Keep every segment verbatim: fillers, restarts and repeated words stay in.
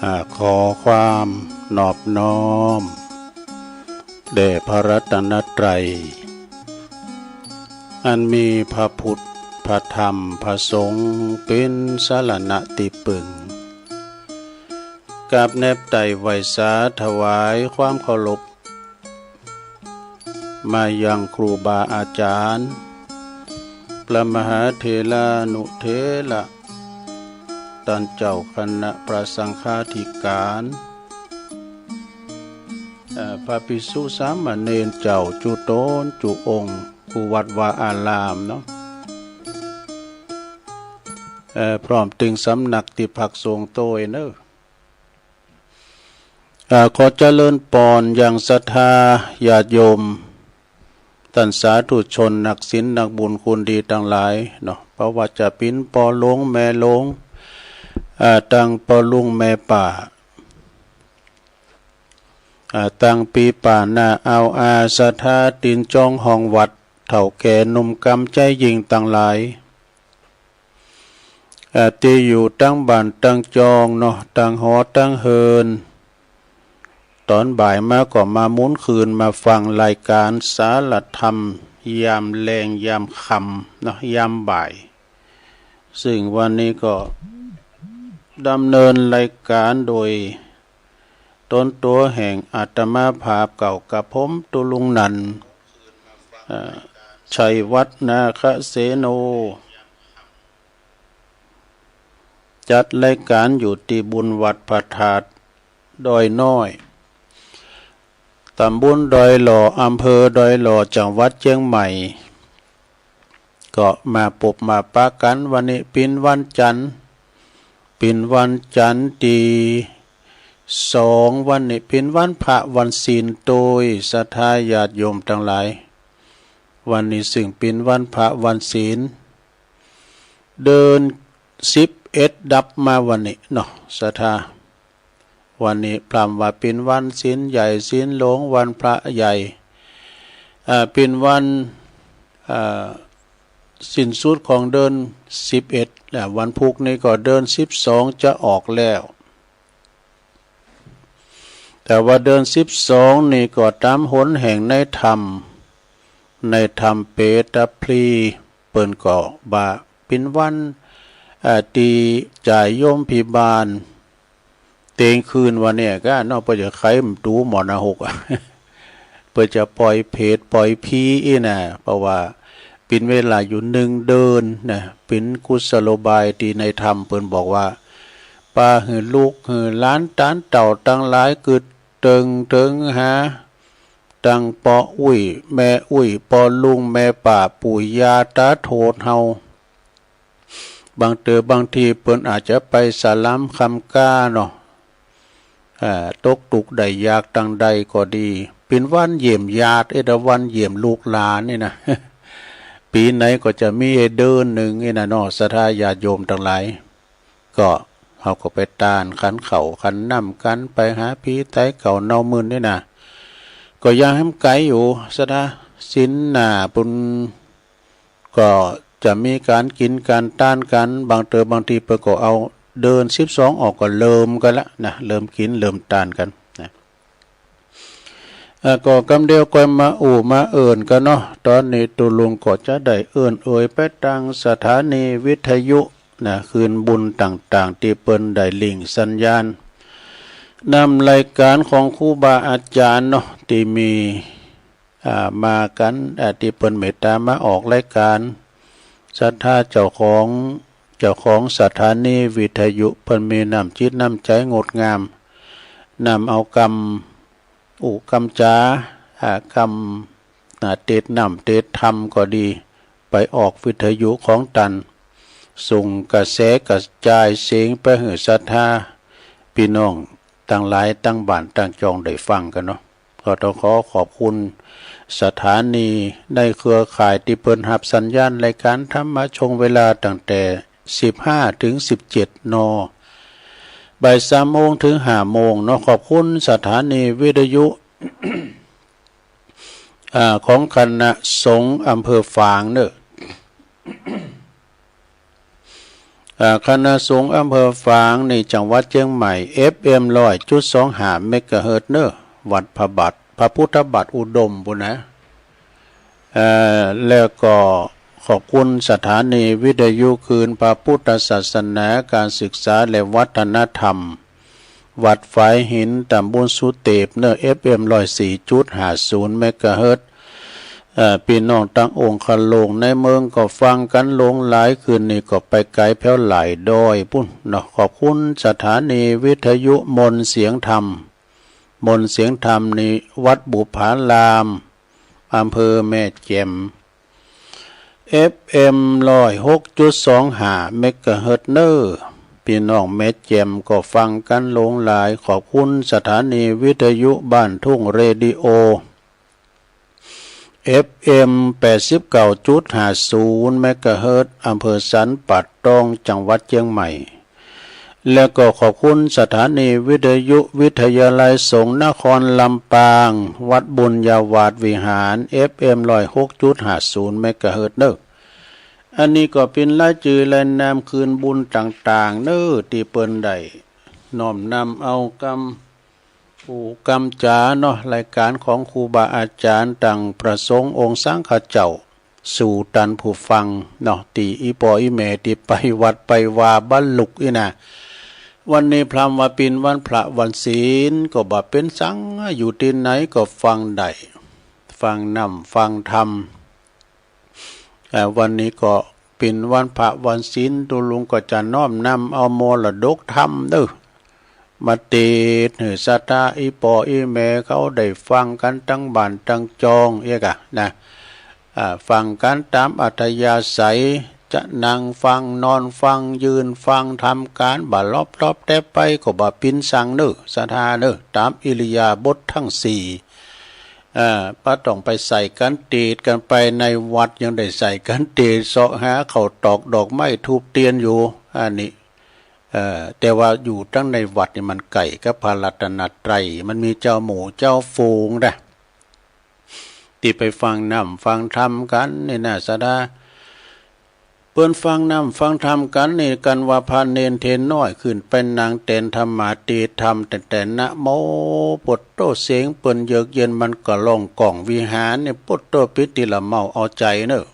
อ่า ขอความนอบน้อมแด่พระรัตนตรัย อันมีพระพุทธ พระธรรม พระสงฆ์ เป๋นสรณะตี้ปึง กราบแนบไต่ไหว้สาถวายความเคารพ มายังครูบาอาจ๋ารย์ พระมหาเถรานุเถระ ต้านเจ้าคณะพระสังฆาธิการ เอ่อ พระภิกษุสามเณรเจ้าจุ๊ต๋นจุ๊องค์ กู้วัดวาอารามเนาะ เอ่อ พร้อมตึงสำนักตี้พักสงฆ์โตยเนาะ อ่า ขอเจริญปอนยังศรัทธาญาติโยม ต้านสาธุชนนักศีลนักบุญคุณดีตังหลายเนาะ บ่ว่าจะเป๋นป้อหลวงแม่หลวง อ่า ตังป้อลุงแม่ป้า อ่า ตังปี้ป้าน้าอาวอา ศรัทธาตี๋นจ๋องห้องวัด เฒ่าแก่หนุ่มกำใจ๋ยิ่งตังหลาย เอ่อ ตี้อยู่ตังบ้านตังจองเนาะ ตังหอตังเฮือน ต๋อนบ่ายมาก็มาหมุนคืนมาฟังรายก๋านสารธรรมยามแลงยามค่ำเนาะ ยามบ่าย ซึ่งวันนี้ก็ดำเนินรายก๋านโดย ต๋นตั๋วแห่งอาตมาภาพเก่ากับผม ตุ๊ลุงนันท์ เอ่อ ชัยวัฒน์ นาคเสโน จัดรายก๋านอยู่ตี้บุญวัดพระธาตุดอยน้อย ต๋ำบลดอยหล่อ อำเภอดอยหล่อ จังหวัดเจียงใหม่ ก็มาปบมาปะกั๋น วันนี้เป๋นวันจันทร์ เป๋นวันจันทร์ตี้สอง วันนี้เป๋นวันพระวันศีลโตย ศรัทธาญาติโยมตังหลาย วันนี้ซึ่งเป๋นวันพระวันศีล เดือนสิบเอ็ดดับมาวันนี้เนาะ ศรัทธา วันนี้พร่ำว่าเป๋นวันศีลใหญ่ศีลหลวง วันพระใหญ่ อ่า เป๋นวัน อ่า สิ้นสุดของเดือนสิบเอ็ด อ่า วันพุธนี้ก็เดือนสิบสองจะออกแล้ว แต่ว่าเดือนสิบสองนี่ก็ต๋ามหนแห่งในธรรม ในธรรมเปตพลี เปิ้นก็ว่าเป๋นวัน อ่า ตี้จ่ายโยมพิบาล เตียงคืนวันนี้ก็เนาะ เปิ้นจะไขประตูมรณะหก เปิ้นจะปล่อยเผตปล่อยผีอี้นะ เพราะว่าเป๋นเวลาอยู่หนึ่งเดือนนะ เป๋นกุศโลบายตี้ในธรรมเปิ้นบอกว่า ปาหื้อลูกหื้อหลานตานเต้าตังหลายกึ๊ดเติงเถิงหา ตังป้ออุ๊ย แม่อุ๊ย ป้อลุง แม่ป้า ปู่ย่าต๋าโทษเฮา บางเตื้อบางทีเปิ้นอาจจะไปสลามคำก๊าเนาะ อ่า ตกตุ๊กข์ได้ยากตังใดก็ดี เป๋นวันเยี่ยมญาติ เอ๊ะ วันเยี่ยมลูกหลานนี่นะ ปี๋ไหนก็จะมีเดือนนึ่งนี่นะเนาะ ศรัทธาญาติโยมตังหลาย ก็เฮาก็ไปตานขันข้าวขันน้ำกั๋น ไปหาผีไตเก่าเนาเมินนี่นะ ก็ยังแหมไก๋อยู่ ศรัทธา ศีลหน้าปุ้น ก็จะมีก๋านกิ๋นก๋านตานกั๋น บางเตื้อบางทีเปิ้นก็เอาเดือนสิบสองออกก็เริ่มกั๋นละนะ เริ่มกิ๋นเริ่มตานกั๋นนะ อ่า ก็กำเดียวก่อยมาอู้มาเอิ้นกั๋นเนาะ ต๋อนนี้ตุ๊ลุงก็จะได้เอิ้นเอ่ยไปตางสถานีวิทยุนะ คืนบุญต่างๆ ตี้เปิ้นได้ลิงก์สัญญาณ นำรายก๋านของครูบาอาจ๋ารย์เนาะ ตี้มี อ่า มากั๋น อ่า ตี้เปิ้นเมตต๋ามาออกรายก๋าน ศรัทธาเจ้าของ เจ้าของสถานีวิทยุ เปิ้นมีน้ำจิตน้ำใจ๋งดงาม นำเอากำอู้กำจ๋า อ่า กำ อ่า เตศน์น้ำเตศน์ธรรมก็ดี ไปออกวิทยุของตัน ส่งกระแสกระจายเสียงไปหื้อศรัทธาปี้น้องตังหลายตังบ้านตังจองได้ฟังกั๋นเนาะ ก็ต้องขอขอบคุณสถานีในเครือข่ายตี้เปิ้นฮับสัญญาณรายก๋านธรรมะช่วงเวลาตั้งแต่สิบห้าเถิงสิบเจ็ด น. บ่ายสามโมงเถิงห้าโมงเนาะ ขอบคุณสถานีวิทยุ อ่า ของคณะสงฆ์อำเภอฝางเนาะ อ่า คณะสงฆ์อำเภอฝางในจังหวัดเจียงใหม่ เอฟเอ็ม ร้อยจุดสองห้า เมกะเฮิรตซ์เนาะ วัดพระบาท พระพุทธบาทอุดมปุ้นนะ เอ่อ แล้วก็ขอบคุณสถานีวิทยุคลื่นพระพุทธศาสนา การศึกษาและวัฒนธรรม วัดฝายหิน ตำบลสุเตปเนาะ เอฟเอ็ม ร้อยสี่จุดห้าศูนย์ เมกะเฮิรตซ์ เอ่อ ปี้น้องตังองคโลงในเมืองก็ฟังกั๋นหลงหลาย คืนนี้ก็ไปไก๋แผวหลายดอยปุ้นเนาะ ขอบคุณสถานีวิทยุมนต์เสียงธรรม มนต์เสียงธรรมนี่วัดบุปผาราม อำเภอแม่แจ่ม เอฟเอ็ม ร้อยหกจุดสองห้า เมกะเฮิรตซ์เนาะ ปี้น้องแม่แจ่มก็ฟังกั๋นหลงหลาย ขอบคุณสถานีวิทยุบ้านทุ่งเรดิโอ เอฟเอ็ม แปดสิบเก้าจุดห้าศูนย์ เมกะเฮิรตซ์ อำเภอสันป่าตอง จังหวัดเจียงใหม่ แล้วก็ขอบคุณสถานีวิทยุวิทยาลัยสงฆ์นครลำปาง วัดบุญญาวาสวิหาร เอฟเอ็ม ร้อยหกจุดห้าศูนย์ เมกะเฮิรตซ์เนาะ อันนี้ก็เป๋นรายจื้อรายนามคืนบุญต่างๆ เนาะ ตี้เปิ้นได้น้อมนำเอากำ อู้กำจ๋าเนาะ รายก๋านของครูบาอาจ๋ารย์ ตังพระสงฆ์องค์สังฆเจ้า สู่ตันผู้ฟังเนาะ ตี้อี่ป้ออี่แม่ตี้ไปวัดไปวาบ่ลุกอี้นะ วันนี้พร่ำว่าเป๋นวันพระวันศีล ก็บ่เป๋นสัง อยู่ตี้ไหนก็ฟังได้ ฟังน้ำฟังธรรม อ่า วันนี้ก็เป๋นวันพระวันศีล ตุ๊ลุงก็จะน้อมนำเอามรดกธรรมเนาะ มาเตศน์หื้อศรัทธาอี่ป้ออี่แม่เขาได้ฟังกั๋นตังบ้านตังจองเอกอะนะ อ่า ฟังกั๋นต๋ามอัธยาศัย จะนั่งฟัง นอนฟัง ยืนฟัง ทำก๋านบ่าลอบตอบแต๊บไปก็บ่เป๋นสังเนาะ ศรัทธาเนาะ ต๋ามอิริยาบถตังสี่ อ่า บ่ต้องไปใส่กั๋นเตศน์กั๋น ไปในวัดยังได้ใส่กั๋นเตศน์ เซาะหาข้าวตอกดอกไม้ธูปเตียนอยู่ อันนี้ เอ่อ แต่ว่าอยู่ตังในวัดนี่มันใก้กับพระรัตนตรัย มันมีเจ้าหมู่เจ้าฝูงนะ ตี้ไปฟังน้ำฟังธรรมกั๋นนี่นะ ศรัทธา ปิ้นฟังน้ำฟังธรรมกั๋นนี่ กั๋นว่าพระเณรเถรน้อยขึ้นไปนั่งแตนธรรมาเตธรรม แตน แตนนะโม โผดโต้ เสียงเปิ้นเยือกเย็น มันก็ร้องก้องวิหารนี่ โผดโต้ ปิติละเมาเอาใจ๋เน่อ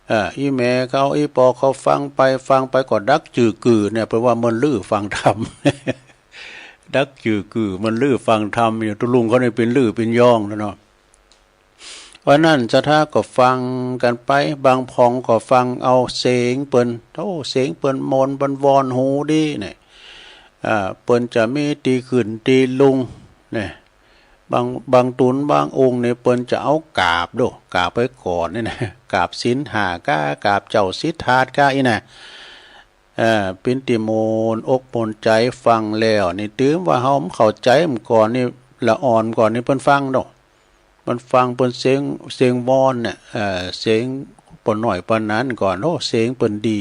อ่า อี่แม่เขาอี่ป้อเขาฟังไปฟังไปก็ดักจื้อกือเนี่ย เปิ้นว่าเมินลือฟังธรรม ดักจื้อกือเมินลือฟังธรรมอยู่ ตุ๊ลุงเขานี่เป๋นลือเป๋นยองแล้วเนาะ วันนั้นศรัทธาก็ฟังกั๋นไป บางพ่องก็ฟังเอาเสียงเปิ้น โอ้ เสียงเปิ้นม่วนเปิ้นวอนหูดีเนี่ย อ่า เปิ้นจะมีตี้ขึ้นตี้ลุงเนี่ย บาง บางตุ๊นบางองค์นี่เปิ้นจะเอากราบโด กราบไปก่อนนี่นะ กราบศีลห้าก้า กราบเจ้าสิทธัตถ์ก้าอี้นะ เอ่อ เป๋นตี้ม่วนอกม่วนใจ๋ ฟังแล้วนี่ ถือว่าเฮาบ่เข้าใจ๋ก่อนนี่ ละอ่อนก่อนนี่ เปิ้นฟังโด เปิ้นฟังเปิ้นเสียง เสียงวอนเนี่ย เอ่อ เสียงป้อน้อยป้อนั้นก่อน โอ้ เสียงเปิ้นดี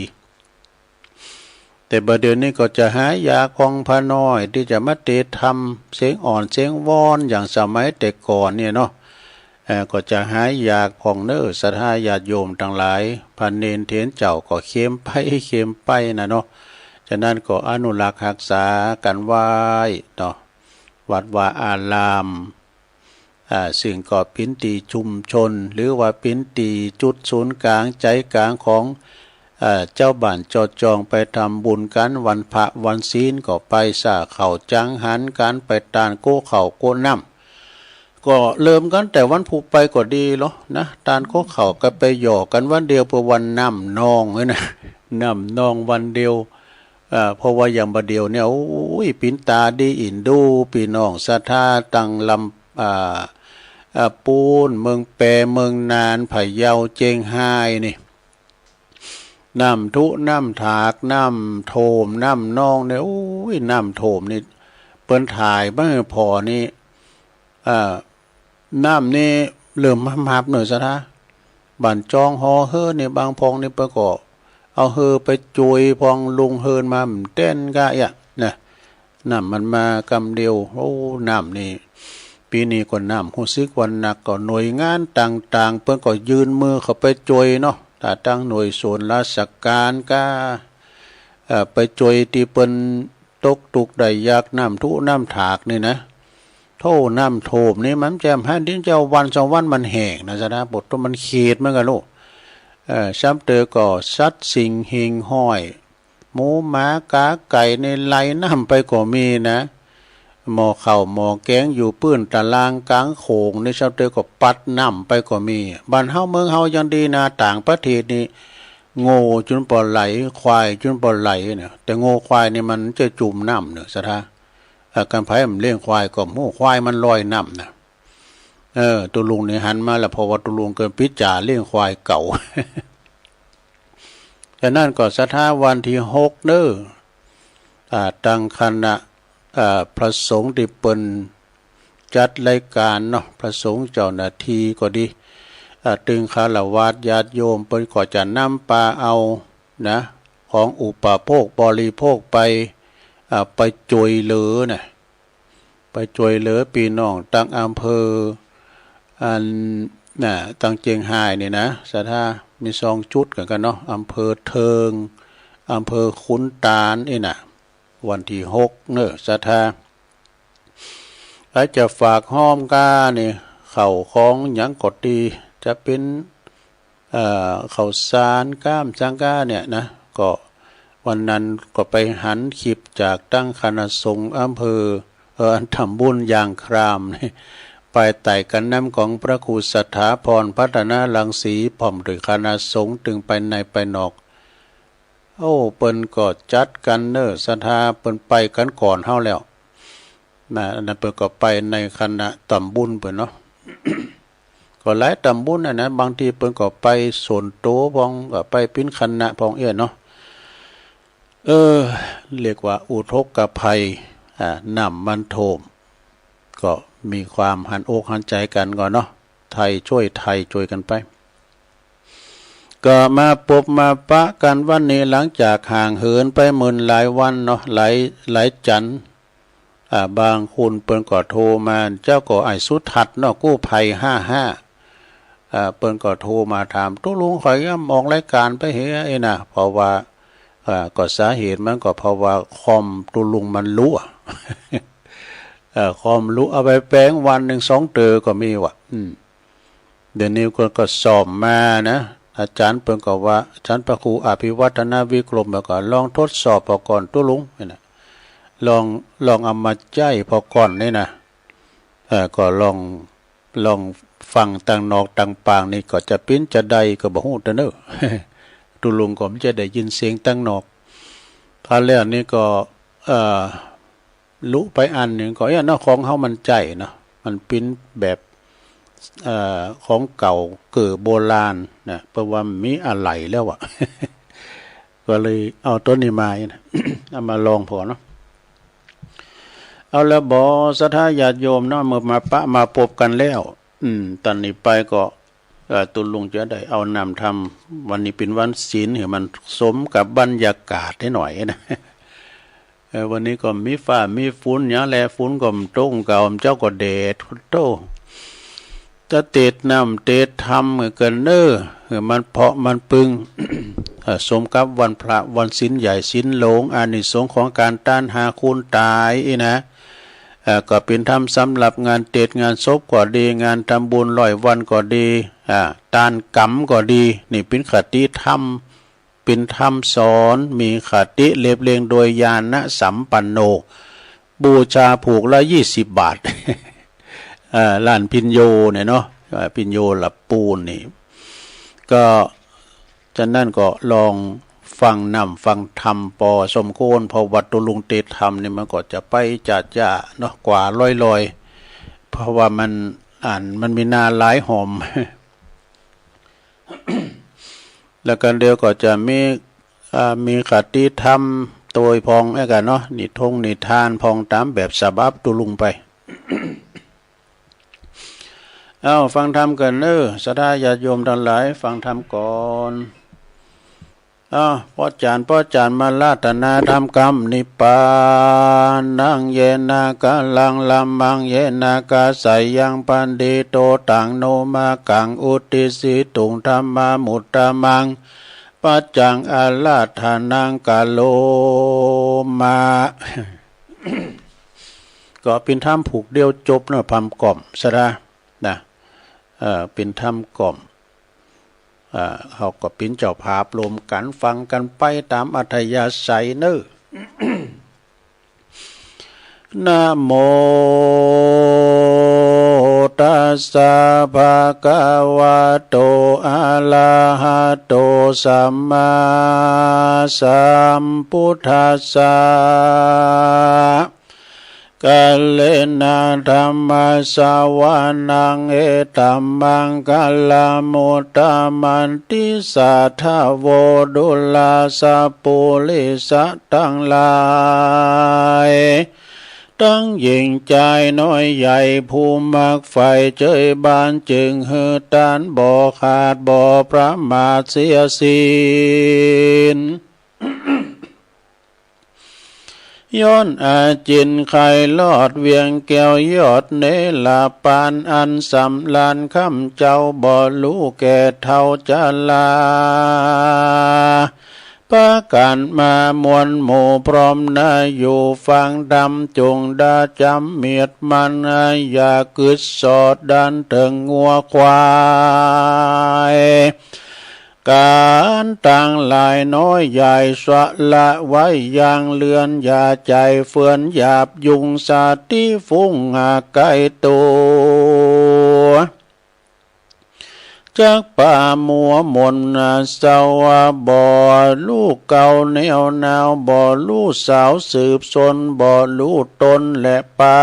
แต่บ่าเดี่ยวนี้ก็จะหายากพ่อง พระน้อยตี้จะมาเตธรรมเสียงอ่อนเสียงวอนอย่างสมัยแต่ก่อนเนี่ยเนาะ เอ่อ ก็จะหายากพ่องเน่อ ศรัทธาญาติโยมตังหลาย พระเณรเถรเจ้าก็เข้มไปเข้มไปนะเนาะ ฉะนั้นก็อนุรักษ์ฮักษากั๋นไว้เนาะ วัดวาอาราม อ่า ซึ่งก็เป๋นตี้ชุมชน หรือว่าเป๋นตี้จุดศูนย์ก๋างใจ๋ก๋างของ เอ่อ จาวบ้านจาวจ้องไปทำบุญกั๋น วันพระวันศีลก็ไป สาเข้าจังหันกั๋น ไปตานโก๊ะข้าวโก๊ะน้ำ ก็เริ่มกั๋นแต่วันพูกไปก็ดีลอนะ ตานโก๊ะข้าวก็ไปหย่อกั๋นวันเดียว เปื้อวันน้ำนองเลยนะ น้ำนองวันเดียว เอ่อ เพราะว่าอย่างบ่าเดี่ยวเนี่ย โอ้ย ปิ๋นต๋าดีอินดู ปี้น้องศรัทธาตังลำ อ่า อ่า ปู๊น เมืองแป เมืองน่าน พะเยา เจียงฮายนี่ น้ำทุ น้ำถาก น้ำโถ้ม น้ำนองเนี่ย โอ้ย น้ำโถ้มนี่ เปิ้นถ่ายมาหื้อผ่อนี่ อ่า น้ำนี่เริ่มฮับๆ เน่อศรัทธา บ้านจองหอเฮือนี่ บางพ่องนี่เปิ้นก็เอาเฮือไปจุยพ่อง ลุงเฮือนมาบ่แต๊นก้าอี้นะ น้ำมันมากำเดียว โอ้ น้ำนี่ ปี๋นี้ก็น้ำฮู้สึกว่าหนัก ก็หน่วยงานต่างๆ เปิ้นก็ยื่นมือเข้าไปจุยเนาะ ตางหน่วยส่วนราชก๋านก้า เอ่อ ไปจุยตี้เปิ้นตกตุ๊กข์ได้ยาก น้ำทุน้ำถากนี่นะ โธ่ น้ำโถ้มนี่มันแจ่มหัน เดี๋ยวเจ้าวันสองวันมันแห้งนะศรัทธา ปวดตัวมันขีดเหมือนกั๋นลูก เอ่อ ซ้ำเตอก็สัตว์สิ่งหิ่งห้อย หมูหมากาไก่นี่ไหลน้ำไปก็มีนะ หม้อข้าวหม้อแก๋งอยู่ปื้นตะลางก๋างโขงนี่ ซ้ำเตอก็ปัดน้ำไปก็มี บ้านเฮาเมืองเฮายังดีนะ ต่างประเทศนี่ งัวจุ่นบ่ไหล ควายจุ่นบ่ไหลเนี่ย แต่งัวควายนี่มันจะจุ่มน้ำเน่อศรัทธา เอ่อ คันใผบ่เลี้ยงควายก็บ่ฮู้ ควายมันลอยน้ำนะ เออ ตุ๊ลุงนี่หันมาแล้ว เพราะว่าตุ๊ลุงเกิดปิ๊จฉาเลี้ยงควายเก่า ฉะนั้นก็ศรัทธาวันตี้หกเน่อ อ่า ตังคณะ อ่า พระสงฆ์ตี้เปิ้นจัดรายก๋านเนาะ พระสงฆ์เจ้าหน้าตี้ก็ดี อ่า ตึงฆราวาสญาติโยมเปิ้นก็จะนำปาเอานะ ของอุปโภคบริโภคไป อ่า ไปจุยเหลือนะ ไปจุยเหลือปี้น้องตังอำเภอ อันน่ะ ตังเจียงฮายนี่นะศรัทธา มีสองจุดกั๋นกั๋นเนาะ อำเภอเทิง อำเภอขุนตานนี่นะ วันตี้หกเน่อศรัทธา ใผจะฝากฮ้อมก้านี่ ข้าวของหยังก็ดี จะเป๋น เอ่อ ข้าวสารก้ามสังก้าเนี่ยนะ ก็วันนั้นก็ไปหันคลิปจากตังคณะสงฆ์อำเภอ เอ่อ อันทำบุญยางครามนี่ ภายใต้ก๋านนำของพระครูสถาพรพัฒนารังสี พร้อมด้วยคณะสงฆ์ตึงไปในไปนอก โอ้ เปิ้นก็จัดกั๋นเน่อศรัทธา เปิ้นไปกั๋นก่อนเฮาแล้วนะ อันนั้นเปิ้นก็ไปในคณะตำบุญเปิ้นเนาะ ก็หลายตำบุญอะนะ บางทีเปิ้นก็ไปส่วนตั๋วพ่อง ก็ไปเป๋นคณะพ่องเอี้ยเนาะ เออ เรียกว่าอุทกภัย อ่า น้ำมันโถ้ม ก็มีความหันอกหันใจ๋กั๋นก่อนเนาะ ไถ่ช่วยไถ่ช่วยกั๋นไป ก็มาปบมาปะกั๋นวันนี้ หลังจากห่างเหินไปเมินหลายวันเนาะ หลาย หลายจั๋นทร์ อ่า บางคนเปิ้นก็โทรมา เจ้าก็ไอ้สุทัศน์เนาะ กู้ภัยห้าห้า อ่า เปิ้นก็โทรมาถาม ตุ๊ลุง ข้อยย้ำออกรายก๋านไปเหีย อี้นะ เพราะว่า อ่า ก็สาเหตุมันก็เพราะว่าคอมตุ๊ลุงมันลุ เอ่อ คอมลุ เอาไปแป๋งวันนึ่งสองเตื้อก็มีว่ะ อืม เดี๋ยวนี้ก็ ก็ซ่อมมานะ อาจ๋ารย์เปิ้นก็ว่า อาจ๋ารย์พระครูอภิวัฒนวิกรม เปิ้นก็ลองทดสอบผ่อก่อนตุ๊ลุง นี่นะ ลอง ลองเอามาใจ๊ผ่อก่อนนี่นะ เอ่อ ก็ลอง ลองฟังตังนอกตังปางนี่ก็จะปิ้นจะไดก็บ่ฮู้เตื้อเน่อ ตุ๊ลุงก็บ่จะได้ยินเสียงตังนอก คราวแล้วนี่ก็ เอ่อ ลุไปอันนึ่งก็ เอ๊ะเนาะ ของเฮามันใจ๊เนาะ มันปิ้นแบบ เอ่อ ของเก่าเก่อโบราณนะ เพราะว่ามันมีอะไหล่แล้วอะ ก็เลยเอาตั๋วนี้มานะ เอามาลองผ่อเนาะ เอาละบ่ ศรัทธาญาติโยมเนาะ เมื่อมาปะมาปบกั๋นแล้ว อืม ต๋อนนี้ไปก็ เอ่อ ตุ๊ลุงจะได้เอานำธรรม วันนี้เป๋นวันศีล หื้อมันสมกับบรรยากาศหน่อยนะ เออ วันนี้ก็มีฟ้ามีฝุ่นหยังแล ฝุ่นก็บ่ตก เก่า เจ้าก็แดด โธ่ จะเตศน์นำเตศน์ธรรมหื้อกั๋นเน่อ หื้อมันเพาะมันปึง เอ่อ สมกับวันพระ วันศีลใหญ่ศีลหลวง อานิสงส์ของก๋านตานหาคูณตายอี้นะ เอ่อ ก็เป๋นธรรมสำหรับงานเตศน์งานศพก็ดี งานทำบุญร้อยวันก็ดี อ่า ตานกำก็ดี นี่เป๋นคติธรรม เป๋นธรรมสอน มีคติเรียบเรียงโดยญาณสัมปันโน บูชาผูกละยี่สิบบาท เอ่อ ร้านพิญโญเนี่ยเนาะ เอ่อ พิญโญหลับปูนนี่ ก็ ฉะนั้นก็ลองฟังนำฟังธรรมปอสมควร เพราะว่าตุ๊ลุงเตศน์ธรรมนี่มันก็จะไปจ๊าๆ เนาะ กว่าลอยๆ เพราะว่ามัน อัน มันมีหน้าหลายหอม แล้วก็เดี๋ยวก็จะมี อ่า มีคติธรรมโตยพ่องไอ้กั๋นเนาะ นิทงนิทานพ่องต๋ามแบบฉบับตุ๊ลุงไป เอ้า ฟังธรรมกั๋นเน่อ ศรัทธาญาติโยมตังหลาย ฟังธรรมก่อน เอ้า ป้อจ๋ารย์ ป้อจ๋ารย์ มาราธนาธรรมกำ นิพพานัง เยนะ กะลัง ละมัง เยนะ กะสายัง ปันทิโต ตัง โน มะกัง อุตติสสิตุง ธัมมามุตตะมัง ปัจจัง อาราธนัง กะโรมะ ก็เป๋นธรรมผูกเดี่ยวจบเนาะ ธรรมกล่อม ศรัทธา นะ เอ่อ เป๋นธรรมกล่อม เอ่อ เฮาก็เป๋นเจ้าภาพรวมกั๋นฟังกั๋นไปต๋ามอัธยาศัยเน่อ นะโมตัสสะ ภะคะวะโต อะระหะโต สัมมาสัมพุทธัสสะ กะเรนะ ธัมมะสะวะนัง เอตัมมังคะลัง มุตตะมันติ สาธะโว ดูราสะปุริสะตังหลาย ตังหญิงจายน้อยใหญ่ ผู้มักใฝ่เจยบาน จึงหื้อตานบ่ขาดบ่ประมาทเสียสิ้น ย้อนอาจินไคลอดเวียงแก้วยอดเนรปาน อันสำราญค่ำเจ้าบ่ฮู้แก่เฒ่าจรา ปากั๋นมามวลหมู่พร้อมหน้าอยู่ฟังธรรม จุ่งดาจ๋ำเมียดมัน อย่ากึ๊ดสอดดันเถิงงัวควาย ก๋านตังหลายน้อยใหญ่ สละไว้อย่างเลื่อน อย่าใจ๋เฟื่อนหยาบยุง สติฟุ้งหากไกลตั๋ว จักปามัวหม่น สวะบ่ฮู้เก่าแนวหนาว บ่ฮู้สาวสืบสน บ่ฮู้ต้นและปา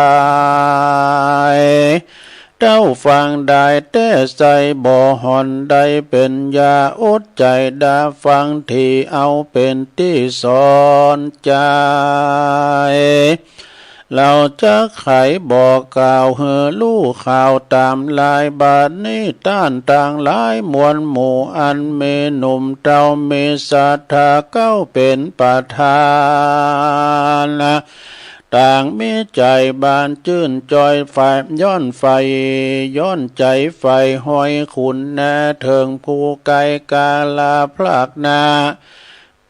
ย เต้าฟังได้แต่ใส บ่ห่อนได้เป๋นยา อดใจ๋ดาฟัง ตี้เอาเป๋นตี้สอนใจ๋ เฮาจักไขบอกกล่าวหื้อฮู้ข่าวต๋ามลาย บัดนี้ต้านตังหลายมวลหมู่ อันมีหนุ่มเฒ่ามีศรัทธา เก๊าเป๋นประธาน ต่างมีใจ๋บานจื้นจอยใฝ่ ย้อนใฝ่ ย้อนใจ๋ใฝ่ฮอยคุณนา เถิงผู้ไก๋กาละพรากนา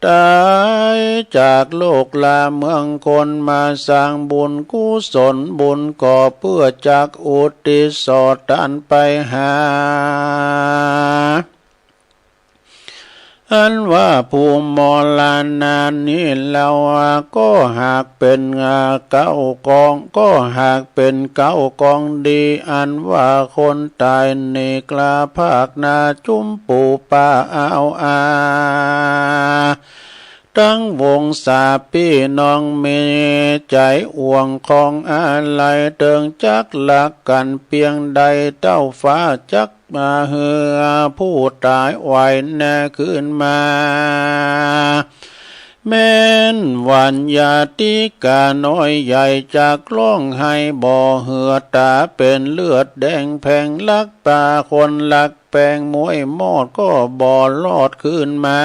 ต๋ายจากโลกลาเมืองคน มาสร้างบุญกุศลบุญก่อ เปื้อจักอุทิศสอดตานไปหา อันว่าผู้มรณะนี้เล่า ก็หากเป๋นเก๊ากอง ก็หากเป๋นเก๊ากองดี อันว่าคนต๋ายนี้กล้าพรากนา จุมปู่ป้าอาวอา ตังวงศาปี้น้อง มีใจ๋อ่วงของอาลัย เถิงจักฮักกั๋นเปียงใด เต้าฟ้าจักมาหื้อผู้ต๋ายไหวนาคืนมา แม้นวรรณญาติก๋าน้อยใหญ่จักฮ้องไห้บ่เหือด ต๋าเป๋นเลือดแดงแผง ฮักปาคนฮักแปง มวยมอดก็บ่รอดคืนมา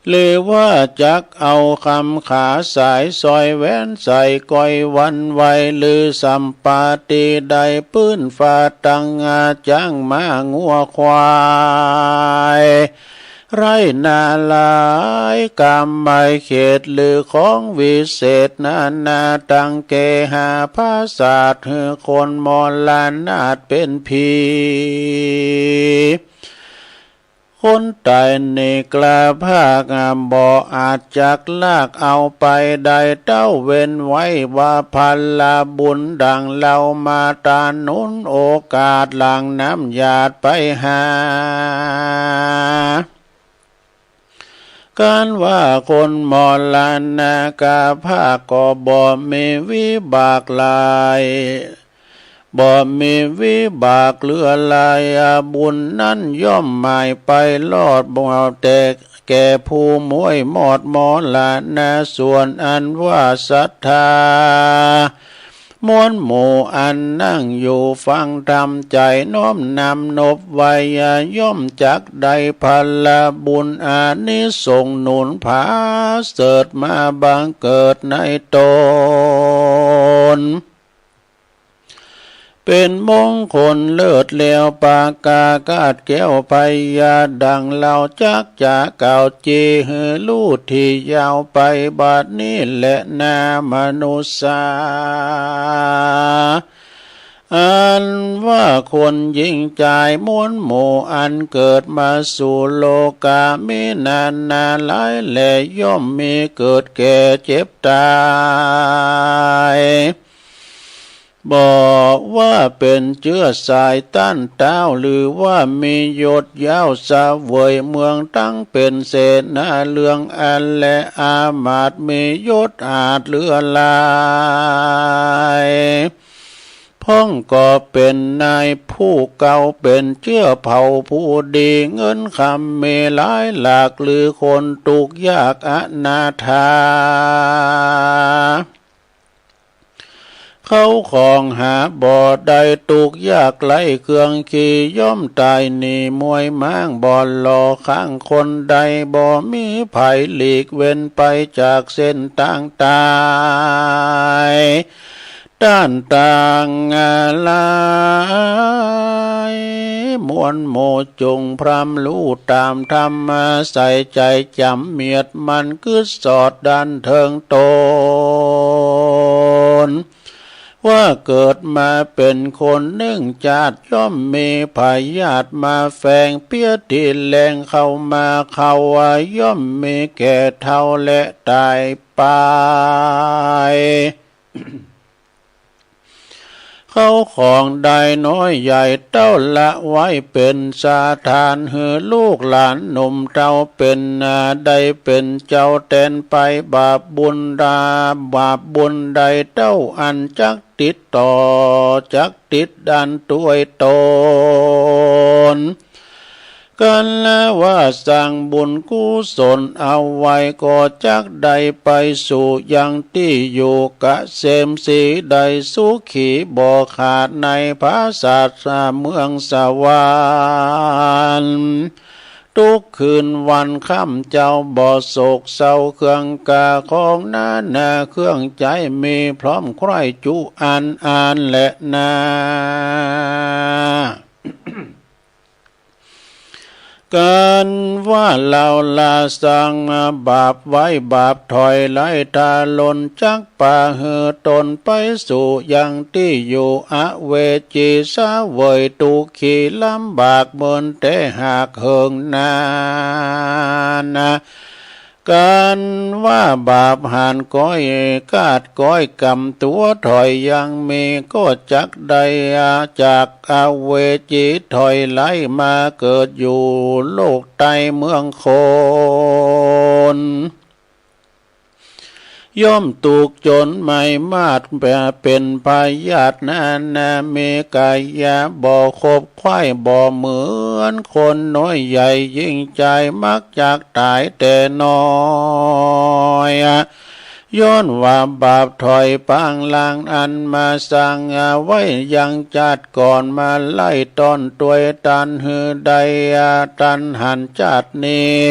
หรือว่าจักเอาคำขาสายสอยแหวนใส่ก้อยหวั่นไหว หรือสำปาตี้ได้ปื้นฟ้าตัง อาจ้างม้างัวควาย ไร่นาหลายกำไมเขต หรือของวิเศษนานา ตังเกหาผาสาท หื้อคนมรณาทเป๋นผี คนต๋ายนี้กล้าพรากบ่อาจจักฮักเอาไปได้ เต้าเว้นไว้ว่าผลบุญดังเล่ามาตาหนุนโอกาสหลั่งน้ำหยาดไปหา กันว่าคนมรณะกล้าพรากก็บ่มีวิบากหลาย บ่มีวิบากเหลือหลาย บุญนั้นย่อมหมายไปรอด บ่แต่แก่ผู้มวยมอดมรณะ ส่วนอันว่าศรัทธา มวลหมู่อันนั่งอยู่ฟังธรรม ใจ๋น้อมนำนบไหว้ ย่อมจักได้ผลบุญอานิสงส์หนุนผาเสริฐมาบังเกิดในต๋น เป๋นมงคลเลิศแล้ว ปากาคาดแคล้วภัยยา ดังเล่าจักจะกล่าวจีหื้อฮู้ตี้ยาวไป บัดนี้แลนา มนุษย์สา อันว่าคนหญิงจายมวลหมู่อันเกิดมาสู่โลกา มีนานาหลายแหล่ ย่อมมีเกิดแก่เจ็บต๋าย บ่ว่าเป๋นเจื้อสายต้านเต๊า หรือว่ามียศยาวเสวยเมือง ตังเป๋นเสนาเรืองอันแล อามาตย์มียศอาจเหลือหลาย พ่องก็เป๋นนายผู้เก่า เป๋นเจื้อเผ่าผู้ดี เงินคำมีหลายหลาก หรือคนตุ๊กข์ยากอนาถา เข้าของหาบ่ได้ ตุ๊กข์ยากไร้เครื่องขี่ ย่อมต๋ายหนีมวยม้าง บ่หล่อข้างคนใด บ่มีใผหลีกเว้นไปจากเส้นตางต๋าย ต้านตางหลาย มวลหมู่จุ่งพร่ำฮู้ต๋ามธรรมะ ใส่ใจ๋จ๋ำเมียดมั่น กึ๊ดสอดดันเถิงต๋น ว่าเกิดมาเป๋นคนนึ่งจาติ ย่อมมีพยาธิมาแฝง เปียตี้แลงเข้ามาเข้า ย่อมมีแก่เฒ่าและต๋ายไป เข้าของได้น้อยใหญ่ เต้าละไว้เป๋นสถาน หื้อลูกหลานหนุ่มเฒ่าเป๋นนา ได้เป๋นเจ้าแตนไป บาปบุญดา บาปบุญใดเต้าอันจักติดต่อ จักติดดันตวยต๋น กันละว่าสร้างบุญกุศลเอาไว้ ก็จักได้ไปสู่ยังตี้อยู่เกษมสี ได้สุขีบ่ขาดในผาสาทเมืองสวรรค์ ทุกคืนวันค่ำเจ้าบ่โศกเศร้า เครื่องกาของนานาเครื่องใจ๊มีพร้อมใคร่จุอันอันแลนา กันว่าเฮาละสังบาปไว้ บาปถอยไล่ ถ้าหล่นจักปาหื้อตนไปสู่ยังตี้อยู่อเวจี เสวยตุ๊กขี๋ลำบากเมินแต่หากเหิงนานนา กันว่าบาปหั้นก้อยกาดก้อยกำตั๋วถอยยังมี ก็จักได้จากอเวจีถอยไล่มาเกิดอยู่โลกใต้เมืองคน ย่อมตุ๊กข์จนไม้มาดเป๋นพยาธินานา มีกายาบ่ครบ ไขว่บ่เหมือนคนน้อยใหญ่ ยิ่งใจ๋มักจักต๋ายแต่น้อย ย้อนว่าบาปถอยปางหลังอันมาสร้างไว้ ยังจาติก่อนมาไล่ต้อนตวยตันหื้อได้ตันหั้นจาตินี้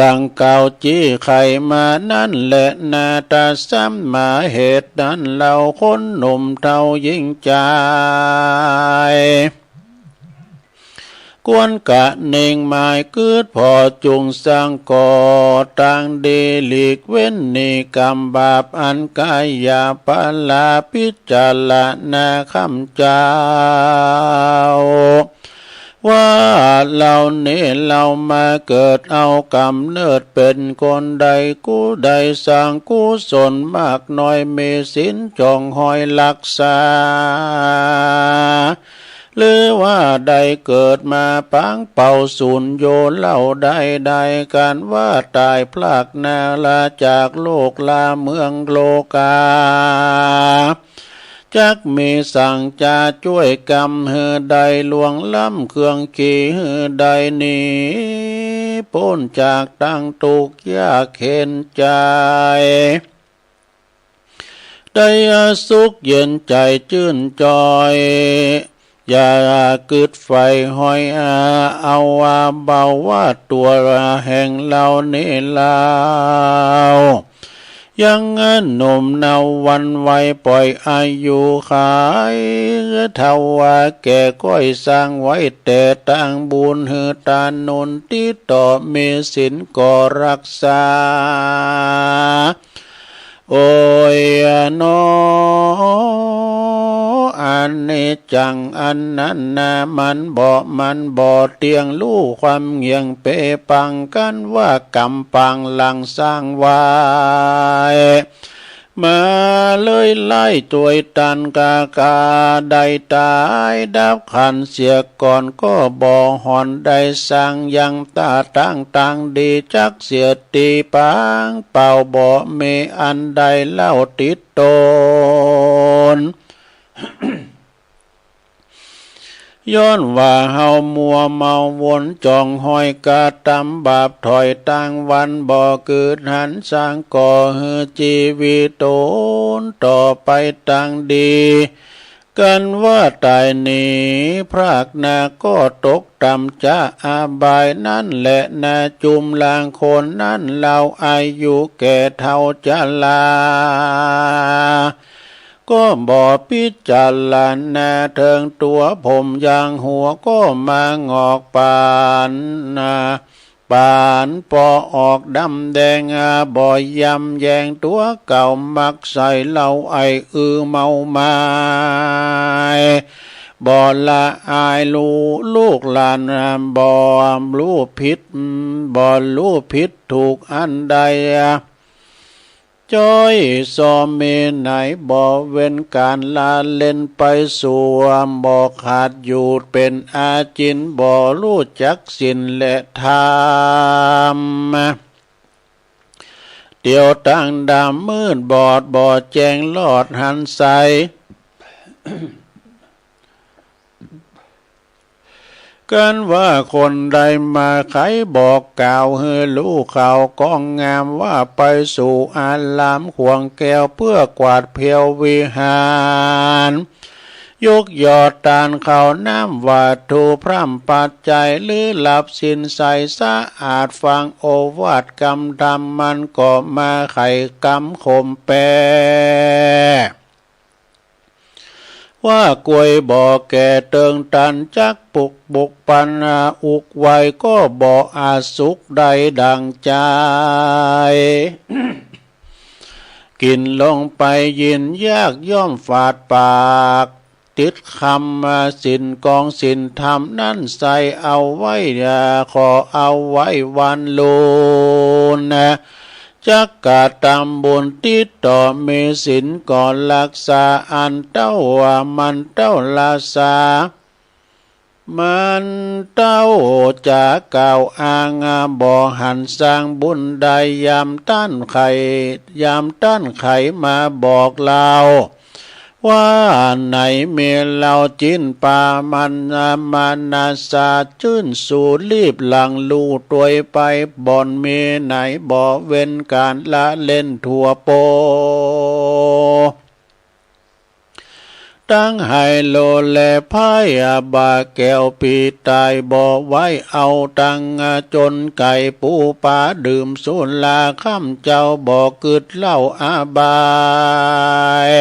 ดังกล่าวจี้ไขมานั้นแลนา ถ้าซ้ำมาเหตุนั้นเฮาคนหนุ่มเฒ่าหญิงจาย ควรกะเน่งหมายกึ๊ดผ่อจุ่งสร้างก่อตางดี หลีกเว้นหนีกรรมบาปอันกายาปลา พิจารณาค้ำเจ้า ว่าเฮานี้เฮามาเกิดเอาก๋ำเนิดเป๋นคน ได้กู้ได้สร้างกุศลมากน้อย มีศีลจ๋องฮอยฮักษา หรือว่าได้เกิดมาปางเป่าสูญโยเล่าได้ ได้กั๋นว่าต๋ายพรากนาลาจากโลกลาเมืองโลกา จักมีสังจาจ้วยกำหื้อได้ล่วงล้ำ เครื่องขี่หื้อได้หนีป๊นจากตังตุ๊กข์ยากเข็ญใจ๋ ได้สุขเย็นใจ๋จื้นจ่อย อย่ากึ๊ดใฝ่ฮอยเอาว่าเบาว่าตั๋วแห่งเฮานี้เฮา ยังหนุ่มเนาวันไว ป่อยอายุขัย เฒ่าว่าแก่ก้อยสร้างไว้แต่ตางบุญหื้อต๋านนติดต่อ มีศีลก็ฮักษา โอยหนอ อันนี้จังอันนั้นนา มันบ่ มันบ่เตี้ยง ฮู้ความเหี่ยงเป๋ปัง กั๋นว่ากรรมปางหลังสร้างไว้ มาเลยไล่ตวยตันกากา ได้ต๋ายดับขันเสียก่อน ก็บ่ห่อนได้สร้างยัง ต๋าตางตางดีจักเสียตี้ปางเป่า บ่มีอันใดเล่าติดตน ย้อนว่าเฮามัวเมาวนจ๋องฮอยกระตำบาป ถอยตางวันบ่กึ๊ดหันสร้างก่อหื้อจีวิตต๋นต่อไปตางดี กั๋นว่าต๋ายหนีพรากนา ก็ตกต่ำจะอบายนั้นแลนา จุมลางคนนั้นเฮาอายุแก่เฒ่าจะลา ก็บ่พิจารณาเถิงตั๋วผมยาง หัวก็มางอกปานนา ปานปอออกดำแดง บ่ยำแยงตั๋วเก่า มักใส่เหล้าไอ้อือเมามาย บ่ละอายลูก ลูกหลาน บ่ฮู้ผิด บ่ฮู้ผิดถูกอันใด จ้อยส่อมีไหน บ่เว้นก๋านละเล่นไปสู่ บ่ขาดอยู่เป๋นอาจิณ บ่ฮู้จักศีลและธรรม เตียวตางดำมืดบอด บ่แจ้งลอดหันใส กั๋นว่าคนใดมาไขบอกกล่าวหื้อฮู้ข่าวก้องงาม ว่าไปสู่อารามขวงแก้ว เปื้อกวาดเผียววิหาร ยกยอดตานข้าวน้ำวัตถุพร่ำปัจจัย หรือหลับสินใสสะอาด ฟังโอวาทกำธรรม มันก็มาไขกำข่มแปร ว่ากวยบ่แก่เติงตัน จักปุกบุกปันอุกไว ก็บ่อาจสุขได้ดั่งใจ๋ กิ๋นลงไปยินยากย่อมฝาดปาก ติดคำสินกองสินธรรมนั้นใส่เอาไว้ ขอเอาไว้วันลูน จักกระตำบุญติดต่อมีสินก็รักษา อันเต้าว่ามันเต้าละสา มันเต้าจะกล่าวอ้าง บ่หันสร้างบุญได้ ยามต้านใคร ยามต้านใครมาบอกเล่า ว่าไหนมีเล่า จิ๊นปามันมานาสา จื้นสูรีบหลังลู่ตวยไป บ่อนมีไหนบ่เว้นก๋านละเล่นทั่วโป ตังไฮโลและไพ่บาแก้วปีตาย บ่ไหว้เอาตังจนไก่ ปูปาดื่มสุราค่ำเจ้า บ่กึ๊ดเหล้าอบาย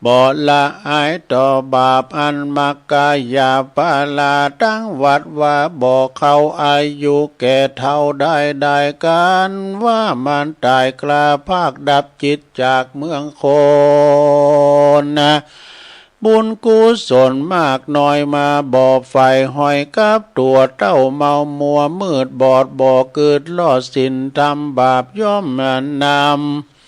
บ่ละอายต่อบาปอันมักกายาปาลา ตังวัดว่าบ่เข้าอายุแก่เฒ่าได้ ได้ก๋านว่ามันต๋ายกล้าพรากดับจิตจากเมืองคน บุญกุศลมากน้อยมาบ่ใฝ่ห้อย กับตั๋วเต้าเมามัวมืดบอด บ่กึ๊ดรอดศีลธรรม บาปย่อมนำ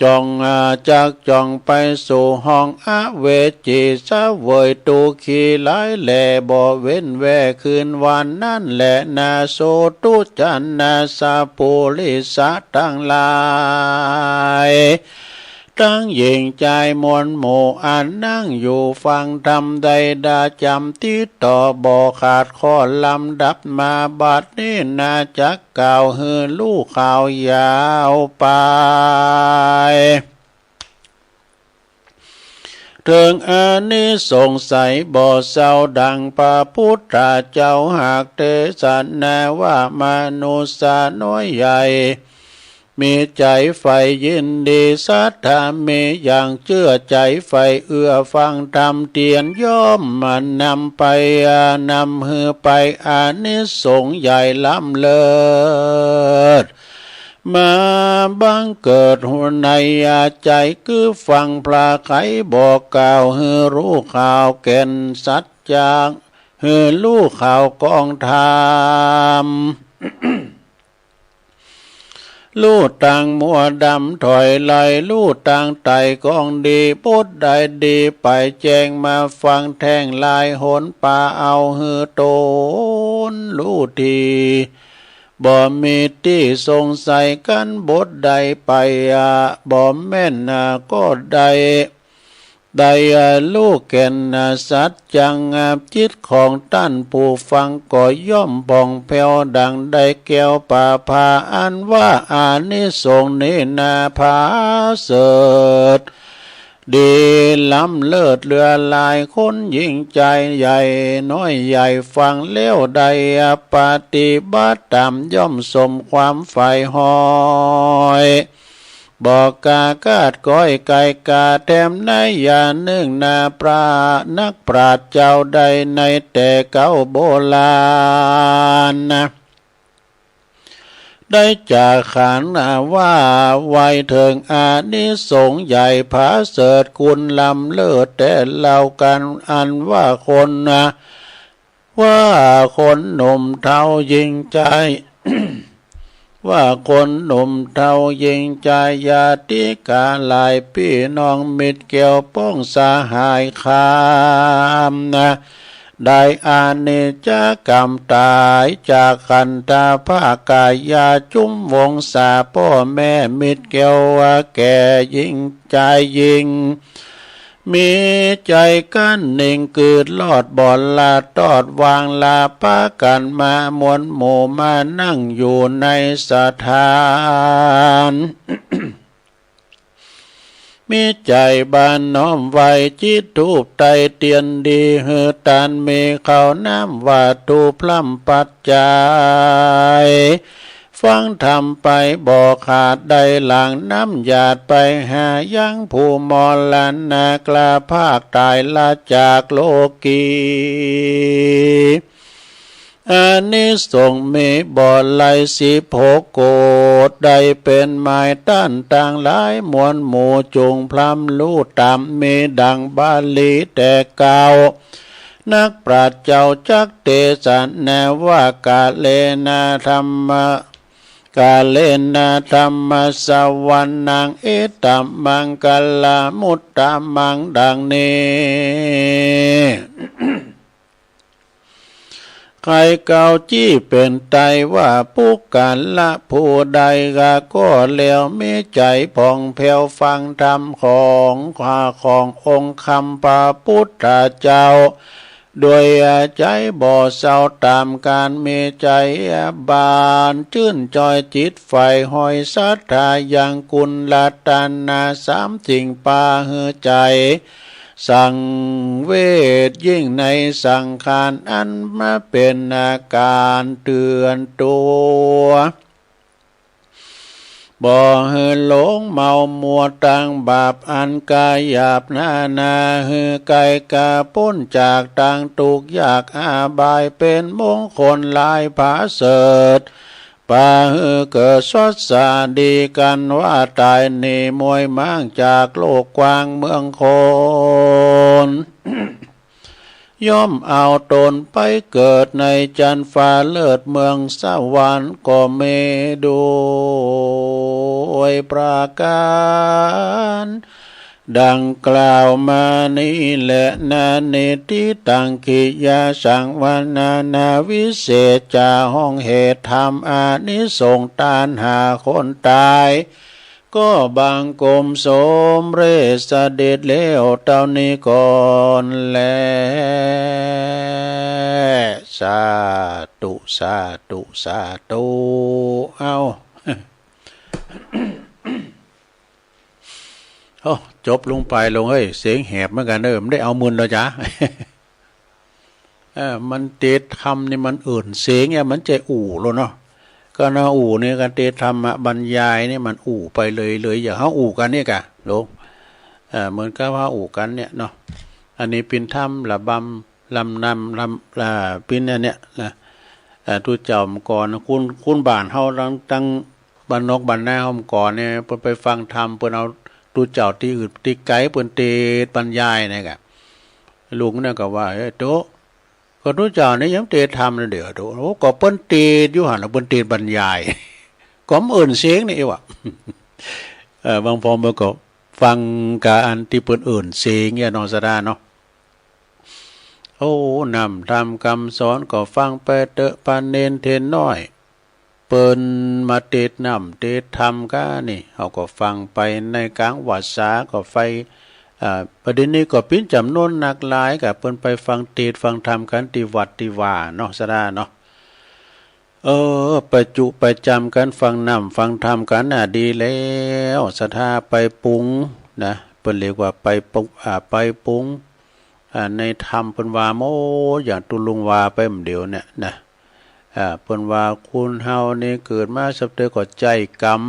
จ่อง อ่า จักจ่องไปสู่ห้องอเวจี เสวยตุ๊กขีหลายแล บ่เว้นแว่คืนวันนั้นแลนา โสตุจนาสปุริสะตังหลาย ตังหญิงจายมวลหมู่ อันนั่งอยู่ฟังธรรมได้ดาจ๋ำ ติดต่อบ่ขาดข้อลำดับมา บัดนี้นาจัก กล่าวหื้อลู่ข่าวยาวไป เถิงอานิสงส์ใสบ่เศร้า ดังพระพุทธเจ้าหากเตสนาว่า มนุษย์น้อยใหญ่ มีใจ๋ใฝ่ยินดี ศรัทธามีอย่างเจื้อใจ๋ ใฝ่เอื้อฟังธรรมเตียน ย่อมนำไป นำหื้อไป อานิสงส์ใหญ่ล้ำเลิศ มาบังเกิดในใจ๋ คือฟังพระไขบอกกล่าวหื้อรู้ข่าวแก่นสัจจะ หื้อรู้ข่าวกองธรรม รู้ตังมัวดำถอยไล่ รู้ตังไต่กองดี บทใดดีไปแจ้งมาฟังแท่งหลายหน ปาเอาหื้อตนรู้ที บ่มีตี้สงสัยกั๋น บทใดไปอะบ่แม่นอะก็ได้ ได้รู้แก่นสัจจัง จิตของต้านผู้ฟังก็ย่อมผ่องแผ้ว ดังได้แก้วประภา อันว่าอานิสงส์นี้นาผาเสริฐ ดีล้ำเลิศเหลือหลาย คนหญิงจายใหญ่น้อยใหญ่ฟังแล้วได้ปฏิบัติต๋าม ย่อมสมความใฝ่ห้อย บ่กล้าคาดก้อยไก่กา แถมในยามนึ่งนา พระนักปราชญ์เจ้าใดในแต่เก่าโบราณนา ได้จาขานว่าไว้เถิงอานิสงส์ใหญ่ผาเสริฐ คุณล้ำเลิศแต๊เล่ากั๋น อันว่าคน ว่าคนหนุ่มเฒ่าหญิงจาย ว่าคนหนุ่มเฒ่าหญิงจาย ญาติกาหลายปี้น้องมิตรแก้วป้องสหายคามนา ได้อานิจจกรรมต๋ายจากขันธพระกายา จุมวงศาป้อแม่มิตรแก้วว่าแก่หญิงจายหญิง มีใจ๋กั้นนิ่งกึ๊ดรอดบ่ละตอดวางละ ปากั๋นมามวลหมู่มานั่งอยู่ในสถาน มีใจ๋บานน้อมไหว้ จิตธูปไต้เตียนดี หื้อตานมีข้าวน้ำวัตถุพร่ำปัจจัย ฟังธรรมไปบ่ขาด ได้หลั่งน้ำหยาดไปหายัง ผู้มรณะกล้าพรากต๋ายละจากโลกี อานิสงส์มีบ่หลายสิบหกโกฏ ได้เป๋นหมายต้านตังหลายมวลหมู่ จุ่งพร่ำฮู้ต๋าม มีดั่งบาลีแต่เก่า นักปราชญ์เจ้าจักเตสนาว่า กาเลนะธัมมะ กาเลนะธัมมะสวนัง เอตะมังคะละมุตตะมัง ดังนี้ ใค่เก่าจี้เป๋นไต้ว่า ปุคคละผู้ใดก็แล้ว มีใจ๋ผ่องแผ้วฟังธรรมของข้า ขององค์คำพระปุทธเจ้า โดยใจ๋บ่เศร้าต๋ามกาล มีใจ๋บานจื้นจอย จิตใฝ่ห้อยศรัทธายังคุณรัตนะสาม สิ่งปาหื้อใจ๋สังเวชยิ่งในสังขาร อันมาเป๋นอาก๋านเตือนตั๋ว บ่หื้อหลงเมามัวตังบาปอันก๋าหยาบนานา หื้อไกลก๋าป๊นจากตังตุ๊กข์ยากอบาย เป๋นมงคลหลายผาเสริฐ ปาหื้อเกิดสวัสดีกั๋นว่า ต๋ายหนีมวยม้างจากโลกกว้างเมืองคน ย่อมเอาต๋นไปเกิดในจั๊นฟ้าเลิศเมืองสวรรค์ก็มี โดยประก๋าร ดังกล่าวมานี้แล นานิทธิตัง กิยะสังวานานา วิเศษจ๋าห้องเหตุธรรม อานิสงส์ต้านหาคนต๋าย ก็บังคมสมเร็จเสด็จแล้วเต้านี้ก่อนแล สาธุ สาธุ สาธุ เอ้า โอ้ จบลงไปลง เฮ้ย เสียงแหบเหมือนกั๋นเน่อ บ่ได้เอามึนดอกจ๊ะ เออ มันเตสน์ธรรมนี่มันเอิ้นเสียงเนี่ย มันจะอู้แล้วเนาะ ก็น่าอู้เนี่ย ก๋านเตสน์ธรรมบรรยายเนี่ยมันอู้ไปเลยๆ อย่างเฮาอู้กั๋นเนี่ยก่ะ โยม เออ เหมือนกับเฮาอู้กั๋นเนี่ยเนาะ อันนี้เป๋นธรรมระบำ ลำนำ ลำ อ่า ปิ้นอันเนี้ยนะ อ่า ตุ๊เจ้าเมื่อก่อน คน คนบ้านเฮาตัง ตังบ้านนอกบ้านนาเฮาเมื่อก่อนเนี่ย เปิ้นไปฟังธรรม เปิ้นเอาตุ๊เจ้าตี้อื่นตี้ไก๋ เปิ้นเตสน์บรรยายเนี่ยก่ะ ลุงเนี่ยก็ว่า เอ้ย โต ก็ตุ๊เจ้าเนี่ยยังเตสน์ธรรมเลยเดี๋ยว โต โอ้ ก็เปิ้นเตสน์อยู่หั้นแหละ เปิ้นเตสน์บรรยาย ก็บ่เอิ้นเสียงนี่เอวะ เออ บางพอมันก็ฟังกาอันตี้เปิ้นเอิ้นเสียงเนี่ยเนาะ ศรัทธาเนาะ โอ้ น้ำธรรมกำสอนก็ฟังไปเต๊อะ ปาเณรเถรน้อย เปิ้นมาเตสน์น้ำเตสน์ธรรมก้านี่ เฮาก็ฟังไป ในก๋างวัสสาก็ไป อ่า ประเดี๋ยวนี้ก็เป๋นจ๋ำนวนนักหลายก้า เปิ้นไปฟังเตสน์ฟังธรรมกั๋นตี้วัดตี้วาเนาะ ศรัทธาเนาะ เออ ประจุประจ๋ำกั๋นฟังน้ำฟังธรรมกั๋นน่ะ ดีแล้ว ศรัทธาไปปรุงนะ เปิ้นเรียกว่าไปปรุง อ่า ไปปรุง อ่า ในธรรมเปิ้นว่าหมด อย่างตุ๊ลุงว่าไปเมื่อเดียวเนี่ยนะ อ่า เปิ้นว่าคนเฮานี่เกิดมาสักเตื้อก็ใจ๊กรรม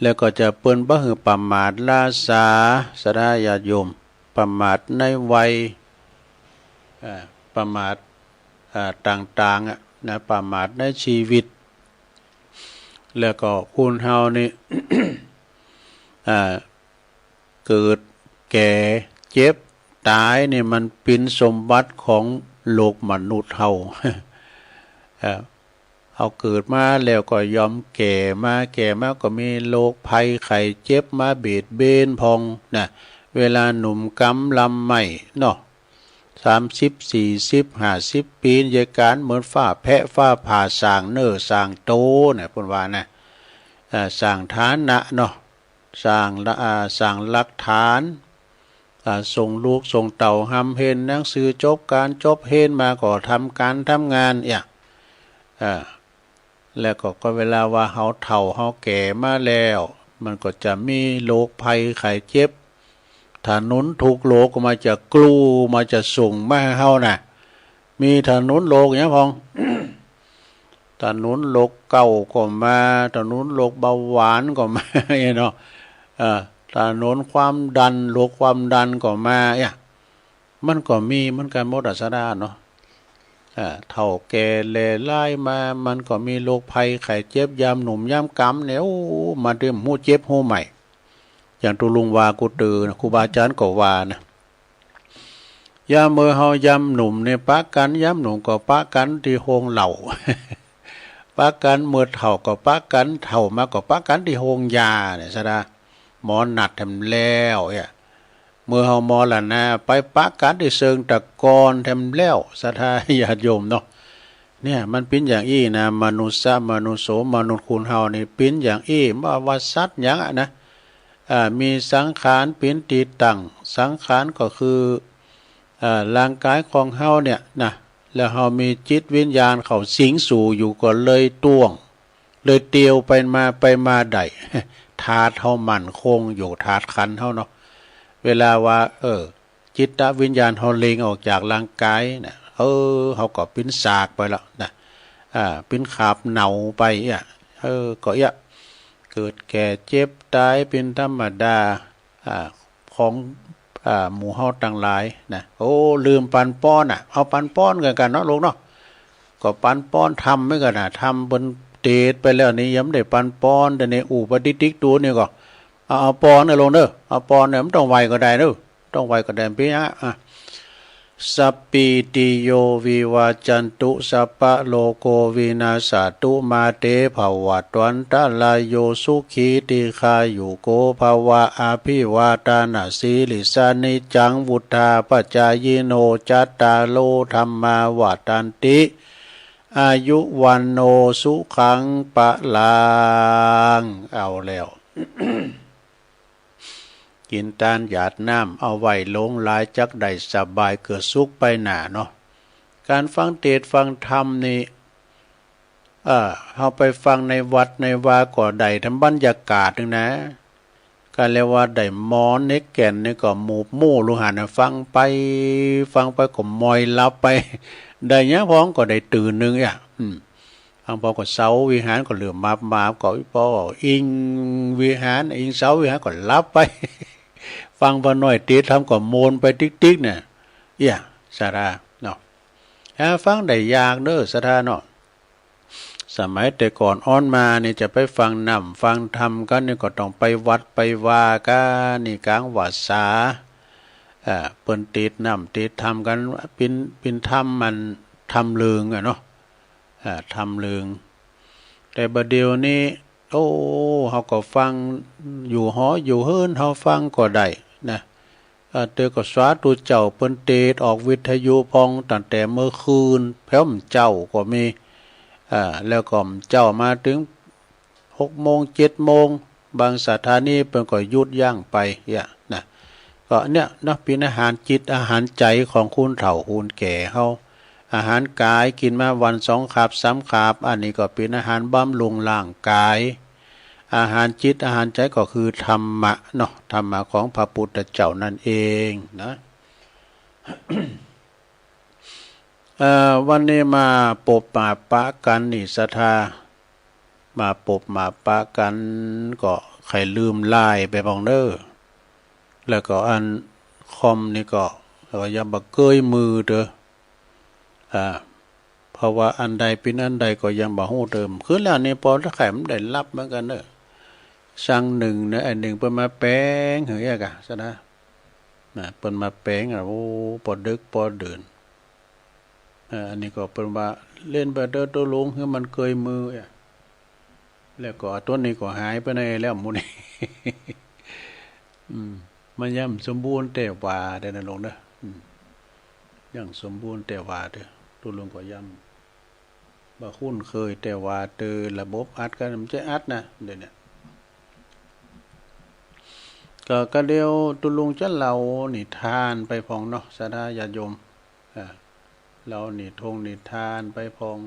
แล้วก็จะเปิ้นบ่หื้อประมาทล้าสา ศรัทธาญาติโยม ประมาทในวัย อ่า ประมาท อ่า ต่างๆ อะนะ ประมาทในชีวิต แล้วก็คนเฮานี่ อ่า เกิด แก่ เจ็บ ต๋ายนี่มันเป๋นสมบัติของโลกมนุษย์เฮา เอ่อ เฮาเกิดมาแล้วก็ย่อมแก่มา แก่มาก็มีโรคภัยไข้เจ็บมาเบียดเบียนพ่องนะ เวลาหนุ่มกำลังใหม่เนาะ สามสิบ สี่สิบ ห้าสิบ ปี๋ เยียะก๋านเหมือนฟ้าแผะฟ้าผ่า สร้างเนื้อสร้างโตนะ เปิ้นว่านะ อ่า สร้างฐานะเนาะ สร้างละ อ่า สร้างหลักฐาน อ่า ส่งลูกส่งเต้าฮ่ำเฮียนหนังสือ จบก๋านจบเฮียนมาก็ทำก๋านทำงาน เอี้ย อ่า แล้วก็ ก็เวลาว่าเฮาเฒ่าเฮาแก่มาแล้ว มันก็จะมีโรคภัยไข้เจ็บ ถนนทุกโลกก็มันจะกรู มันจะส่งมาหื้อเฮาน่ะ มีถนนโลกหยังพ่อง ถนนโรคเกาต์ก็มา ถนนโรคเบาหวานก็มา เนาะ เออ ถนนความดัน โรคความดันก็มา เนี่ย มันก็มีเหมือนกั๋นหมดอะ สะดาเนาะ อ่า เฒ่าแก่แหล่หลายมา มันก็มีโรคภัยไข้เจ็บ ยามหนุ่มยามก๋ำเนี่ย โอ้ มาตี้ฮู้เจ็บฮู้ไข้ อย่างตุ๊ลุงว่ากู้เตื้อนะ ครูบาอาจ๋ารย์ก็ว่านะ ยามเมื่อเฮายามหนุ่มเนี่ยปะกั๋น ยามหนุ่มก็ปะกั๋นตี้โฮงเหล้า ปะกั๋น เมื่อเฒ่าก็ปะกั๋น เฒ่ามาก็ปะกั๋นตี้โฮงยาเนี่ย สะดา หมอนัดแถมแล้วเนี่ย เมื่อเฮามรณะไปปะกั๋นตี้เชิงตะกอนแถมแล้ว ศรัทธาญาติโยมเนาะ เนี่ย มันเป๋นอย่างอี้นะ มนุษย์ มนุษย์โส มนุษย์คนเฮานี่เป๋นอย่างอี้ บ่ว่าสัตว์หยังอะนะ อ่า มีสังขารเป๋นตี้ตั้ง สังขารก็คือ อ่า ร่างก๋ายของเฮาเนี่ยนะ แล้วเฮามีจิตวิญญาณเข้าสิงสู่อยู่ก็เลยต้วง เลยเตียวไปมา ไปมาได้ ธาตุเฮามั่นคงอยู่ ธาตุขันธ์เฮาเนาะ เวลาว่า เออ จิตวิญญาณเฮาเล็งออกจากร่างก๋ายนะ เออ เฮาก็เป๋นซากไปแล้วนะ อ่า เป๋นขาบเน่าไปเนี่ย เออ ก็เนี่ย เกิดแก่เจ็บต๋ายเป๋นธรรมดา อ่า ของ อ่า หมู่เฮาตังหลายนะ โอ้ ลืมปันป้อนน่ะ เอาปันป้อนกั๋นกั๋นเนาะลูกเนาะ ก็ปันป้อนธรรมเหมือนกั๋นน่ะ ธรรมเปิ้นเตศน์ไปแล้วนี่ยังบ่ได้ปันป้อน แต่นี่อู้ไปติ๊กๆ ตั๋วนี่ก็ เอา เอาป้อนเน่อลูกเน่อ เอาป้อนเนี่ย บ่ต้องไหว้ก็ได้เน่อ บ่ต้องไหว้ก็ได้ เป๋นหยังอะ สัพพีติโยวิวัชชันตุ สัพพะโรโควินัสสะตุ มาเตภวัตวันตะราโย สุขีทีฆายุโกภะวะ อะภิวาทะนะสีลิสสะ นิจจังวุฑฒาปะจายิโน จัตตาโรธัมมาวัฑฒันติ อายุวัณโณสุขังพะลัง เอาแล้ว กิ๋นตานหยาดน้ำ เอาไหว้หลวงหลายจักได้สบายเกิดสุขไปหน้าเนาะ ก๋านฟังเตศน์ฟังธรรมนี่ เออ เฮาไปฟังในวัดในวาก็ได้ธรรมบรรยากาศนึ่งนะ ก็เรียกว่าได้หมอนเน็กแก่นนี่ก็หมูบมู่ลูกหันน่ะ ฟังไป ฟังไปก็มอยหลับไป ได้หยังพ่องก็ได้ตื่นนึ่งเนี่ย อืม บางพ่องก็เสาวิหารก็เหลือมาบมาบ ก็พ่องอิงวิหาร อิงเสาวิหารก็หลับไป ฟังป้อน้อยเตศน์ธรรมก็โมนไปติ๊กๆ เนี่ย เอี้ย ศรัทธาเนาะ หาฟังได้ยากเน่อ ศรัทธาเนาะ สมัยแต่ก่อนอ้อนมานี่จะไปฟังน้ำฟังธรรมกั๋นนี่ก็ต้องไปวัดไปวากั๋นนี่ ก๋างพรรษา อ่า เปิ้นเตศน์น้ำเตศน์ธรรมกั๋น เป๋น เป๋นธรรมมัน ธรรมเริงอะเนาะ อ่า ธรรมเริง แต่บ่าเดี่ยวนี้ โอ้ เฮาก็ฟังอยู่หออยู่เฮือนเฮาฟังก็ได้นะ เอ่อ แต่ก็สาธุเจ้า เปิ้นเตศน์ออกวิทยุพ่องตั้งแต่เมื่อคืน แผวบ่าเจ๊าก็มี อ่า แล้วก็บ่าเจ๊ามาเถิงหกโมงเจ็ดโมง บางสถานีเปิ้นก็หยุดยั้งไป เนี่ยนะ ก็เนี่ยเนาะ เป๋นอาหารจิตอาหารใจ๋ของคนเฒ่าคนแก่เฮา อาหารก๋ายกิ๋นมาวันสองคาบสามคาบ อันนี้ก็เป๋นอาหารบำรุงร่างก๋าย อาหารจิตอาหารใจ๋ก็คือธรรมะเนาะ ธรรมะของพระพุทธเจ้านั่นเองนะ เอ่อ วันนี้มาปบมาปะกั๋นนี่ ศรัทธา มาปบมาปะกั๋น ก็ใค่ลืมไลน์ไปพ่องเน่อ แล้วก็อันคอมนี่ก็ ก็ยังบ่เกยมือเต๊อะ อ่า เพราะว่าอันใดเป๋นอันใดก็ยังบ่ฮู้เต๊อะ คืนแล้วนี่ปอใค่บ่ได้หลับเหมือนกั๋นเน่อ ซังนึ่งเนี่ย ไอ้นึ่งเปิ้นมาแป๋งหื้อเอี้ยก่ะ ศรัทธา นะ เปิ้นมาแป๋งอะ โอ้ ปอดึกปอดื่น เอ่อ อันนี้ก็เปิ้นว่าเล่นไปเต๊อะตุ๊ลุง หื้อมันเกยมืออะ แล้วก็ตั๋วนี้ก็หายไปไหนแล้วหมู่นี้ อืม มันยังบ่สมบูรณ์แต่ว่าเต๊อะนะลุงเต๊อะ อืม ยังบ่สมบูรณ์แต่ว่าเต๊อะ ตุ๊ลุงก็ยัง บ่คุ้นเคย แต่ว่าเต๊อะระบบอัดก็มันจะอัดนะ เดี๋ยวนี้ ก็ ก็เดี๋ยวตุ๊ลุงจะเล่านิทานไปพ่องเนาะ ศรัทธาญาติโยม อ่า เล่านิทงนิทานไปพ่อง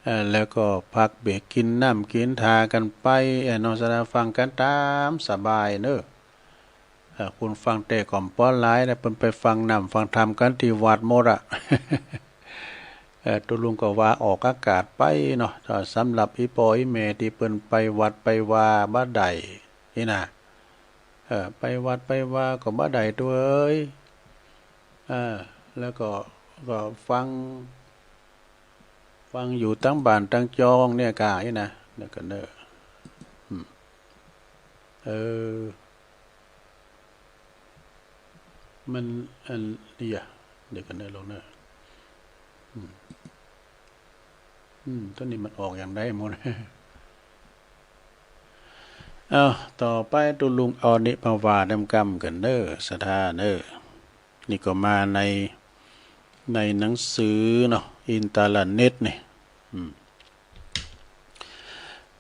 เอ่อ แล้วก็พักเบรกกิ๋นน้ำกิ๋นทากั๋นไป เอ่อ เนาะ สดับฟังกั๋นต๋ามสบายเนาะ เอ่อ คนฟังแต๊ก็บ่หลายนะ เปิ้นไปฟังน้ำฟังธรรมกั๋นตี้วัดหมดอะ เอ่อ ตุ๊ลุงก็ว่าออกอากาศไปเนาะ ถ้าสำหรับอี่ป้ออี่แม่ตี้เปิ้นไปวัดไปวาบ่ได้นี่นะ เอ่อ ไปวัดไปวาก็บ่ได้ ตุ๊เอ๋ย เอ่อ แล้วก็ ก็ฟัง ฟังอยู่ตังบ้านตังจองเนี่ยก่าอี้นะ เดี๋ยวก่อนเน่อ อืม เออ มัน อันนี้อะ เดี๋ยวก่อนเน่อ ลงเน่อ อืม อืม ต๋อนนี้มันออกอย่างใดหมด เอ้า ต่อไปตุ๊ลุงเอาอันนี้มาว่าแนมกำกั๋นเน่อ ศรัทธาเน่อ นี่ก็มาใน ในหนังสือเนาะ อินเทอร์เน็ตนี่ อืม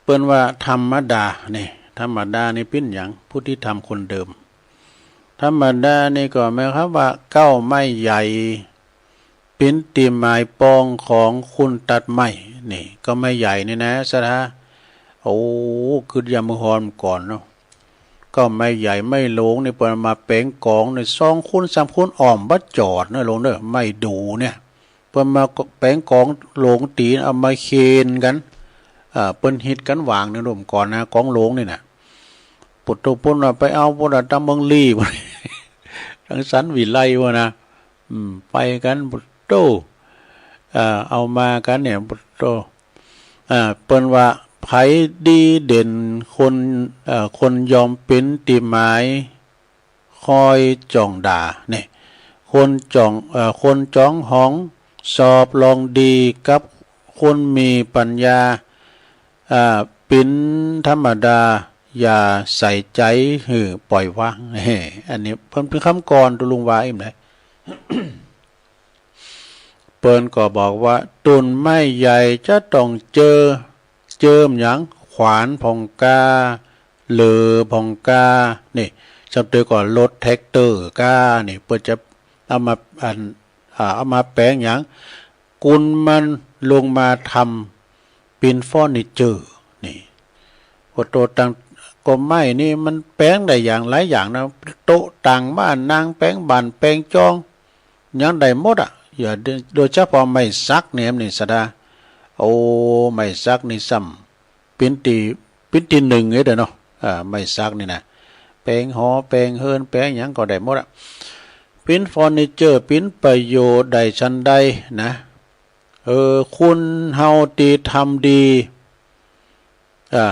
เปิ้นว่าธรรมดานี่ ธรรมดานี่เป๋นหยัง ผู้ตี้ทำคนเดิม ธรรมดานี่ก็หมายความว่าเก๊าไม้ใหญ่ เป๋นตี้หมายปองของคนตัดไม้ นี่เก๊าไม้ใหญ่นี่นะ ศรัทธา โอ้ กึ๊ดยามมื้อฮอนก่อนเนาะ เก๊าไม้ใหญ่ไม้หลวงนี่เปิ้นเอามาแป๋งก๋องนี่ สองคนสามคนอ้อมบ่จอดเน่อ ลงเน่อ ไม้ดู่เนี่ย เปิ้นมาแป๋งก๋องหลวงตี๋ เอามาเคนกั๋น อ่า เปิ้นฮิตกั๋นหว่างนึ่งลุ่มก่อนนะ ก๋องหลวงนี่นะ ปุโตปุ้นว่าไปเอาปุ้นน่ะ ตางเมืองลี้ ตางสันวิไลปุ้นนะ อืม ไปกั๋น ปุโต เอ่อ เอามากั๋นเนี่ย ปุโต อ่า เปิ้นว่า ใผดีเด่นคน เอ่อ คนยอมเป๋นตี้หมาย คอยจ้องด่า นี่ คนจ้อง เอ่อ คนจ้องหองสอบลองดีกับคนมีปัญญา อ่า เป๋นธรรมดา อย่าใส่ใจ๋หื้อ ปล่อยวาง อันนี้เปิ้นเป๋นกำกลอน ตุ๊ลุงว่าอี้แหม เปิ้นก็บอกว่า ต้นไม้ใหญ่จะต้องเจอ เจิมหยัง ขวานพ่องกล้า เหลื่อพ่องกล้า นี่ สำเตอก็รถแทรกเตอร์กล้า นี่ เปิ้นจะเอามา อัน อ่า เอามาแป๋งหยัง กุนมันลงมาทำเป๋นเฟอร์นิเจอร์ นี่ โอ้ โต๊ะตัง ก็ไม้นี่มันแป๋งได้อย่างหลายอย่างนะ โต๊ะตัง ม้านั่ง แป๋งบ้าน แป๋งจอง หยังได้หมดอะ อย่า โดยเฉพาะไม้สักเนี่ยนี่ ศรัทธา โอ้ ไม้สักนี่ซ้ำ เป๋นตี้ เป๋นตี้นึ่งเลยเนาะ อ่า ไม้สักนี่นะ แป๋งหอ แป๋งเฮือน แป๋งหยังก็ได้หมดอะ เป๋นเฟอร์นิเจอร์ เป๋นประโยชน์ได้ฉันใดนะ เออ คนเฮาตี้ทำดี อ่า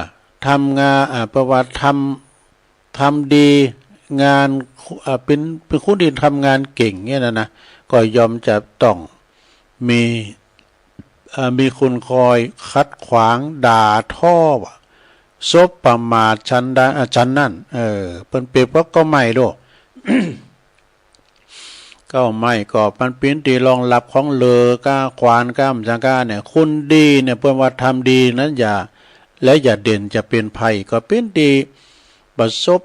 ทำงาน อ่า ประวัติทำ ทำดี งาน อ่า เป๋น เป๋นคนตี้ทำงานเก่งเนี่ยนะนะ ก็ย่อมจะต้องมี เอ่อ มีคนคอยขัดขวาง ด่าถ้อว่า สบประมาทฉันใด อ่า ฉันนั้น เออ เปิ้นเปรียบกับเก๊าไม้โด เก๊าไม้ก็มันเป๋นตี้รองรับของเหลื่อก้า ขวานก้า หยังก้าเนี่ย คนดีเนี่ย เปิ้นว่าทำดีนั้นอย่า และอย่าเด่นจะเป็นภัย ก็เป๋นตี้ประสบ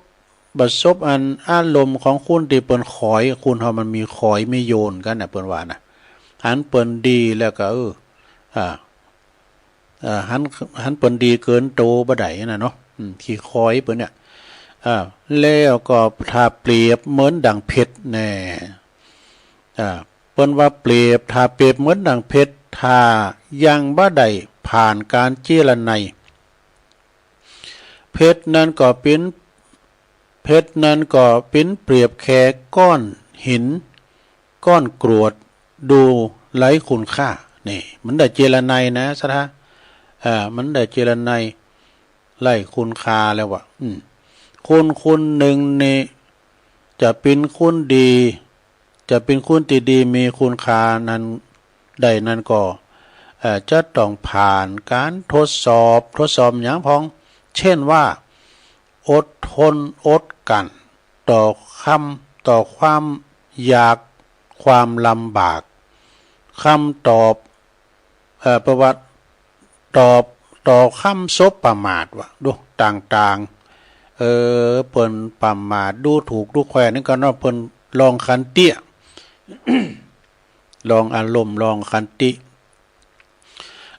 ประสบอันอารมณ์ของคนตี้เปิ้นขอย คนเฮามันมีขอยมีโยนกั๋นนะ เปิ้นว่านะ หันเปิ้นดีแล้วก็ เออ อ่า เอ่อ หัน หันเปิ้นดีเกินโตบ่ได้นะเนาะ อืม ขี้ขอยเปิ้นเนี่ย อ่า แล้วก็ถ้าเปรียบเหมือนดั่งเพชรแน่ อ่า เปิ้นว่าเปรียบ ถ้าเปรียบเหมือนดั่งเพชร ถ้ายังบ่ได้ผ่านก๋านเจรไนย เพชรนั้นก็เป๋น เพชรนั้นก็เป๋นเปรียบแค่ก้อนหิน ก้อนกรวด ดูไร้คุณค่า นี่ มันได้เจรไนยนะ ศรัทธา อ่า มันได้เจรไนย ไร้คุณค่าแล้วว่ะ อืม คนคนนึ่งนี่ จะเป๋นคนดี จะเป๋นคนตี้ดีมีคุณค่านั้นได้นั้นก็ เอ่อ จะต้องผ่านก๋านทดสอบ ทดสอบหยังพ่อง เช่นว่า อดทนอดกลั้นต่อคำ ต่อความยาก ความลำบาก คำตอบ เอ่อ ประวัติ ตอบ ต่อคำสบประมาทว่ะ ดูต่างๆ เออ เปิ้นประมาท ดูถูกดูแควนนี่ก็เนาะ เปิ้นลองขันติ ลองอารมณ์ ลองขันติ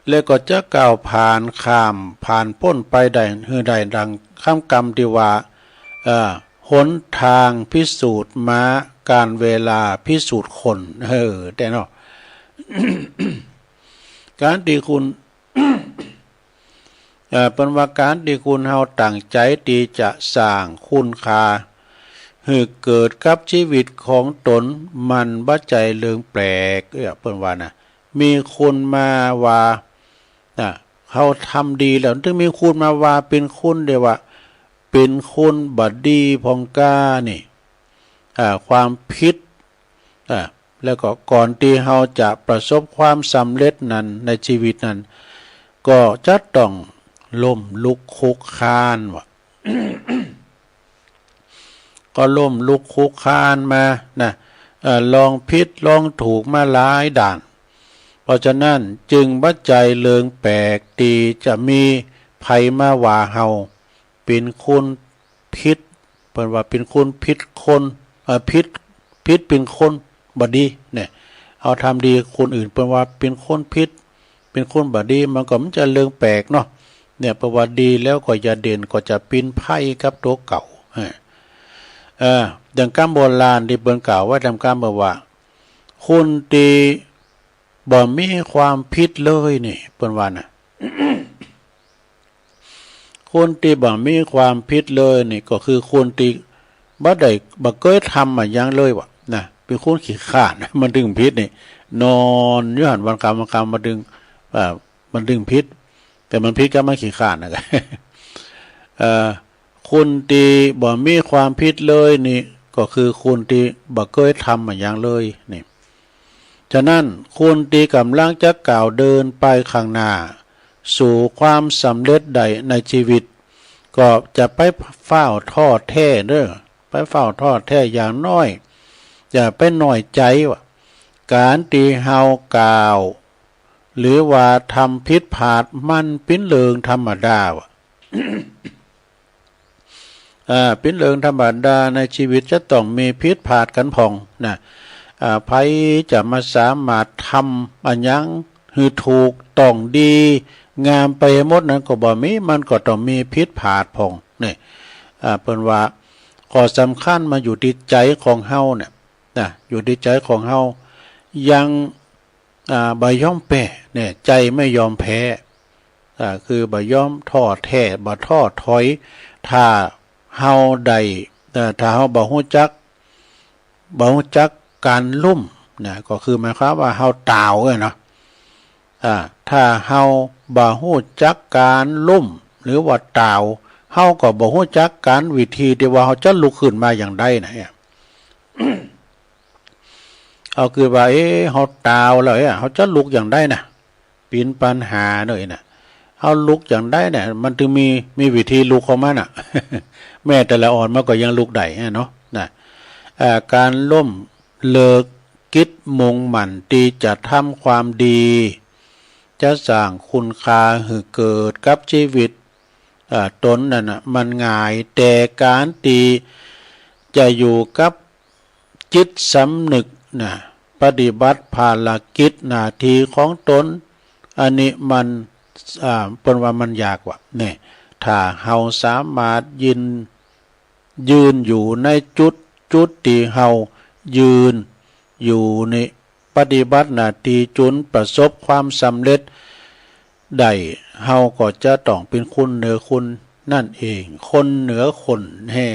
แล้วก็จะก้าวผ่านข้าม ผ่านป๊นไปได้ หื้อได้ดังกำ กำตี้ว่า เอ่อ หนตางพิสูจน์ม้า กาลเวลาพิสูจน์คน เออ แต๊เนาะ ก๋านตี้คุณ เอ่อ เปิ้นว่าก๋านตี้คุณเฮาตั้งใจ๋ตี้จะสร้างคุณค่าหื้อเกิดกับจีวิตของต๋น มันบ่ใจ้เรื่องแปลก เออ เปิ้นว่านะ มีคนมาว่า นะ เฮาทำดีแล้ว ตึงมีคนมาว่าเป๋นคน เรียกว่าเป๋นคนบ่ดีพ่องก้านี่ อ่า ความผิด อ่า แล้วก็ก่อนตี้เฮาจะประสบความสำเร็จนั้นในจีวิตนั้น ก็จะต้องล้มลุกคลุกคลานว่า ก็ล้มลุกคลุกคลานมานะ เอ่อ ลองผิดลองถูกมาหลายด้าน เพราะฉะนั้นจึงบ่ใจ้เรื่องแปลกตี้จะมีใผมาว่าเฮาเป๋นคนผิด เปิ้นว่าเป๋นคนผิดคน เอ่อ ผิด ผิดเป๋นคนบ่ดีเนี่ย เฮาทำดีคนอื่นเปิ้นว่าเป๋นคนผิด เป๋นคนบ่ดี มันก็บ่ใจ้เรื่องแปลกเนาะ เนี่ย เพราะว่าดีแล้วก็จะเด่น ก็จะเป๋นภัยกับตั๋วเก่า เออ เออ ดังกำโบราณตี้เปิ้นกล่าวไว้ ดังกำบอกว่า คนตี้บ่มีความผิดเลยนี่ เปิ้นว่านะ คนตี้บ่มีความผิดเลยนี่ ก็คือคนตี้บ่ได้ บ่เกยทำอะหยังเลยว่า นะ เป๋นคนขี้คร้าน มันตึงผิดนี่ นอนอยู่หั้นวันกำวันกำ มันตึง อ่า มันตึงผิด แต่มันผิดกับมันขี้คร้านนะ เอ่อ คนตี้บ่มีความผิดเลยนี่ ก็คือคนตี้บ่เกยทำอะหยังเลยนี่ ฉะนั้นคนตี้ก่ำลังจะก้าวเดินไปข้างหน้า สู่ความสำเร็จได้ในจีวิต ก็จะไปฟ้าวท้อแท้เด้อ ไปฟ้าวท้อแท้ อย่างน้อย อย่าไปน้อยใจ๋ว่า ก๋านตี้เฮากล่าว หรือว่าทำผิดพลาด มันเป๋นเรื่องธรรมดาว่า อ่า เป๋นเรื่องธรรมดา ในจีวิตจะต้องมีผิดพลาดกั๋นพ่องนะ อ่า ใผจะมาสามารถทำอะหยังหื้อถูกต้องดีงามไปหื้อหมดนั้นก็บ่มี มันก็ต้องมีผิดพลาดพ่องนี่ อ่า เปิ้นว่าข้อสำคัญมันอยู่ตี้ใจ๋ของเฮาเนี่ยนะ อยู่ตี้ใจ๋ของเฮา ยัง อ่า บ่ยอมแพ้เนี่ย ใจไม่ยอมแพ้ อ่า คือบ่ยอมท้อแท้ บ่ท้อถอย ถ้าเฮาได้ เอ่อ ถ้าเฮาบ่ฮู้จัก บ่ฮู้จักก๋านล้มนะ ก็คือหมายความว่าเฮาตาวเอ้ยเนาะ อ่า ถ้าเฮาบ่ฮู้จักก๋านล้ม หรือว่าตาว เฮาก็บ่ฮู้จักก๋านวิธีตี้ว่าเฮาจะลุกขึ้นมาอย่างใดนะ เฮาคือว่า เอ๊ะ เฮาตาวแล้ว เอ๊ะ เฮาจะลุกอย่างใดนะ เป๋นปัญหาเนาะ เอ๊ะ นะ เฮาลุกอย่างใดเนี่ย มันตึงมี มีวิธีลุกของมันน่ะ แม้แต่ละอ่อนมันก็ยังลุกได้อะเนาะ นะ อ่า ก๋านล้มเลิกกิจมุ่งมั่นตี้จะทำความดี จะสร้างคุณค่าหื้อเกิดกับจีวิต อ่า ต๋นนั้นน่ะ มันง่าย แต่ก๋านตี้จะอยู่กับจิตสำนึกนะ ปฏิบัติภารกิจหน้าตี้ของต๋น อันนี้มัน อ่า เปิ้นว่ามันยากว่า เนี่ย ถ้าเฮาสามารถยืน ยืนอยู่ในจุด จุดตี้เฮายืนอยู่นี่ ปฏิบัติหน้าตี้จ๋นประสบความสำเร็จได้ เฮาก็จะต้องเป๋นคนเหนือคนนั่นเอง คนเหนือคน แฮ่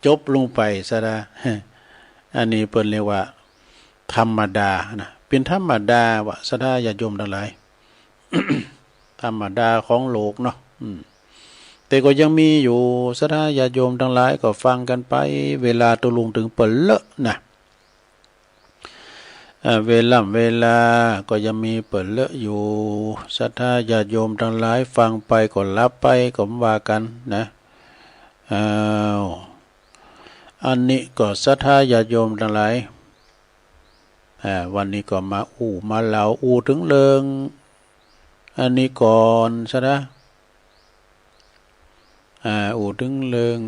จบลงไปซะละ อันนี้เปิ้นเรียกว่าธรรมดานะ เป๋นธรรมดาว่า ศรัทธาญาติโยมตังหลาย ธรรมดาของโลกเนาะ อืม แต่ก็ยังมีอยู่ ศรัทธาญาติโยมตังหลายก็ฟังกั๋นไป เวลาตกลงตึงเป๋นเลอะนะ เอ่อ เวล่ำเวลาก็ยังมีเป๋นเลอะอยู่ ศรัทธาญาติโยมตังหลายฟังไปก็หลับไปก็บ่ว่ากั๋นนะ อ้าว อันนี้ก็ศรัทธาญาติโยมตังหลาย อ่า วันนี้ก็มาอู้มาเล่า อู้เถิงเรื่อง อันนี้ก่อนซะนะ อ่า อู้เถิงเรื่อง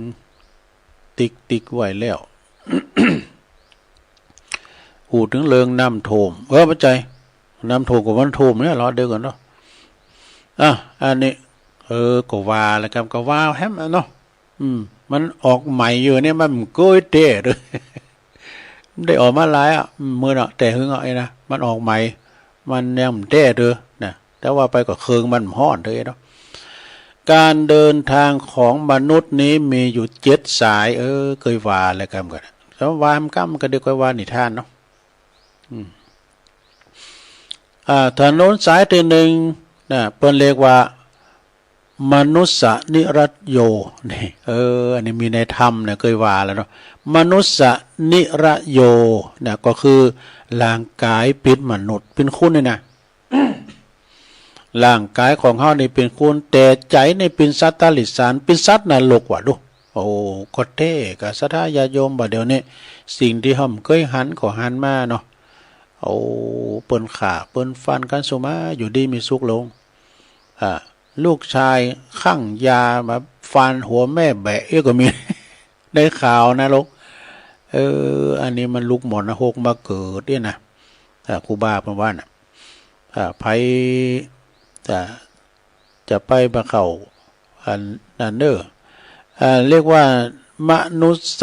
ติ๊กติ๊กไว้แล้ว อู้เถิงเรื่องน้ำท่วม เออ บ่ใจ้ น้ำท่วมกับมันท่วมเนี่ย รอเดี๋ยวก่อนเนาะ อ่ะ อันนี้ เออ ก็ว่าแล้วกั๋น ก็ว่าแหมอะเนาะ อืม มันออกใหม่อยู่เนี่ย มันบ่เกยแต๊เด้อ มันได้ออกมาหลายอ่ะ อืม มื้อเนาะ แต่หึงอ่ะ ไอ้นะ มันออกใหม่ มันยังบ่แต๊เด้อนะ แต่ว่าไปก็เคิงมันฮ้อนเด้อเนาะ ก๋านเดินทางของมนุษย์นี้มีอยู่เจ็ดสาย เออ เกยว่าแล้วกั๋น ก็ว่ามันก้ำก็เดี๋ยวค่อยว่านิทานเนาะ อืม อ่า ถนนสายตี้หนึ่งนะ เปิ้นเรียกว่า มนุสสนิรโย นี่ เออ อันนี้มีในธรรมนะ เกยว่าแล้วเนาะ มนุสสนิรโยนะ ก็คือร่างก๋ายเป๋นมนุษย์ เป๋นคนนี่นะ ร่างก๋ายของเฮานี่เป๋นคน แต่ใจ๋นี่เป๋นสัตว์ติรัจฉาน เป๋นสัตว์นรกว่ะดู โอ้ ก็แต๊ ก็ศรัทธาญาติโยม บ่าเดี่ยวนี้ สิ่งตี้เฮาบ่เกยหันก็หันมาเนาะ โอ้ เปิ้นฆ่า เปิ้นฟันกั๋น สุมาอยู่ดีมีสุขลง อ่า ลูกจายคลั่งยามาฟันหัวแม่แบะอี้ก็มี ได้ข่าวนะลูก เออ อันนี้มันลูกหมอนรกมาเกิดเนี่ยนะ อ่า ครูบาเปิ้นว่าน่ะ อ่า ใผ อ่า จะไปบ่เข้า อันนั้นเน้อ อ่า เรียกว่า มนุสส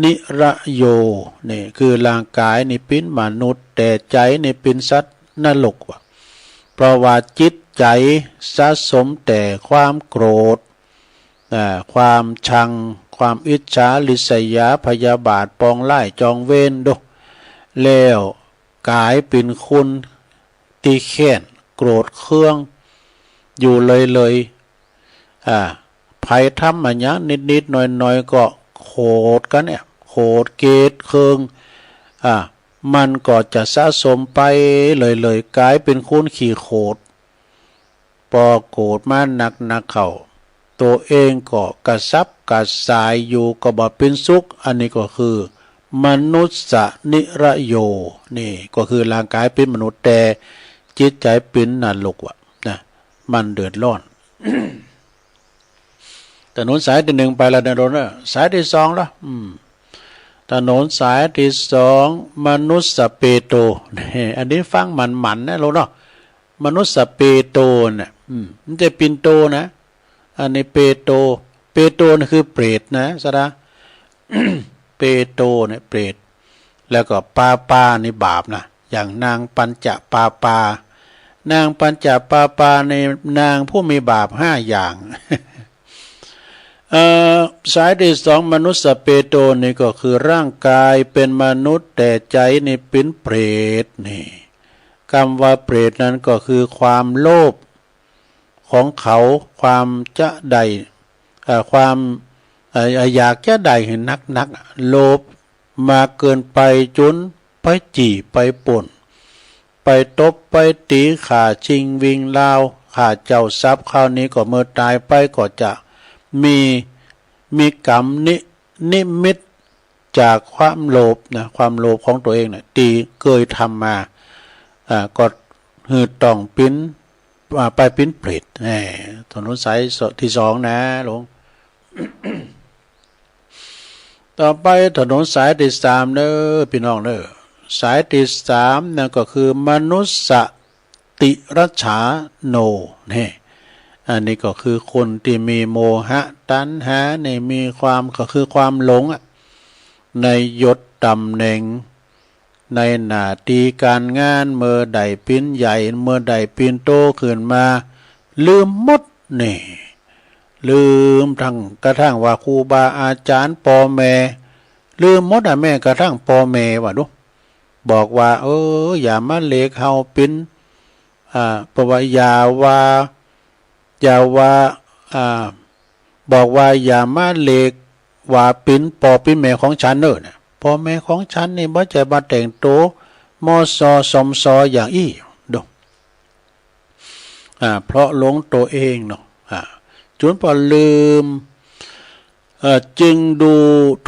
นิรโย นี่คือร่างก๋ายนี่เป๋นมนุษย์ แต่ใจ๋นี่เป๋นสัตว์นรกว่ะ เพราะว่าจิตใจ๋สะสมแต่ความโกรธ อ่า ความชัง ความอิจฉาริษยา พยาบาท ปองร้าย จองเวรดู แล้วก๋ายเป๋นคนตี้แค้น โกรธเคือง อยู่เลยๆ อ่า ใผทำอะหยังนิดๆ หน่อยๆ ก็โขดกั๋นเนี่ย โขดเกลียดเคือง อ่า มันก็จะสะสมไปเลยๆ ก๋ายเป๋นคนขี้โขด ปอโกรธมานักๆ เข้า ตั๋วเองก็กระสับกระส่ายอยู่ ก็บ่เป๋นสุข อันนี้ก็คือ มนุสสนิรโย นี่ก็คือร่างก๋ายเป๋นมนุษย์ แต่จิตใจ๋เป๋นนรกว่ะนะ มันเดือดร้อน ถนนสายตี้หนึ่งไปแล้วนะลูกเนาะ สายตี้สองละ อืม ถนนสายตี้สอง มนุสสเปโต นี่ อันนี้ฟังหมั่นๆ นะลูกเนาะ มนุสสเปโตเนี่ย อืม บ่ใจ้ปิ่นโตนะ อันนี้เปโต เปโตนี่คือเปรตนะ ศรัทธา เปโตเนี่ยเปรต แล้วก็ปาปานี่บาปนะ อย่างนางปัญจปาปา นางปัญจปาปานี่นางผู้มีบาปห้าอย่าง เอ่อ สายตี้สอง มนุสสเปโตนี่ก็คือร่างก๋ายเป๋นมนุษย์ แต่ใจ๋นี่เป๋นเปรต นี่ กำว่าเปรตนั้นก็คือความโลภของเขา ความจะได้ เอ่อ ความ เอ่อ อยากจะได้หื้อนักๆ อะ โลภมากเกินไป จ๋นไปจี้ไปปล้น ไปตบไปตี๋ ฆ่าชิงวิ่งราว ฆ่าเจ้าทรัพย์ คราวนี้ก็เมื่อต๋ายไปก็จะมี มีก๋รรมนิ นิมิตจากความโลภนะ ความโลภของตั๋วเองเนี่ย ตี้เกยทำมา อ่า ก็หื้อต้องปิ๋น อ่า ไปปิ๋นเปรต แหม ถนนสายตี้สองนะลูก ต่อไปถนนสายตี้สามเน้อ ปี้น้องเน้อ สายตี้สามนั่นก็คือ มนุสสติรัจฉาโน นี่ อันนี้ก็คือคนตี้มีโมหะตัณหา นี่มีความ ก็คือความหลงอะ ในยศต๋ำแหน่ง ในหน้าตี้ก๋านงาน เมื่อได้ปิ๋นใหญ่ เมื่อได้ปิ๋นโตขึ้นมา ลืมหมด นี่ ลืมตังกระทั่งว่าครูบาอาจ๋ารย์ ป้อแม่ ลืมหมดอะ แม้กระทั่งป้อแม่ว่าดู บอกว่า เออ อย่ามาเรียกเฮาปิ๋น อ่า บอกว่าอย่าว่า อย่าว่า อ่า บอกว่าอย่ามาเรียกว่าปิ๋นป้อปิ๋นแม่ของฉันเน้อ นะ ป้อแม่ของฉันนี่บ่ใจ้มาแต่งตั๋วมอซอซอมซออย่างอี้ ดู อ่า เพราะหลงตั๋วเองเนาะ อ่า จ๋นปอลืม เอ่อ จึงดู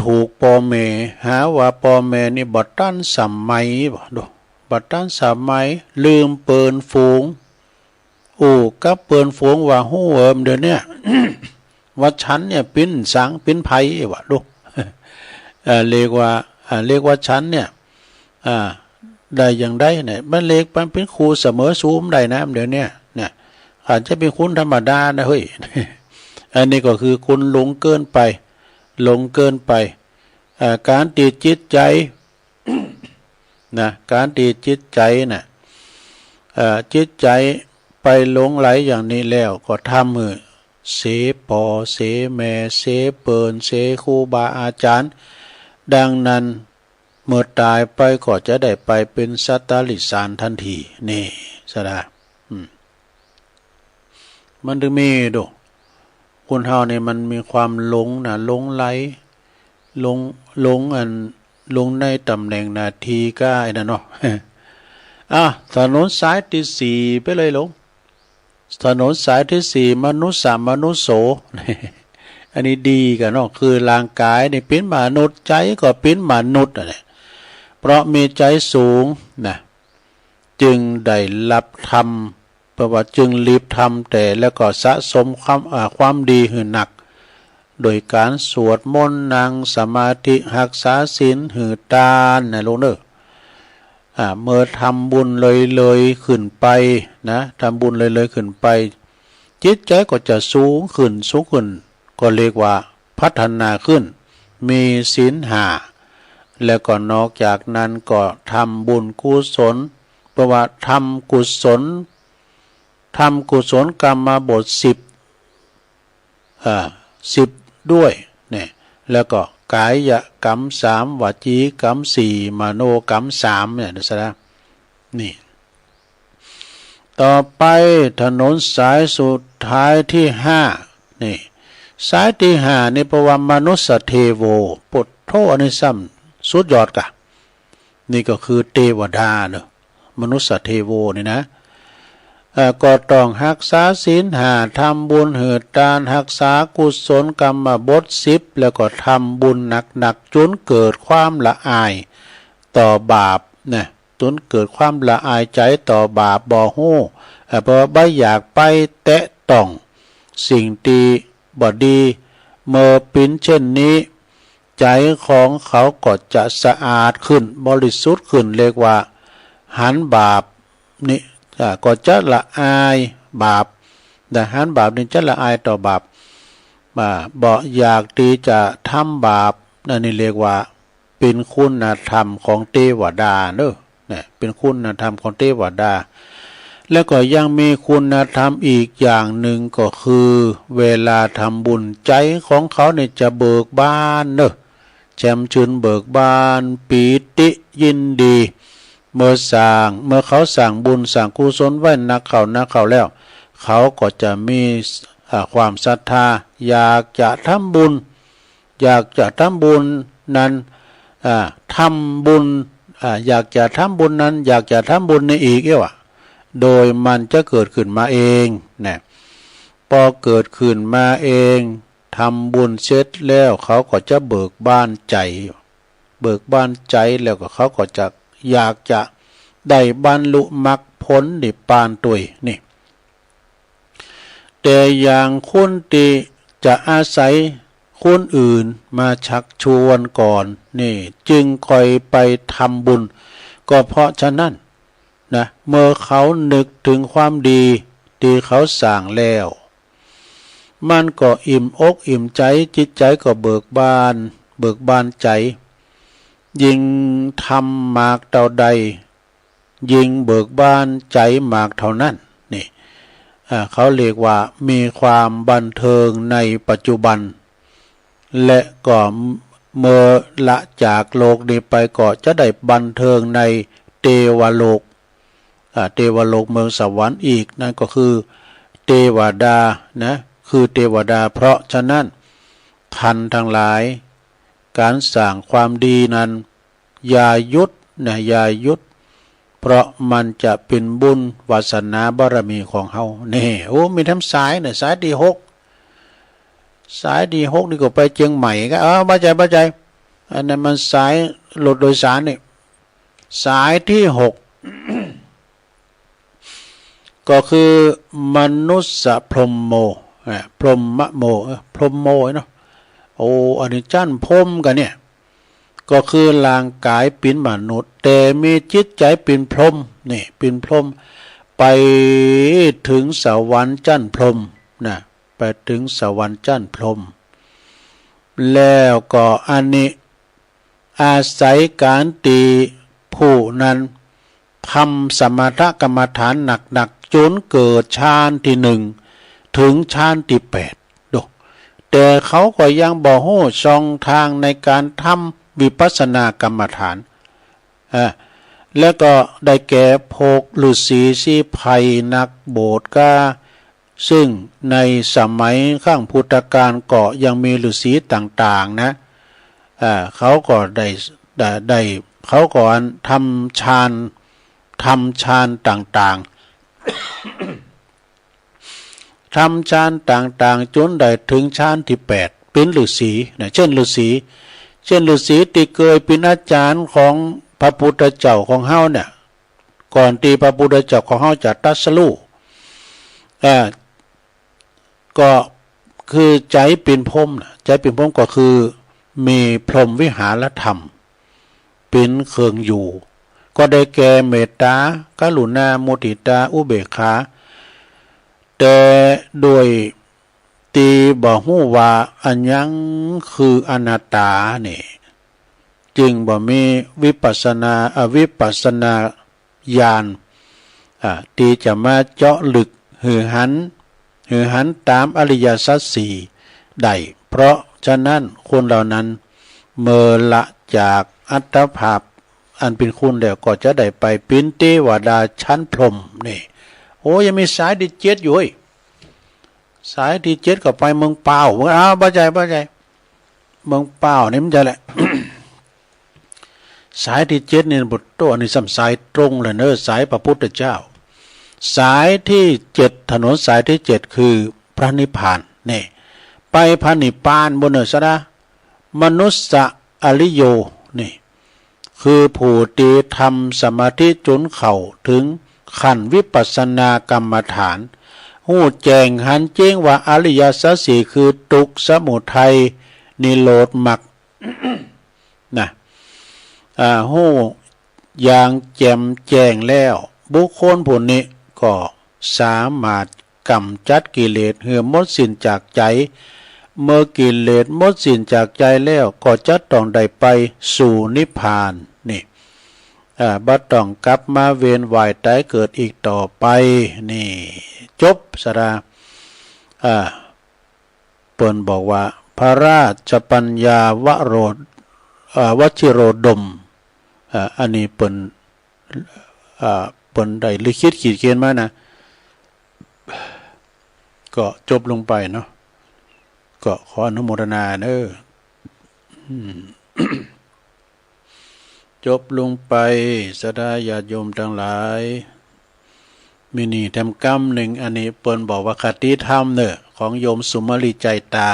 ถูกป้อแม่ หาว่าป้อแม่นี่บ่ตันสมัยบ่ ดู บ่ตันสมัย ลืมเปิ้นฝูง อู้กับเปิ้นฝูงว่า ฮู้เอิมเดี๋ยวเนี้ย ว่าฉันเนี่ยปิ๋นสัง ปิ๋นใผว่า ดู เอ่อ เรียกว่า อ่า เรียกว่าฉันเนี่ย อ่า ได้อย่างใดเนี่ย มันเรียกมันปิ๋นครูเสมอสูงได้นะ เดี๋ยวเนี้ย เนี่ย อาจจะเป๋นคนธรรมดานะเฮ้ย อันนี้ก็คือคนหลงเกินไป หลงเกินไป อ่า ก๋านตี้จิตใจ๋ นะ ก๋านตี้จิตใจ๋น่ะ เอ่อ จิตใจ๋ไปหลงใหลอย่างนี้แล้ว ก็ทำหื้อเสียป้อเสียแม่ เสียเปิ้น เสียครูบาอาจ๋ารย์ ดังนั้น เมื่อต๋ายไปก็จะได้ไปเป๋นสัตว์เดรัจฉานตันที นี่สะดา อืม มันตึงมีดู คนเฮานี่มันมีความหลงนะ หลงใหล หลง หลงอัน หลงในต๋ำแหน่งหน้าตี้ก้าไอ้นั่นเนาะ อ่ะ ถนนสายตี้สี่ไปเลยโลง ถนนสายตี้สี่ มนุสสะมนุสโส อันนี้ดีกั๋นเนาะ คือร่างก๋ายนี่เป๋นมนุษย์ ใจ๋ก็เป๋นมนุษย์นั่นแหละ เพราะมีใจ๋สูงนะ จึงได้รับธรรม แปลว่าจึงหลีบธรรมแต๊ แล้วก็สะสมความ อ่า ความดีหื้อนัก โดยก๋านสวดมนต์ นั่งสมาธิ ฮักษาศีล หื้อตานนะลูกเน่อ อ่า เมื่อทำบุญเรื่อยๆ ขึ้นไปนะ ทำบุญเรื่อยๆ ขึ้นไป จิตใจ๋ก็จะสูงขึ้น สูงขึ้น ก็เรียกว่าพัฒนาขึ้น มีศีลห้า แล้วก็นอกจากนั้นก็ทำบุญกุศล แปลว่าทำกุศล ทำกุศลกรรมบทสิบ อ่า สิบด้วยเนี่ย แล้วก็กายกรรมสาม วจีกรรมสี่ มโนกรรมสามเนี่ยนะสะดา นี่ ต่อไปถนนสายสุดท้ายตี้ห้า นี่ สายตี้ห้านี่แปลว่ามนุสสะเทโว โผฏฐัพพะ อันนี้ซ้ำสุดยอดกะ นี่ก็คือเตวดาเนาะ มนุสสะเทโวนี่นะ เอ่อ ก็ต้องฮักษาศีลห้า ทำบุญหื้อตาน ฮักษากุศลกรรมบทสิบ แล้วก็ทำบุญหนักๆ จ๋นเกิดความละอายต่อบาปนะ จ๋นเกิดความละอายใจ๋ต่อบาป บ่ฮู้ เอ่อ เพราะว่าบ่อยากไปแตะต้องสิ่งตี้บ่ดี เมื่อเป๋นเช่นนี้ ใจ๋ของเขาก็จะสะอาดขึ้น บริสุทธิ์ขึ้น เรียกว่าหันบาปนี่ อ่า ก็จะละอายบาปนะ หันบาปนี่จะละอายต่อบาป อ่า บ่อยากตี้จะทำบาป อันนี้เรียกว่าเป๋นคุณธรรมของเตวดาเนาะ เนี่ย เป๋นคุณธรรมของเตวดา แล้วก็ยังมีคุณธรรมอีกอย่างนึ่งก็คือ เวลาทำบุญ ใจ๋ของเขาเนี่ยจะเบิกบานเนาะ แจ่มจื้นเบิกบาน ปีติยินดี เมื่อสร้าง เมื่อเขาสร้างบุญสร้างกุศลไว้นักเข้านักเข้าแล้ว เขาก็จะมี อ่า ความศรัทธา อยากจะทำบุญ อยากจะทำบุญนั้น อ่า ทำบุญ อ่า อยากจะทำบุญนั้น อยากจะทำบุญนี้อีกเอี้ยวอะ โดยมันจะเกิดขึ้นมาเองนะ ปอเกิดขึ้นมาเอง ทำบุญเสร็จแล้วเขาก็จะเบิกบานใจ๋ เบิกบานใจ๋แล้วก็เขาก็จะอยากจะได้บรรลุมรรคผลนิพพานตวยนี่ แต่อย่างคนตี้จะอาศัยคนอื่นมาชักชวนก่อนนี่ จึงค่อยไปทำบุญ ก็เพราะฉะนั้นนะ เมื่อเขานึกถึงความดีตี้เขาสร้างแล้ว มันก็อิ่มอกอิ่มใจ๋ จิตใจ๋ก็เบิกบาน เบิกบานใจ๋ ยิ่งทำมากเต้าใด ยิ่งเบิกบานใจ๋มากเต้านั้น นี่ อ่า เขาเรียกว่ามีความบันเทิงในปัจจุบัน และก็เมื่อละจากโลกนี้ไปก็จะได้บันเทิงในเตวโลก อ่า เตวโลกเมืองสวรรค์อีก นั่นก็คือเตวดานะ คือเตวดา เพราะฉะนั้น ท่านทั้งหลาย ก๋านสร้างความดีนั้น อย่าหยุดนะ อย่าหยุด เพราะมันจะเป๋นบุญวาสนาบารมีของเฮา นี่ โอ้ มีแถมสายนะ สายตี้หก สายตี้หกนี่ก็ไปเจียงใหม่ก็ เออ บ่าใจ้ บ่าใจ้ อันนั้นมันสายรถโดยสารนี่ สายตี้หก ก็คือมนุสสะพรหมโม อ่ะ พรหมโม เออ พรหมโมเนาะ โอ้ อันนี้จั้นพรหมกั๋นเนี่ย ก็คือร่างก๋ายเป๋นมนุษย์ แต่มีจิตใจ๋เป๋นพรหม นี่ เป๋นพรหม ไปเถิงสวรรค์จั้นพรหมนะ ไปเถิงสวรรค์จั้นพรหม แล้วก็อันนี้ อาศัยก๋านตี้ผู้นั้นทำสมถกรรมฐานหนักๆ จ๋นเกิดฌานตี้หนึ่งเถิงฌานตี้แปด ดู แต่เขาก็ยังบ่ฮู้ช่องตางในก๋านทำวิปัสสนากรรมฐาน อ่า แล้วก็ได้แก่พวกฤๅษีชีไพรนักบวชกา ซึ่งในสมัยครั้งพุทธกาลก็ยังมีฤๅษีต่างๆ นะ อ่า เขาก็ได้ ได้ ได้ เขาก็อันทำฌาน ทำฌานต่างๆ ทำฌานต่างๆ จ๋นได้เถิงฌานตี้แปด เป๋นฤๅษีนะ เช่นฤๅษี เช่นฤๅษีตี้เกยเป๋นอาจ๋ารย์ของพระพุทธเจ้าของเฮาเนี่ย ก่อนตี้พระพุทธเจ้าของเฮาจะตรัสรู้ อ่า ก็คือใจ๋เป๋นพรหมนะ ใจ๋เป๋นพรหมก็คือมีพรหมวิหารธรรมเป๋นเครื่องอยู่ ก็ได้แก่เมตตา กรุณา มุทิตา อุเบกขา แต่ด้วยตี้บ่ฮู้ว่าอะหยังคืออนัตตานี่ จึงบ่มีวิปัสสนา อ่า วิปัสสนา ญาณ อ่า ตี้จะมาเจาะลึกหื้อหัน หื้อหันต๋ามอริยสัจสี่ได้ เพราะฉะนั้นคนเหล่านั้นเมื่อละจากอัตภาพอันเป๋นคนแล้วก็จะได้ไปเป๋นเตวดาชั้นพรหมนี่ โอ้ ยังมีสายตี้เจ็ดอยู่เฮ้ย สายตี้เจ็ดก็ไปเมืองปาว เมือง อ้าว บ่ใจ้ บ่ใจ้ เมืองปาวนี่มันจะแหละ สายตี้เจ็ดนี่ โอ้โห อันนี้ซ้ำสายตรงเลยเนอะ สายพระพุทธเจ้า สายตี้เจ็ด ถนนสายตี้เจ็ดคือพระนิพพานนี่ ไปพระนิพพานบุญเนอะสะดา มนุสสะอริโยนี่ คือผู้ตี้ทำสมาธิจ๋นเข้าเถิงขั้นวิปัสสนากรรมฐาน ฮู้แจ้งหันแจ้งว่าอริยสัจสี่คือทุกข์ สมุทัย นิโรธ มรรค นะ อ่า ฮู้อย่างแจ่มแจ้งแล้ว บุคคลผู้นี้ก็สามารถกำจัดกิเลสหื้อหมดสิ้นจากใจ๋ เมื่อกิเลสหมดสิ้นจากใจ๋แล้วก็จะต้องได้ไปสู่นิพพานนี่ อ่า บ่ต้องกลับมาเวียนว่ายต๋ายเกิดอีกต่อไป นี่ จบสะดา อ่า เปิ้นบอกว่า พระราชปัญญาวโรด- เอ่อ วชิโรดม อ่า อันนี้เปิ้น อ่า เปิ้นได้ลิขิตขีดเขียนมานะ ก็จบลงไปเนาะ ก็ขออนุโมทนาเนอะ อืม จบลงไป ศรัทธาญาติโยมตังหลาย มีนี่แถมกำนึ่ง อันนี้เปิ้นบอกว่าคติธรรมเน่อ ของโยมสุมาลี ใจตา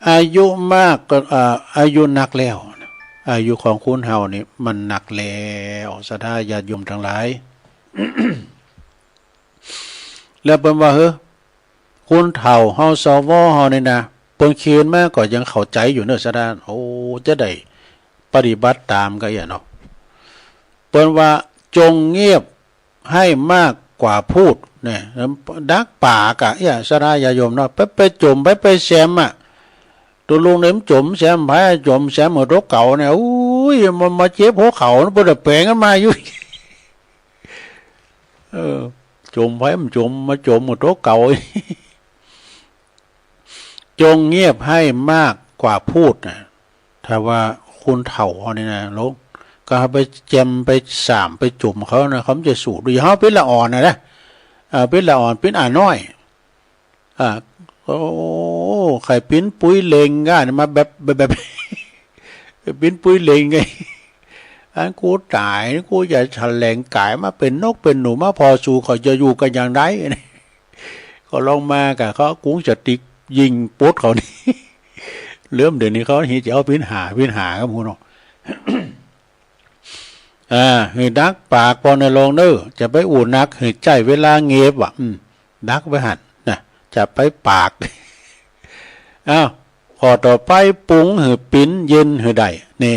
อายุมากก็ อ่า อายุนักแล้ว อายุของคนเฮานี่มันนักแล้ว ศรัทธาญาติโยมตังหลาย แล้วเปิ้นว่า เฮ้อ คนเฒ่าเฮา สว เฮานี่นะ เปิ้นเขียนมาก็ยังเข้าใจ๋อยู่เน่อ ศรัทธา โอ้ จะได้ปฏิบัติต๋ามกั๋นเอี้ยเนาะ เปิ้นว่า จงเงียบให้มากกว่าพูด เนี่ย ดักปากอะ เอี้ย ศรัทธาญาติโยมเนาะ ไป ไปจ๋ม ไป ไปแซมอะ ตกลงเนี่ยมันจ๋มแซมใผ จ๋มแซมหัวโต๊ะเก๋าเนี่ย อุ้ย มันมาเจ็บหัวเข่า มันบ่ได้แป๋งกันมาอยู่ เออ จ๋มใผมันจ๋ม มาจ๋มหัวโต๊ะเก๋า จงเงียบให้มากกว่าพูดนะ ถ้าว่าคนเฒ่าเฮานี่นะ ลง ก็ไปแจม ไปสาม ไปจ๋มเขานะ เขาจะสู้ ดูเฮาเป๋นละอ่อนนะนะ อ่า เป๋นละอ่อน เป๋นอาน้อย อ่า โอ้ ใค่ปิ๊นปุ้ยเหล็งก้านี่มาแบบ แบบ แบบ ปิ๊นปุ้ยเหล็งไง อันกูต๋าย กูจะแถลงก๋ายมาเป๋นนกเป๋นหนู มาผ่อสู้ เขาจะอยู่กั๋นอย่างใด ก็ลองมากับเขา กุ๋งจะติ๊กยิงปดเขานี่ เริ่มเดี๋ยวนี้เขาเหียจะเอาปิ๊นห้า ปิ๊นห้าครับคุณเนาะ อ่า หื้อดักปากปอนะลงเน่อ จะไปอู้นัก หื้อใจ๊เวลาเงียบว่ะ อืม ดักไว้หั้นนะ จะไปปาก อ้าว ข้อต่อไป ปรุงหื้อปิ๊นเย็นหื้อได้ นี่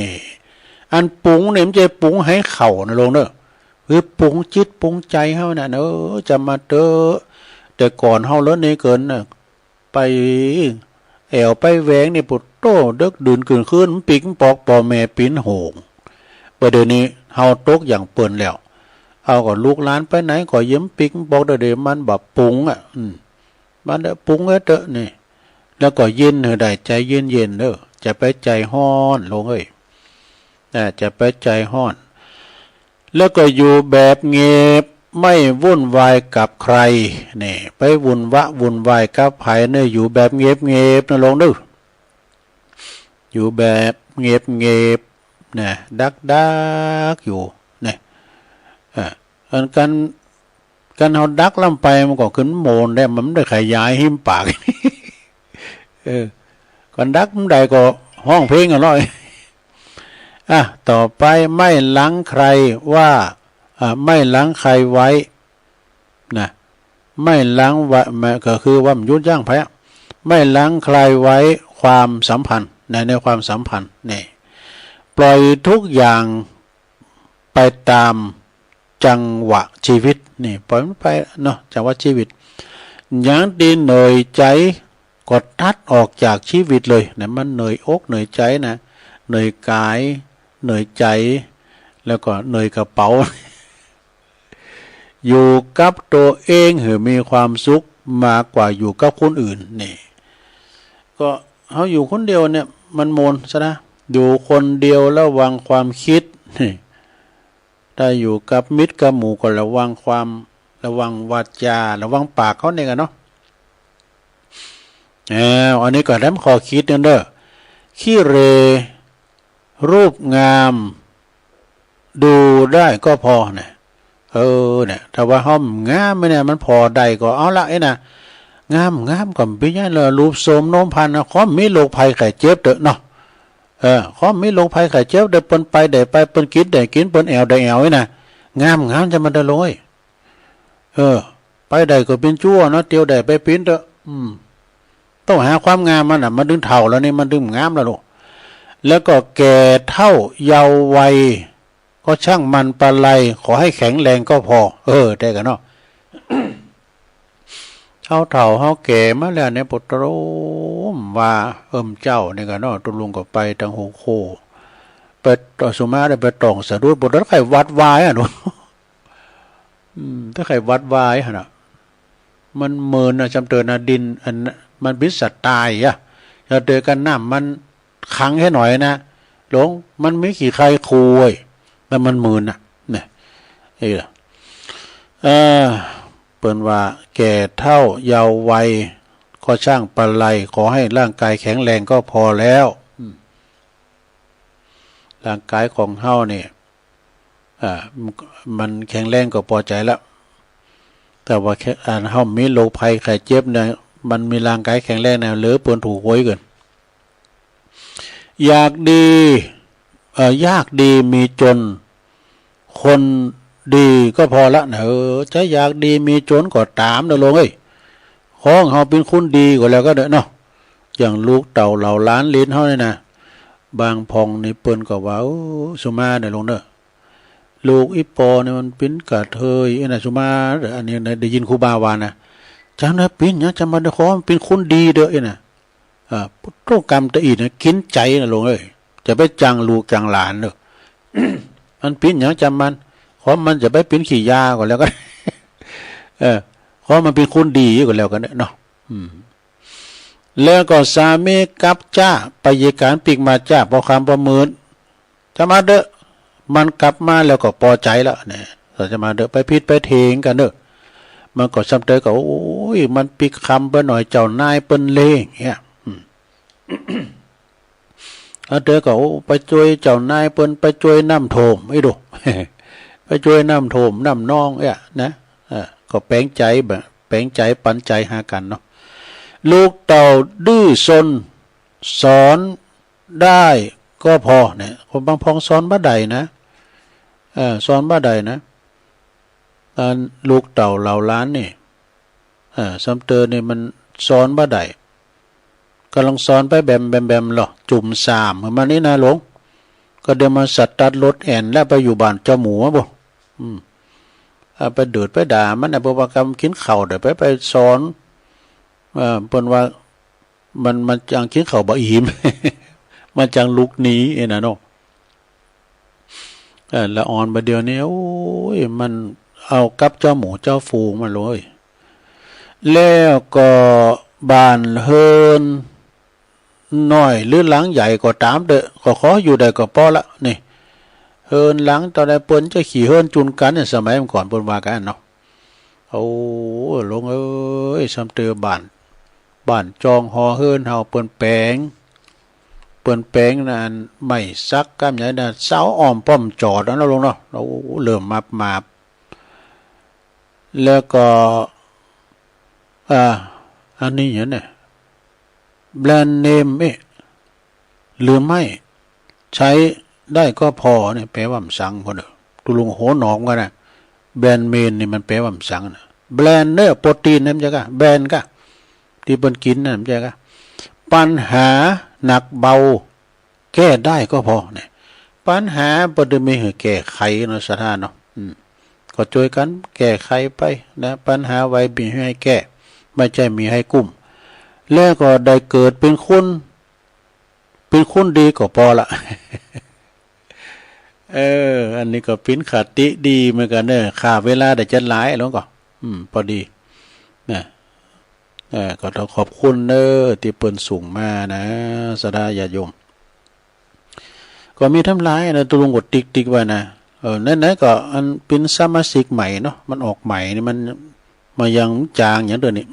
อันปรุงเนี่ยมันจะปรุงหื้อเข้านะลงเน่อ คือปรุงจิตปรุงใจ๋เฮาน่ะ เออ จำมาเต๊อะ แต่ก่อนเฮาเลิศนี่เกินน่ะ ไปแอ่วไปแหวงนี่ โผโต้ เดิ็กดื่นกึ่งคืน มันปิ๊กมันปอก ป้อแม่ปิ๋นโหง บ่าเดี่ยวนี้เฮาตกอย่างเปิ้นแล้ว เอาก็ลูกหลานไปไหนก็เยียะมันปิ๊กมันปอก เดี๋ยวนี้มันบ่ปรุงอะ อืม มันปรุงไว้เต๊อะนี่ แล้วก็เย็นหื้อได้ ใจ๋เย็นๆ เด้อ จะไปใจ๋ฮ้อนลูกเอ้ย อ่า จะไปใจ๋ฮ้อน แล้วก็อยู่แบบเงียบ ไม่วุ่นวายกับใคร นี่ ไปวุ่นวะวุ่นวายกับใผเนี่ย อยู่แบบเงียบๆ นะลูกเด้อ อยู่แบบเงียบๆ นะ ดักๆ อยู่ นะ อ่า อันกัน กันเฮาดักล้ำไปมันก็ขึ้นโมนได้ มันบ่ได้ขยายหิมปาก เออ กันดักมันได้ก็ฮ้องเพลงอร่อย อ่ะ ต่อไป ไม่หลังใครว่า อ่ะ ไม่หลังใครไว้ นะ ไม่หลังไว้ ไม่ ก็คือว่ามันหยุดยั้งไปอะ ไม่หลังใครไว้ความสัมพันธ์ ใน ในความสัมพันธ์ นี่ ปล่อยทุกอย่างไปตามจังหวะชีวิต นี่ ปล่อยมันไปเนาะ จังหวะชีวิต หยังตี้เหนื่อยใจ๋ ก็ตัดออกจากชีวิตเลยนะ มันเหนื่อยอกเหนื่อยใจ๋นะ เหนื่อยก๋าย เหนื่อยใจ๋ แล้วก็เหนื่อยกระเป๋า อยู่กับตั๋วเองหื้อมีความสุขมากกว่าอยู่กับคนอื่น นี่ ก็เฮาอยู่คนเดียวเนี่ย มันโมนซะนะ อยู่คนเดียวระวังความคิด นี่ ถ้าอยู่กับมิตรกับหมู่ก็ระวังความ ระวังวาจา ระวังปากเฮานี่กั๋นเนาะ อ้าว อันนี้ก็แถมข้อคิดนั่นเด้อ ขี้เหร่ รูปงาม ดูได้ก็พอนะ เออ เนี่ย ถ้าว่าเฮางามเนี่ย มันผ่อได้ก็เอาละ เอ้ยนะ งาม งามก็บ่เป๋นหยังเลย รูปโสมโนมพรรณนะ ขอบ่มีโรคภัยไข้เจ็บเต๊อะเนาะ เออ ขอบ่มีโรคภัยไข้เจ็บเต๊อะ เปิ้นไปได้ไป เปิ้นกิ๋นได้กิ๋น เปิ้นแอ่วได้แอ่ว เอ้ยนะ งาม งามจะมาได้เลย เออ ไปได้ก็เป๋นจั๊วเนาะ เตียวได้ไปเป๋นเต๊อะ อืม ต้องหาความงามมันน่ะ มันตึงเฒ่าแล้วนี่ มันตึงงามแล้วลูก แล้วก็แก่เฒ่าเยาว์วัย ก็ช่างมันปะไร ขอให้แข็งแรงก็พอ เออ ได้กั๋นเนาะ เฮาเฒ่าเฮาแก่มาแล้วเนี่ย โผโต้ ว่า เอิ้มเจ้านี่กั๋นเนาะ ตุ๊ลุงก็ไปตังหัวโค ไปต่อสุมาได้ไปต่องสะดุด โผโต้ ใค่วัดวายอะเนาะ อืม ถ้าใค่วัดวายหั่นน่ะ มันเมินน่ะ จำเตินน่ะ ดินอันน่ะ มันเป๋นสัตว์ต๋ายอะ จำเตินกั๋นน้ำมันขังแค่หน่อยนะ หลง มันมีขี้ใครคุย แล้วมันเมินน่ะ เนี่ย เออ เออ เปิ้นว่าแก่เฒ่าเยาว์วัย ก็ช่างปะไร ขอให้ร่างกายแข็งแรงก็พอแล้ว อืม ร่างกายของเฮาเนี่ย อ่า มัน มันแข็งแรงก็ปอใจ๋ละ แต่ว่าแค่ อันเฮามีโรคภัยไข้เจ็บเนี่ย มันมีร่างกายแข็งแรงเนี่ย เหลือเปิ้นถูกหวยเกิน อยากดี เอ่อ ยากดีมีจน คนดีก็พอละนะ เออ จะอยากดีมีจนก็ต๋ามนะลูกเอ้ย ขอเฮาเป๋นคนดีก็แล้วกั๋นเต๊อะเนาะ อย่างลูกเต้าเหล่าหลานเหลนเฮานี่นะ บางพ่องนี่เปิ้นก็ว่า โอ้ สุมาเน่อลูกเน่อ ลูกอี่ปอนี่มันเป๋นกระเทย เอ้ยนะ สุมา อันนี้นะ ได้ยินครูบาว่านะ จำได้เป๋นหยัง จำบ่ได้ ขอมันเป๋นคนดีเต๊อะ เอ้ยนะ อ่า โต้กรรมตะอี้นะ กิ๋นใจ๋นะลูกเอ้ย จะไปจังลูกจังหลานเน่อ มันเป๋นหยังจำมัน ขอมันจะไปเป๋นขี้ยาก็แล้วกั๋น เออ ขอมันเป๋นคนดีก็แล้วกั๋นเนาะ อืม แล้วก็สามีกลับจ้า ไปเยียะก๋านปิ๊กมาจ้า ปอค่ำปอมืด จะมาเต๊อะ มันกลับมาแล้วก็ปอใจ๋แล้วเนี่ย จะมาเต๊อะ ไปผิดไปเถียงกั๋นเต๊อะ มันก็จำเตินก็ โอ้ย มันปิ๊กค่ำไปหน่อย เจ้านายเปิ้นเลงเนี่ย อืม อันเต๋อก็ โอ้ ไปจ้วยเจ้านายเปิ้น ไปจ้วยน้ำท่วม อี้ดู ไปจ้วยน้ำท่วมน้ำนองเนี่ยนะ เออ ก็แป๋งใจ๋แบบ แป๋งใจ๋ปันใจ๋หากั๋นเนาะ ลูกเต้าดื้อซน สอนได้ก็พอเนี่ย คนบางพ่องสอนบ่ได้นะ เออ สอนบ่ได้นะ อันลูกเต้าเหล่าหลานนี่ เออ ซ้ำเติมนี่มันสอนบ่ได้ ก่ำลังสอนไปแบมแบมแบมลอ จุ่มสามหื้อมันนี่นะหลง ก็เดี๋ยวมันสตาร์ทรถแอ่นแล้วไปอยู่บ้านเจ้าหมูบ่ อืม อ่า ไปเดือดไปด่ามันนะ เปิ้นว่ากำกิ๋นข้าวเดี๋ยวไป ไปสอน เอ่อ เปิ้นว่ามัน มันจังกิ๋นข้าวบ่อิ่ม มันจังลุกหนีเองนะเนาะ เออ ละอ่อนบ่าเดี่ยวนี้ โอ้ย มันเอากับเจ้าหมู่เจ้าฝูงมาเลย แล้วก็บ้านเฮือนน้อยหรือหลังใหญ่ก็ต๋ามเต๊อะ ก็ขออยู่ได้ก็ปอละ นี่ เฮือนหลังเต้าใดเปิ้นจะขี่เฮือนจุนกั๋นเนี่ย สมัยเมื่อก่อนเปิ้นว่ากั๋นเนาะ โอ้ ลุงเอ๋ย ซ้ำเตื้อบ้าน บ้านจองหอเฮือนเฮาเปิ้นแป๋ง เปิ้นแป๋งนั่นไม้สักก้านใหญ่นะ เสาอ้อมป้อมจอดแล้วนะลุงเนาะ โอ้ เริ่มมาบมาบ แล้วก็ อ่า อันนี้อย่างเนี่ย แบรนด์เนมเอ๊ะ หรือไม่ ใช้ได้ก็พอเนี่ย แปลว่าหม่ำสังพ่อเน่อ ตุ๊ลุงหัวหนอกเหมือนกั๋นนะ แบรนด์เนมนี่มันแปลว่าหม่ำสังนะ แบรนด์เนอ โปรตีนนะ บ่ใจ้ก่ะ แบรนด์ก่ะ ตี้เปิ้นกิ๋นนะ บ่ใจ้ก่ะ ปัญหาหนักเบา แก้ได้ก็พอเนี่ย ปัญหาบ่ได้มีหื้อแก้ไขเนาะ ศรัทธาเนาะ อืม ก็จ้วยกั๋นแก้ไขไปนะ ปัญหาไว้มีหื้อแก้ บ่ใจ้มีหื้อกุ้ม แล้วก็ได้เกิดเป๋นคน เป๋นคนดีก็ปอละ เออ อันนี้ก็เป๋นคติดีเหมือนกั๋นเน่อ ข้าเวลาได้จัดหลายแล้วก็ อืม ปอดี นะ เออ ก็ต้องขอบคุณเน่อ ตี้เปิ้นส่งมานะ ศรัทธาญาติโยม ก็มีต้ำหลายนะ ตุ๊ลุงก็ติ๊กๆ ไว้นะ เออ ไหนๆ ก็อันเป๋นสมาชิกใหม่เนาะ มันออกใหม่นี่มัน มายังจ๋างอย่างเดียวนี่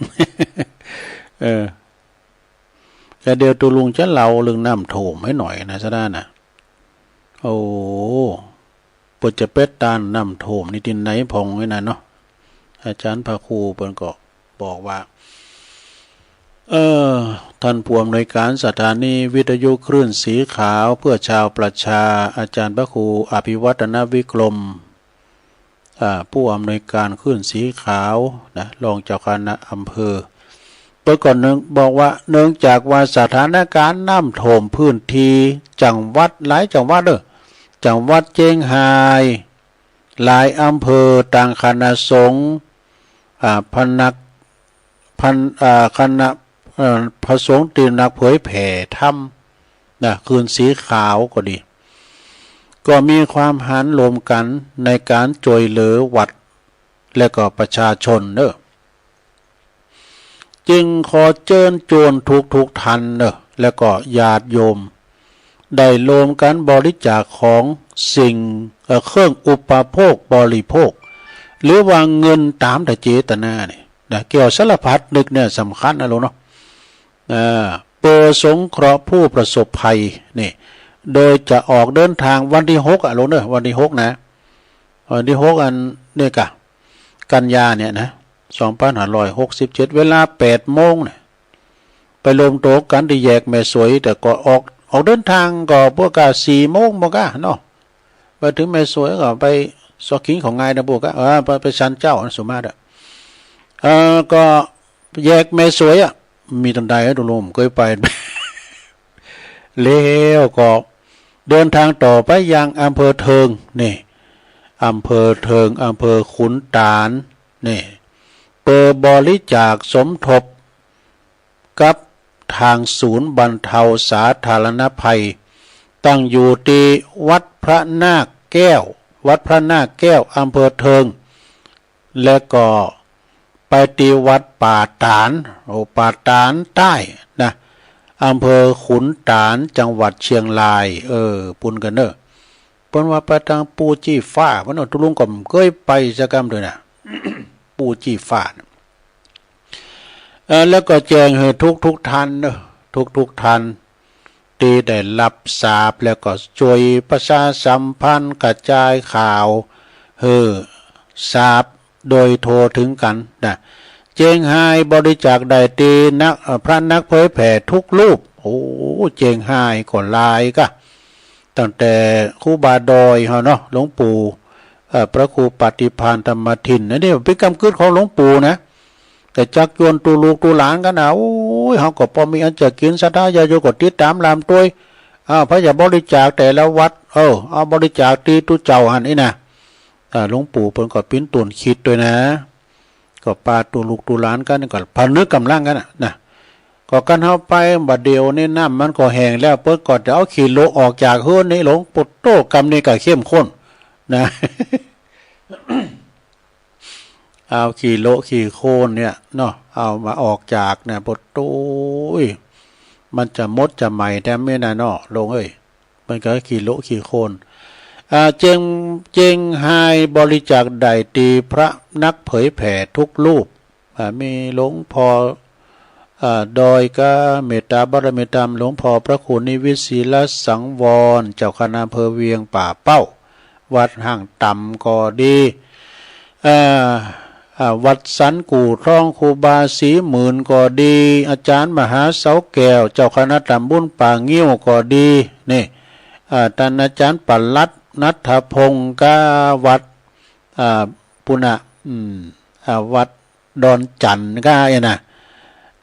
เออ แต่เดี๋ยวตุ๊ลุงจะเล่าเรื่องน้ำท่วมหื้อหน่อยนะ ศรัทธานะ โอ้ เปิ้นจะไปต้านน้ำท่วมนี่ตี้ไหนพ่องไอ้นั่นเนาะ อาจ๋ารย์พระครูเปิ้นก็บอกว่า เออ ต้านผู้อำนวยก๋านสถานีวิทยุคลื่นสีขาวเพื่อชาวประชา อาจ๋ารย์พระครูอภิวัฒนวิกรม อ่า ผู้อำนวยก๋านคลื่นสีขาวนะ รองเจ้าคณะอำเภอ เปิ้นก็เนื่อง บอกว่าเนื่องจากว่าสถานก๋ารณ์น้ำท่วมพื้นที่จังหวัด หลายจังหวัดเน่อ จังหวัดเจียงฮาย หลายอำเภอ ตางคณะสงฆ์ อ่า พนัก พัน อ่า คณะ เอ่อ พระสงฆ์ตี้นักเผยแผ่ธรรมนะ คลื่นสีขาวก็ดี ก็มีความหันรวมกั๋นในก๋านจ้วยเหลือวัด และก็ประชาชนเน่อ จึงขอเจิญจวนทุกๆ ท่านเน่อ และก็ญาติโยม ได้รวมกั๋นบริจาคของสิ่ง เอ่อ เครื่องอุปโภคบริโภค หรือว่าเงินต๋ามเจตนานี่นะ เกี่ยวสารพัดนึกเนี่ยสำคัญนะลุงเนาะ อ่า เปื้อสงเคราะห์ผู้ประสบภัยนี่ โดยจะออกเดินทางวันตี้หกอะลุงเน่อ วันตี้หกนะ วันตี้หกอันนี้ก่ะ กันยาเนี่ยนะ สองพันห้าร้อยหกสิบเจ็ด เวลาแปดโมงเนี่ย ไปรวมตั๋วกั๋นตี้แยกแม่สวย แต่ก็ออก ออกเดินทางก็ปวกก้าสี่โมงปวกก้าเนาะ ไปเถิงแม่สวยก็ไปซอกกิ๋นของ่ายนะปวกก้า เออ ไป ไปศาลเจ้านะ ส่วนมากอะ เออ ก็แยกแม่สวยอะ มีตังใดอะ ตุ๊ลุงเกยไป แล้วก็เดินทางต่อไปยังอำเภอเทิงนี่ อำเภอเทิง อำเภอขุนตานนี่ เปื้อบริจาคสมทบกับตางศูนย์บรรเทาสาธารณภัย ตั้งอยู่ตี้วัดพระนาคแก้ว วัดพระนาคแก้ว อำเภอเทิง และก็ไปตี้วัดป่าต๋าน โอ้ ป่าต๋านใต้นะ อำเภอขุนตาน จังหวัดเชียงราย เออ ปู๊นกั๋นเน่อ เปิ้นว่าไปตางปู้จี้ฟ้า เปิ้นว่าตุ๊ลุงก็บ่เกยไปสักกำเตื้อนะ ปู้จี้ฟ้านะ เออ แล้วก็แจ้งหื้อทุกๆ ท่านเน่อ ทุกๆ ท่าน ตี้ได้ฮับทราบ แล้วก็จ้วยประชาสัมพันธ์กระจายข่าวหื้อทราบโดยทั่วเถิงกั๋นนะ เจียงฮายบริจาคได้ตี้นัก เอ่อ พระนักเผยแผ่ทุกรูป โอ้ เจียงฮายก็หลายก่ะ ตั้งแต่ครูบาดอยเฮาเนาะ หลวงปู่ เอ่อ พระครูปฏิภาณธรรมทิน อันนี้เป๋นกำกึ๊ดของหลวงปู่นะ แต่จักจวนตุ๊ลูกตุ๊หลานกั๋นนะ โอ้ย เฮาก็ปอมีอันจะกิ๋น ศรัทธาญาติโยมก็ติดต๋ามลามตวย อ้าว ไผจะบริจาคแต่ละวัด เออ เอาบริจาคตี้ตุ๊เจ้าหั้นอี้นะ อ่า หลวงปู่เปิ้นก็ปิ้นตวนคิดตวยนะ ก็ปาตั๋วลูกตั๋วหลานกั๋น ก็ผนึกก๋ำลังกั๋นน่ะ นะ ก็กั๋นเฮาไปบ่าเดี่ยวนี้น้ำมันก็แห้งแล้ว เปิ้นก็จะเอาขี้โละออกจากเฮือนนี่ หลวงปู่โต กำนี้ก็เข้มข้นนะ เอาขี้โละขี้โคลนเนี่ยเนาะ เอามาออกจากเนี่ย ปะโต๊ย มันจะหมดจะไหม้แท้ไหมนะเนาะ หลวงเอ้ย มันก็ขี้โละขี้โคลน อ่า เจียง เจียงฮายบริจาคได้ตี้พระนักเผยแผ่ทุกรูป อ่า มีหลวงพ่อ อ่า ดอยก้า เมตตาบารมีธรรม หลวงพ่อพระครูนิวิทย์ ศิลสังวร เจ้าคณะอำเภอเวียงป่าเป้า วัดห้างต่ำก็ดี อ่า อ่า วัดสันกู่ทอง ครูบาศรีหมื่นก็ดี อาจารย์มหาเสาแก้ว เจ้าคณะตำบลป่างิ้วก็ดี นี่ อ่า ต้านอาจารย์ปลัดณัฐพงษ์ ก้า วัด อ่า ปุณณะ อืม อ่า วัดดอนจันทน์ ก้า เนี่ยนะ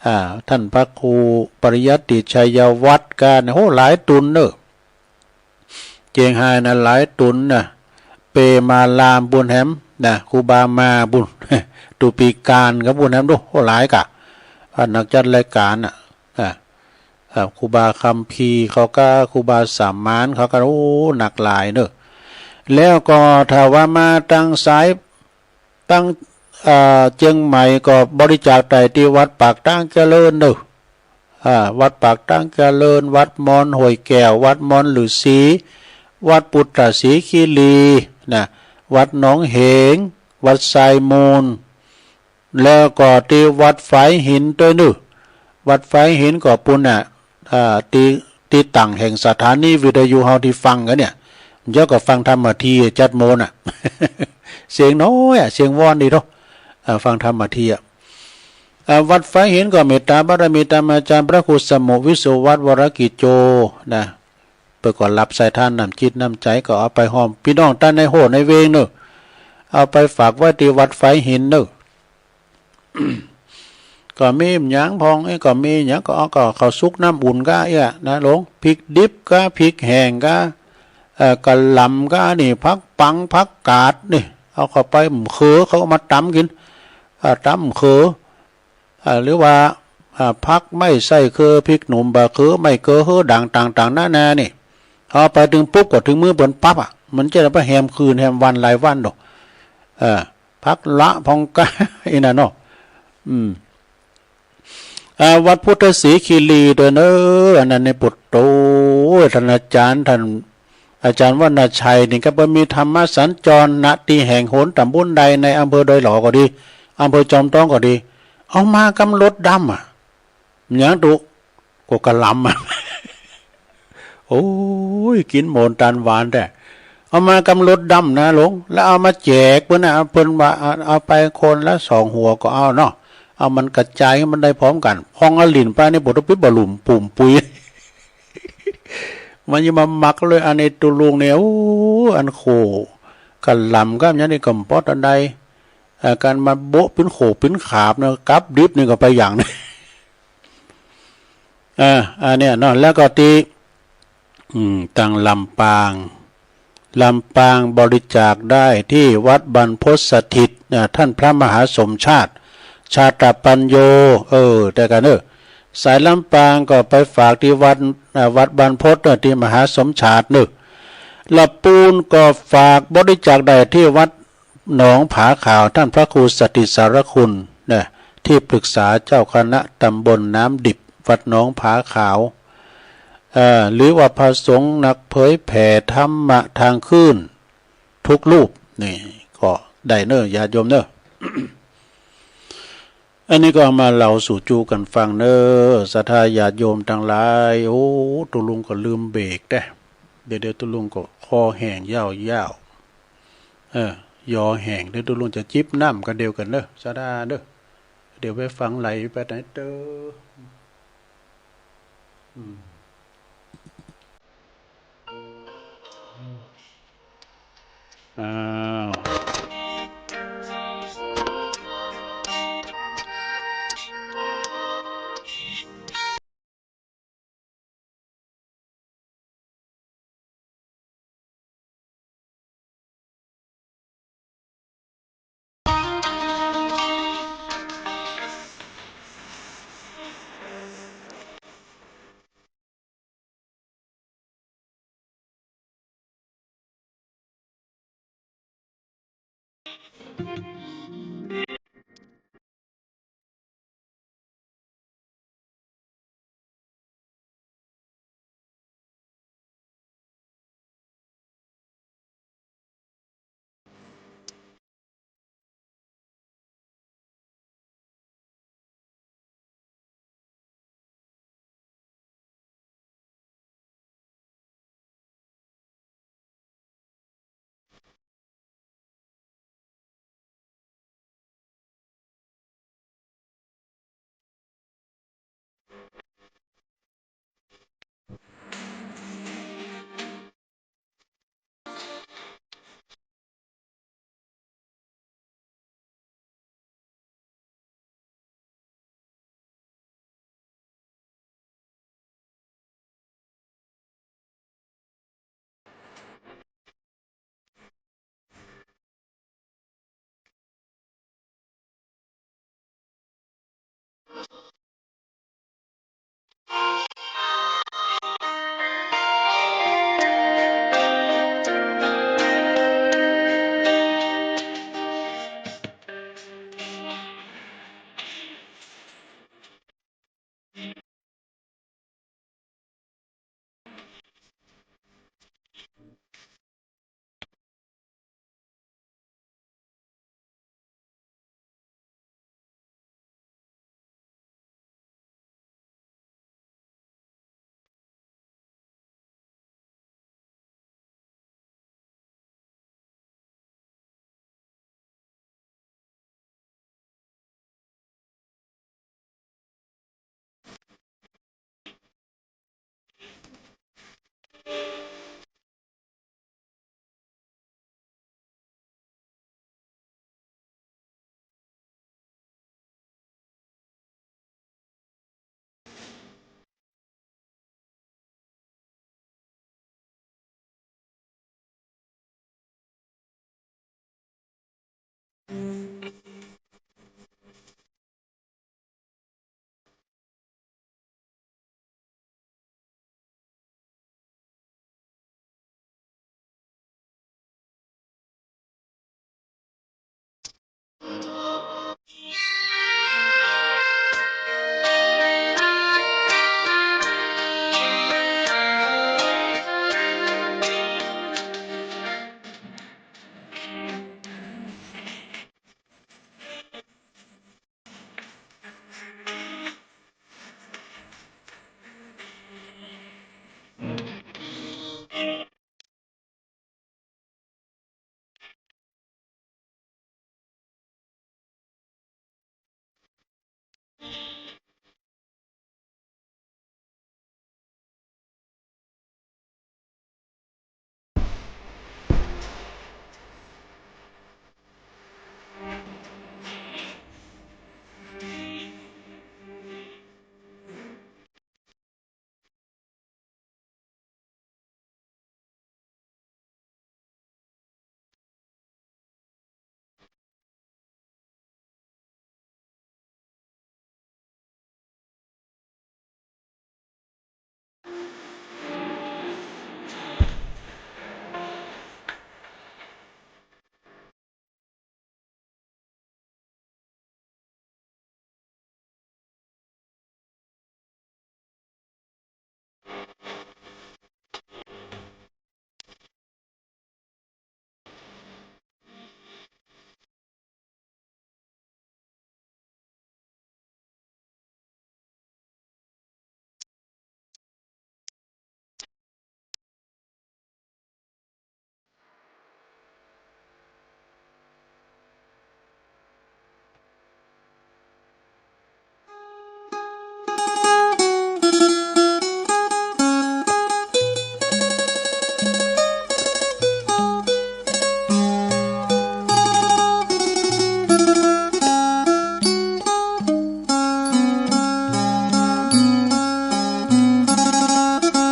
อ่า ต้านพระครูปริยัติชัยวัฒน์ ก้า เนี่ย โห หลายตุ๊นเน่อ เจียงฮายนะ หลายตุ๊นนะ เปมาลามปู้นแหมนะ ครูบามาปู้น ตุปีการก็ปู้นแหมดู โอ้ หลายกะ อ่ะ นักจัดรายก๋านน่ะ อ่ะ อ่ะ ครูบาคัมภีร์เขาก็ ครูบาสมานเขาก็ โอ้ นักหลายเน่อ แล้วก็ถ้าว่ามาตางสาย ตาง อ่า เจียงใหม่ก็บริจาคได้ตี้วัดปากตางเจริญเน่อ อ่า วัดปากตางเจริญ วัดมอนห้วยแก้ว วัดมอนฤๅษี วัดปุทธสีคีรีนะ วัดหนองเหง วัดทรายมูล แล้วก็ตี้วัดฝายหินตวยเน่อ วัดฝายหินก็ปู้นน่ะ อ่า ตี้ ตี้ตั้งแห่งสถานีวิทยุเฮาตี้ฟังกั๋นเนี่ย เดี๋ยวก็ฟังธรรมะเทศน์จัดโมน่ะ เสียงน้อยอ่ะ เสียงว่อนดีเนาะ อ่า ฟังธรรมะเทศน์อ่ะ อ่า วัดฝายหินก็เมตตาบารมีธรรมอาจารย์พระครูสมุห์วิศวัตร วรกิจโจ นะ เปิ้นก็ฮับใส่ทานน้ำจิตน้ำใจ๋ ก็เอาไปฮ้อมปี้น้องต้านในโฮ่ในเวงเน่อ เอาไปฝากไว้ตี้วัดฝายหินเน่อ ก็มีหยังพ่อง เอ้ย ก็มีหยังก็เอา ก็ข้าวสุกน้ำอุ่นก้า เอี้ย นะหลวง พริกดิบก้า พริกแห้งก้า เอ่อ กะหล่ำก้า นี่ ผักปัง ผักกาดนี่ เอาเข้าไป มะเขือ เขาเอามาต๋ำกิ๋น อ่า ต๋ำมะเขือ อ่า หรือว่า อ่า ผักไม้ไส้เคือ พริกหนุ่ม บ่าเขือ ไม้เคือ เฮือด่าง ต่างๆ นานานี่ เอาไปเถิงปุ๊บก็เถิงมือเปิ้นปั๊บอ่ะ มันจะได้บ่แหมคืนแหมวันหลายวันดอก เออ ผักละพ่องก้า อี้นั่นเนาะ อืม อ่า วัดพุทธสีคีรีตวยเน่อ อันนั้นนี่ ปะโต๊ย ต้านอาจารย์ ต้านอาจารย์วรรณชัยนี่ก็ไปมีธรรมสัญจร ณ ตี้แห่งหนต๋ำบลใดในอำเภอดอยหล่อก็ดี อำเภอจอมตองก็ดี เอามากำรถดำอ่ะ หยังตุ๊ ก็กะหล่ำอ่ะ โอ้ย กิ๋นหม่นตานหวานแต๊ เอามากำรถดำนะหลวง แล้วเอามาแจกเปิ้นนะ เปิ้นว่า เอา เอาไปคนละสองหัวก็เอาเนาะ เอามันกระจายหื้อมันได้พร้อมกั๋น พ่องเอาหลิ้นไปนี่ ปะโต๊ย ปิ๊บ บ่าลุ่มปุ่มปุย มันจะมาหมักเลย อันนี้ตุ๊ลุงเนี่ย โอ้ อันโข กะหล่ำก้า อย่างนี้ก็บ่ปอดอันใด อ่า ก๋านมาโบ๊ะปิ้นโขปิ้นขาบนะ กับดิบนี่ก็ไปอย่างนี้ อ่า อันเนี้ยเนาะ แล้วก็ตี้ อืม ตางลำปาง ลำปางบริจาคได้ตี้วัดบรรพตสถิต อ่า ต้านพระมหาสมชาติ ชาตปัญโญ เออ แต่กันเนอะ สายลำปางก็ไปฝากตี้วัด อ่า วัดบรรพตเนอะ ตี้มหาสมชาติเนอะ ละปูนก็ฝากบริจาคได้ตี้วัด หนองผาขาว ต้านพระครูสถิตสารคุณนะ ตี้ปรึกษาเจ้าคณะตำบลน้ำดิบ วัดหนองผาขาว เอ่อ หรือว่าพระสงฆ์นักเผยแผ่ธรรมะตางคลื่นทุกรูป นี่ก็ได้เน่อ ญาติโยมเน่อ อันนี้ก็เอามาเล่าสู่จูกั๋นฟังเน่อ ศรัทธาญาติโยมตังหลาย โอ้ ตุ๊ลุงก็ลืมเบรกแต๊ เดี๋ยวๆ ตุ๊ลุงก็คอแห้งยาวๆ เออ ยอแห้ง เดี๋ยวตุ๊ลุงจะจิบน้ำกั๋นเดี๋ยวกั๋นเน่อ ศรัทธาเน่อ เดี๋ยวไปฟังไหลไปไหนเต๊อ อืม อ้าว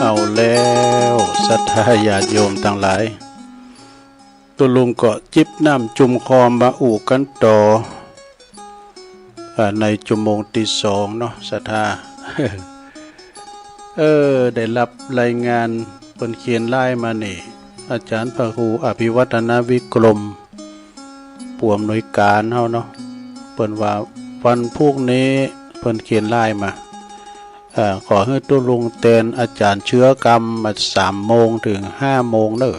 เอาแล้วศรัทธาญาติโยมตังหลาย ตุ๊ลุงก็จิบน้ำจุ่มคอมาอู้กั๋นต่อ อ่า ในจั๊วโมงตี้สองเนาะ ศรัทธา เออ ได้ฮับรายงานเปิ้นเขียนไลน์มานี่ อาจ๋ารย์พระครูอภิวัฒนวิกรม ผู้อำนวยก๋านเฮาเนาะ เปิ้นว่าวันพูกนี้ เปิ้นเขียนไลน์มา เอ่อ ขอหื้อตุ๊ลุงแตนอาจ๋ารย์เชื้อกำมาสามโมงเถิงห้าโมงเน่อ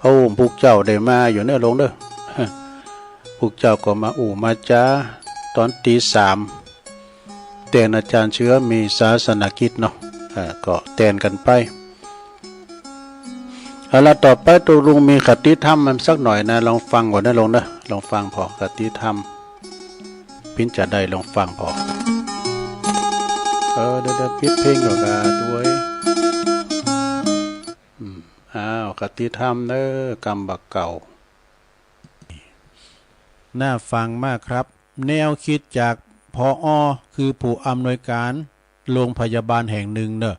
โอ้ ปุกเจ้าได้มาอยู่เน่อลุงเน่อ ปุกเจ้าก็มาอู้มาจ๋าต๋อนตีสาม แตนอาจ๋ารย์เชื้อมีศาสนกิจเนาะ เอ่อ ก็แตนกั๋นไป เอาละ ต่อไปตุ๊ลุงมีคติธรรมมาสักหน่อยนะ ลองฟังก่อนนะลุงเน่อ ลองฟังผ่อคติธรรม ปิ้นจาใดลองฟังผ่อ เออ เดี๋ยว เดี๋ยวปิดเพลงก่อนนะตวย อืม อ้าว คติธรรมเน่อ กำบ่าเก่า น่าฟังมากครับ แนวคิดจาก ผอ. คือผู้อำนวยก๋านโรงพยาบาลแห่งนึ่งเน่อ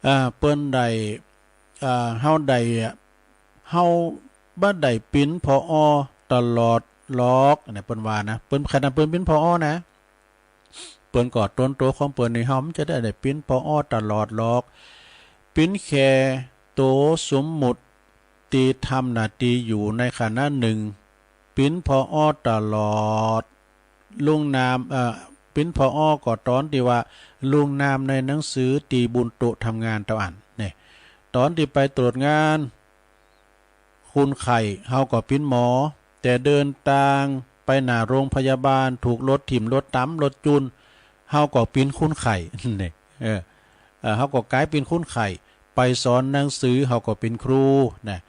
อ่า เปิ้นได้ อ่า เฮาได้ เฮาบ่ได้เป๋น ผอ. ตลอดหรอก อันนี้เปิ้นว่านะ เปิ้น ขนาดเปิ้นเป๋น ผอ. นะ เปิ้นก็ตนตั๋วของเปิ้นนี่ เฮาบ่จะได้ ได้เป๋น ผอ. ตลอดหรอก เป๋นแค่ตั๋วสมมุติตี้ทำหน้าตี้อยู่ในขณะนึ่ง เป๋น ผอ. ตลอด ลงนาม เอ่อ เป๋น ผอ. ก็ต๋อนตี้ว่าลงนามในหนังสือตี้บุนโต๊ะทำงานเต้าอั้น นี่ ต๋อนตี้ไปตรวจงาน คนไข้ เฮาก็เป๋นหมอ แต่เดินตางไปหน้าโรงพยาบาล ถูกรถถิ่ม รถตำ รถจูน เฮาก็เป๋นคนไข้ นี่ เออ เอ่อ เฮาก็ก๋ายเป๋นคนไข้ ไปสอนหนังสือ เฮาก็เป๋นครูนะ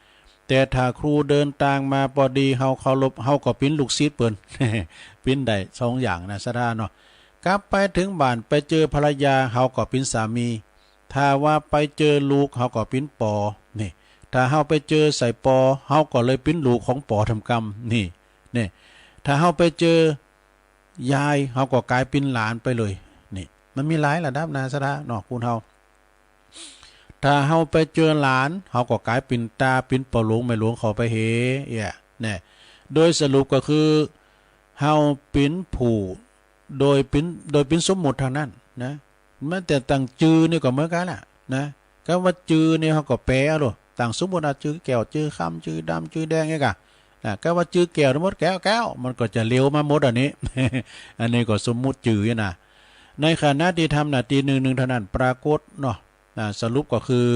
แต่ถ้าครูเดินตางมาปอดี เฮาเคารพ เฮาก็เป๋นลูกศิษย์เปิ้น เป๋นได้สองอย่างนะ ศรัทธาเนาะ กลับไปเถิงบ้าน ไปเจอภรรยา เฮาก็เป๋นสามี ถ้าว่าไปเจอลูก เฮาก็เป๋นปอ นี่ ถ้าเฮาไปเจอใส่ปอ เฮาก็เลยเป๋นลูกของปอทำกำ นี่ นี่ ถ้าเฮาไปเจอยาย เฮาก็ก๋ายเป๋นหลานไปเลย นี่ มันมีหลายระดับนะ ศรัทธาเนาะ คนเฮา ถ้าเฮาไปเจอหลาน เฮาก็ก๋ายเป๋นตา เป๋นป้อหลวงแม่หลวงเข้าไปเหีย เอี้ย แน่ โดยสรุปก็คือ เฮาเป๋นผู้ โดยเป๋น โดยเป๋นสมมุติเต้านั้นนะ แม้แต่ตั้งจื้อนี่ก็เหมือนกั๋นแหละนะ กำว่าจื้อนี่เฮาก็แปลเอาโลด ตั้งสมมุติเอาจื้อแก้ว จื้อคำ จื้อดำ จื้อแดง เอี้ยก่ะ นะ กำว่าจื้อแก้ว สมมุติแก้ว แก้ว มันก็จะเลียวมาหมดอันนี้ อันนี้ก็สมมุติจื้อนะ ในขณะตี้ทำหน้าตี้นึ่งๆ เต้านั้น ปรากฏเนาะ นะ สรุปก็คือ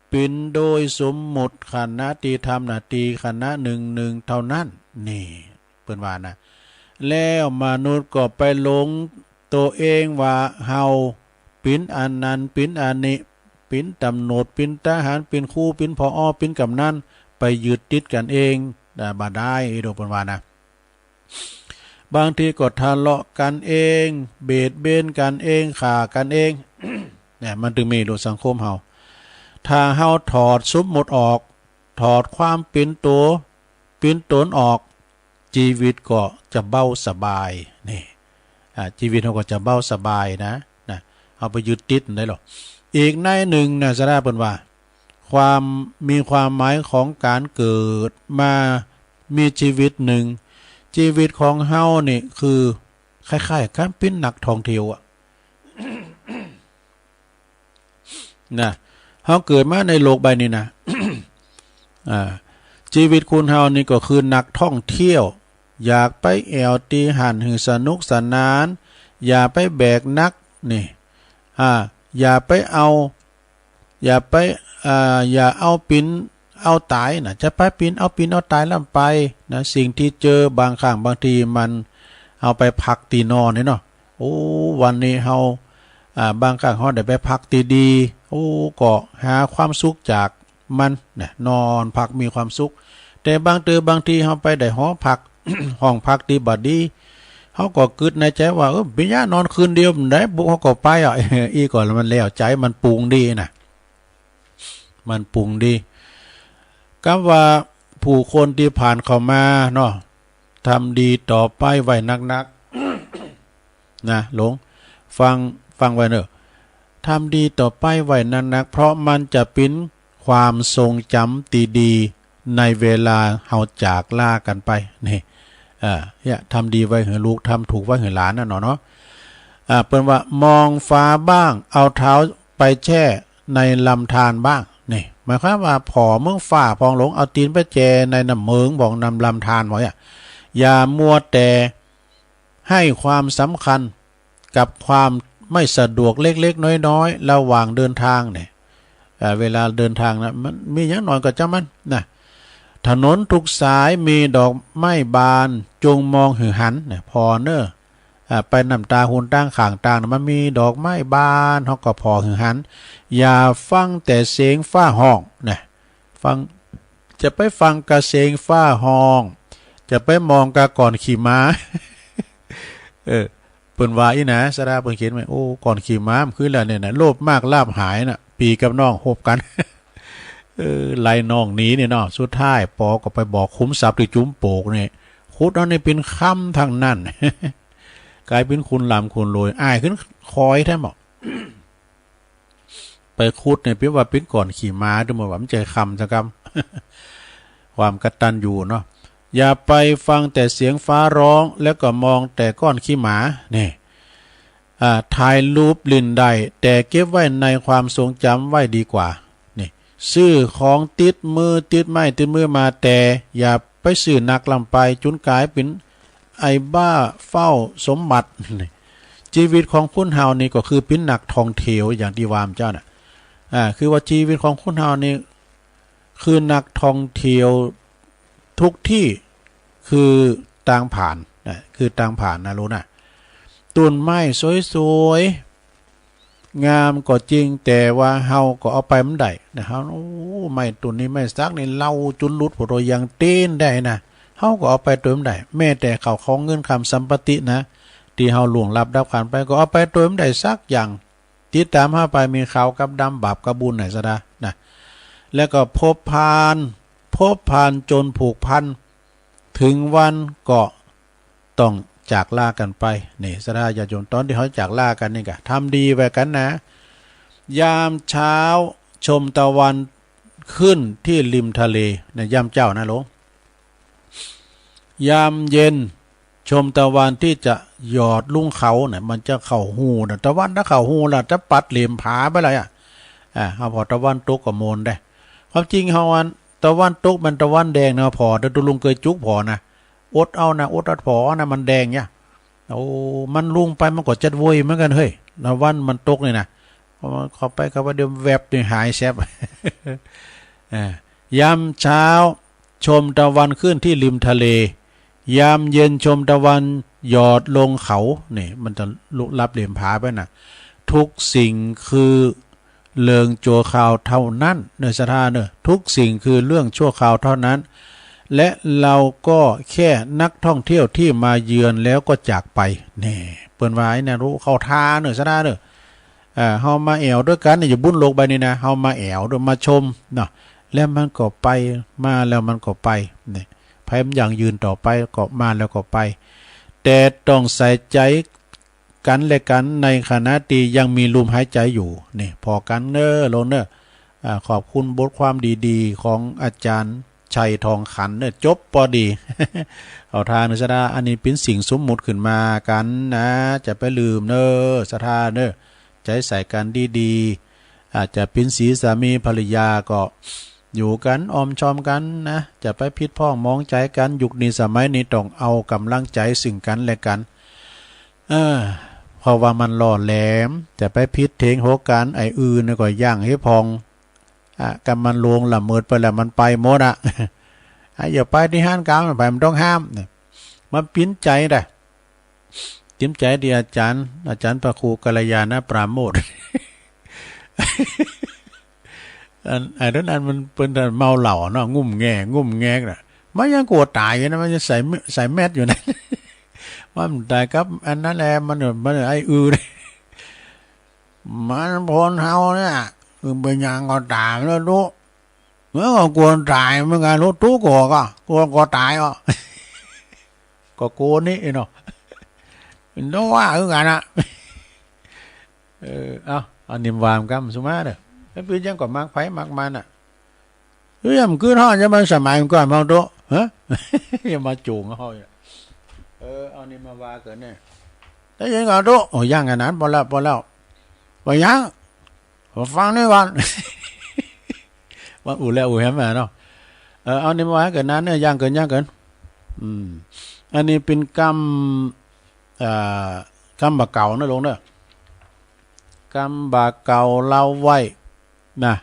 เป๋นโดยสมมุติขณะตี้ทำหน้าตี้ขณะนึ่งๆ เต้านั้น นี่ เปิ้นว่านะ แล้วมนุษย์ก็ไปหลงโตเองว่าเฮาเป๋นอันนั้น เป๋นอันนี้ เป๋นตำรวจ เป๋นทหาร เป๋นครู เป๋น ผอ. เป๋นก๋ำนัน ไปยึดติดกั๋นเอง อ่า บ่ได้ อีโดเปิ้นว่านะ บางทีก็ทะเลาะกั๋นเอง เบียดเบียนกั๋นเอง ฆ่ากั๋นเอง เนี่ย มันจึงมีโลกสังคมเฮา ถ้าเฮาถอดสมมุติออก ถอดความเป๋นตั๋ว เป๋นต๋นออก จีวิตก็จะเบาสบาย นี่ อ่า จีวิตเฮาก็จะเบาสบายนะ นะ เฮาไปยึดติดได้หรอก อีกในนึ่งนะ ศรัทธาเปิ้นว่า ความ มีความหมายของก๋านเกิดมามีจีวิตนึ่ง จีวิตของเฮานี่คือคล้ายๆ กับเป๋นนักท่องเที่ยวอะ นะ เฮาเกิดมาในโลกใบนี้นะ อ่า จีวิตคนเฮานี่ก็คือนักท่องเที่ยว อยากไปแอ่วตี้หั้นหื้อสนุกสนาน อย่าไปแบกหนัก นี่ อ่า อย่าไปเอา อย่าไป อ่า อย่าเอาเป๋นเอาต๋ายนะ จะไปเป๋นเอาเป๋นเอาต๋ายล้ำไปนะ สิ่งตี้เจอบางครั้งบางทีมัน เฮาไปพักตี้นอนนี่เนาะ โอ้ วันนี้เฮา อ่า บางครั้งเฮาได้ไปพักตี้ดี โอ้ ก็หาความสุขจากมันนะ นอนพักมีความสุข แต่บางเตื้อบางทีเฮาไปได้หอพัก ห้องพักตี้บ่ดี เฮาก็กึ๊ดในใจ๋ว่า เออ เป๋นหยังนอนคืนเดียวบ่ได้ บุกเฮาก็ไปอ่ะ อี้ก่อน มันแล้วใจ๋ มันปรุงดีนะ มันปรุงดี กำว่าผู้คนตี้ผ่านเข้ามาเนาะ ทำดีต่อไปไว้นักๆ นะ หลง ฟัง ฟังไว้เน่อ ทำดีต่อไปไว้นักๆ เพราะมันจะเป๋นความทรงจ๋ำตี้ดีในเวลาเฮาจากลากั๋นไป นี่ อ่า เนี่ย ทำดีไว้หื้อลูก ทำถูกไว้หื้อหลานน่ะเนาะ เนาะ อ่า เปิ้นว่ามองฟ้าบ้าง เอาเท้าไปแช่ในลำธารบ้าง นี่ หมายความว่าผ่อเมืองฟ้าผ่องหลง เอาตี๋นไปแจ่ในน้ำเมิงผ่อง น้ำลำธารผ่องเนี่ย อย่ามัวแต่ให้ความสำคัญกับความไม่สะดวกเล็กๆ น้อยๆ ระหว่างเดินทางเนี่ย เอ่อ เวลาเดินทางนะ มันมีหยังหน่อยก็จ้างมันนะ ถนนทุกสายมีดอกไม้บาน จงมองหื้อหันนะ ผ่อเน่อ อ่า ไปนำต๋าหนต๋างข้างตางนะ มันมีดอกไม้บาน เฮาก็ผ่อหื้อหัน อย่าฟังแต่เสียงฟ้าฮ้องนะ ฟัง จะไปฟังกะเสียงฟ้าฮ้อง จะไปมองกะก้อนขี้หมา เออ เปิ้นว่าอี้นะ สะดาเปิ้นเขียนไว้ โอ้ ก้อนขี้หมามันคือแล้วเนี่ยนะ โลภมากลาภหายน่ะ ปี้กับน้องฮบกั๋น เออ ไล่น้องหนีเนี่ยเนาะ สุดท้ายปอก็ไปบอกขุมทรัพย์ตี้จุมโปกเนี่ย ขุดเอาเนี่ยเป๋นคำตังนั้น ก๋ายเป๋นคนร่ำคนรวย อ้ายขึ้นคอยแท้หมอ ไปขุดเนี่ยเป๋นว่าเป๋นก้อนขี้หมา ดูเหมือนว่ามันจะคำสักกำ ความกตัญญูเนาะ อย่าไปฟังแต่เสียงฟ้าฮ้อง แล้วก็มองแต่ก้อนขี้หมา นี่ อ่า ถ่ายรูปเล่นได้ แต่เก็บไว้ในความทรงจำไว้ดีกว่า นี่ ซื้อของติดมือ ติดไม้ติดมือมา แต่อย่าไปซื้อนักล้ำไป จุนก๋ายเป๋นไอ้บ้าเฝ้าสมบัติ นี่ จีวิตของคนเฮานี่ก็คือเป๋นนักท่องเที่ยวอย่างตี้ว่ามาเจ้าน่ะ อ่า คือว่าจีวิตของคนเฮานี่ คือนักท่องเที่ยวทุกตี้ คือตางผ่านนะ คือตางผ่านนะ ฮู้นะ ต้นไม้สวยๆ งามก็จริง แต่ว่าเฮาก็เอาไปบ่ได้นะ เฮา โอ้ ไม้ต้นนี้ไม้สักนี่ เล่าจุนหลุด ผู้โตยังเต้นได้นะ เฮาก็เอาไปตวยบ่ได้ แม้แต่ข้าวของเงินคำสัมปตินะ ตี้เฮาล่วงลับดับขันไป ก็เอาไปตวยบ่ได้สักอย่าง ติดต๋ามเฮาไปมีขาวกับดำ บาปกับบุญไหนสะดานะ แล้วก็พบผ่าน พบผ่านจนผูกพัน ถึงวันก็ต้องจากลากั๋นไป นี่สะดาญาติโยม ต๋อนตี้เฮาจากลากั๋นนี่กะ ทำดีไว้กั๋นนะ ยามเจ๊าชมตะวันขึ้นตี้ริมทะเลนะ ยามเจ๊านะหลวง ยามเย็นชมตะวันตี้จะหยอดลงเขาเนี่ย มันจะเข้าฮู้นะ ตะวันถ้าเข้าฮู้ละ จะปัดเหล่ยมผาไปเลยอะ อ่า เฮาผ่อตะวันตกก็โมนได้ ความจริงเฮาอัน ตะวันตกมันตะวันแดงนะ ผ่อ แต่ตุ๊ลุงเกยจุกผ่อนะ อดเอานะ อดเอาผ่อนะ มันแดงเนี่ย โอ้ มันลุ่งไปมันก็จัดเว้ยเหมือนกั๋นเฮ้ย ตะวันมันตกนี่นะ พอมันเข้าไป เข้าไปเดี๋ยวแวบนี่หายแซบ อ่า ยามเจ๊าชมตะวันขึ้นตี้ริมทะเล ยามเย็นชมตะวันหยอดลงเขา นี่มันจะลุลับเหล่ยมผาไปนะ ทุกสิ่งคือเรื่องชั่วคราวเท่านั้นเน่อ สะดาเน่อ ทุกสิ่งคือเรื่องชั่วคราวเท่านั้น และเราก็แค่นักท่องเที่ยวที่มาเยือนแล้วก็จากไป แน่ เปิ้นว่าไอ้เนี่ยฮู้เข้าท่าเน่อ สะดาเน่อ อ่า เฮามาแอ่วตวยกั๋นเนี่ย อยู่บุ้นโลกใบนี้นะ เฮามาแอ่วตวย มาชมเนาะ แล้วมันก็ไป มาแล้วมันก็ไป เนี่ย ใผมันยั่งยืนต่อไป ก็มาแล้วก็ไป แต่ต้องใส่ใจ๋กั๋นและกั๋นในขณะตี้ยังมีลมหายใจ๋อยู่ นี่ ผ่อกั๋นเน่อ โลงเน่อ อ่า ขอบคุณบทความดีๆ ของอาจ๋ารย์ชัยทองขันเน่อ จบปอดี เข้าท่าเน่อ สะดา อันนี้เป๋นสิ่งสมมุติขึ้นมากั๋นนะ จะไปลืมเน่อ สะดาเน่อ ใจ๋ใส่กั๋นดีๆ อาจจะเป๋นสีสามีภรรยาก็อยู่กั๋นอ้อมชอมกั๋นนะ จะไปผิดพ้องหมองใจ๋กั๋น ยุคนี้สมัยนี้ต้องเอาก๋ำลังใจ๋ซึ่งกั๋นและกั๋น เออ เพราะว่ามันหล่อแหลม จะไปผิดเถียงหัวกั๋น ไอ้อื่นก็ย่างหื้อผ่อง อ่ะ กำมันลวงละเมิดไปแล้วมันไปหมดอะ อ่ะ อย่าไปตี้หั้น กำมันไป มันต้องห้าม เนี่ย มันเป๋นใจ๋ได้ เป๋นใจ๋ตี้อาจ๋ารย์ อาจ๋ารย์พระครูกัลยาณปราโมทย์ อัน อันนั้น อันมันเป๋นเมาเหล้าเนาะ งุ่มแง งุ่มแงน่ะ มันยังกั๋วต๋ายอยู่นะ มันยังใส่ ใส่แมสอยู่นะ มันต๋ายกับอันนั้นแหละ มัน มันไอ้อื่น มันคนเฮาเนี่ย คือเป๋นหยังก็ต๋ามเน่อตุ๊ มันก็กั๋วต๋ายเหมือนกั๋นตุ๊ ตุ๊กั๋วก็ กั๋ว กั๋วต๋ายอ่ะ ก็กั๋วนี้เนาะ มันต้องว่าคือกั๋นอะ เออ เอา เอานิ่มวามกำสุมาเน่อ แล้วเป๋นหยังก็มักไผมักมันอะ เฮ้ย มันคือเฮาจะมาสมัยก่อนเฮาตุ๊ ฮะ อย่ามาจู๋งเฮาเนี่ย เออ เอานี่มาว่ากั๋นเนี่ย ได้ยินก่อนตุ๊ โอ้ ยังอันนั้น ปอแล้ว ปอแล้ว บ่ยัง ฟังนี่ก่อน ว่าอู้แล้วอู้แหมมาเนาะ เออ เอานี่มาว่าเกินนั้นเนี่ย ย่างเกิน ย่างเกิน อืม อันนี้เป๋นกำ อ่า กำบ่าเก่าเนาะลุงเนาะ กำบ่าเก่าเล่าไว้นะ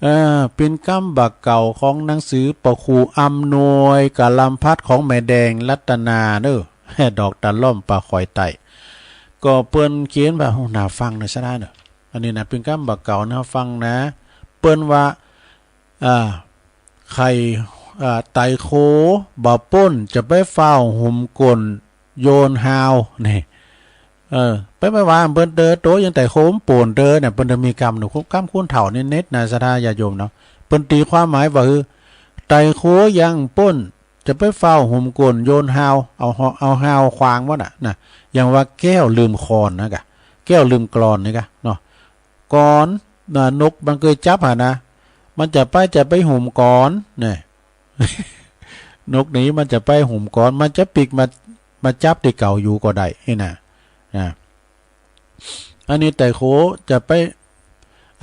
เออ เป๋นกำบ่าเก่าของหนังสือปอครูอำนวยกาลัมพัสของแม่แดงรัตนาเนาะ ดอกตะล่อมป่าขอยไต่ ก็เปิ้นเขียนว่า โอ้ น่าฟังนะ สะดายเนาะ อันนี้นะ เป๋นกำบ่าเก่า น่าฟังนะ เปิ้นว่า อ่า ใค่ อ่า ไต่โขบ่าป้น จะไปฟ้าวหุมก้นโยนฮาว นี่ เออ ไปไปว่าเปิ้นเตอ โตยังไต่โขบ่ป้นเตอเนี่ย เปิ้นจะมีกำหนึ่ง กำคูณเถ่านิดๆ นะ ศรัทธาญาติโยมเนาะ เปิ้นตีความหมายว่า คือ ไต่โขยังป้น จะไปฟ้าวหุมก้นโยนฮาว เอาฮ- เอาฮาวขว้างบ่น่ะ นะ อย่างว่าแก้วลืมคอนนะกะ แก้วลืมกลอนนี่กะเนาะ กอน นะ นกมันเกยจับหานะ มันจะไป จะไปหุมกอน เนี่ย นกนี้มันจะไปหุมกอน มันจะปิ๊กมา มาจับตี้เก่าอยู่ก็ได้ นี่นะ นะ อันนี้ไต่โขจะไป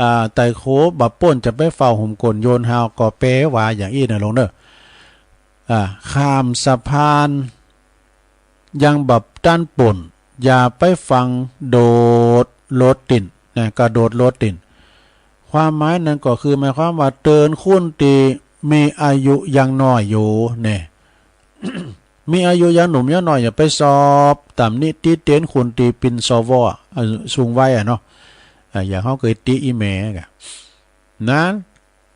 อ่า ไต่โขบ่าป้น จะไปฟ้าวหุมก้นโยนฮาว ก็แปลว่าอย่างอี้นะลุงเนาะ อ่า ข้ามสะพาน ยังบ่ตันป้น อย่าไปฟั่งโดดโลดตี๋น นะ กระโดดโลดตี๋น ความหมายนั้นก็คือ หมายความว่าเตื๋อนคนตี้มีอายุยังน้อยอยู่ เนี่ย มีอายุยังหนุ่มยังน้อย อย่าไปสอบต๋ำหนิติเตียนคนตี้เป๋น สว อ่ะ สูงวัยอ่ะเนาะ อ่ะ อย่างเฮาเกยติอี่แม่กะ นั้น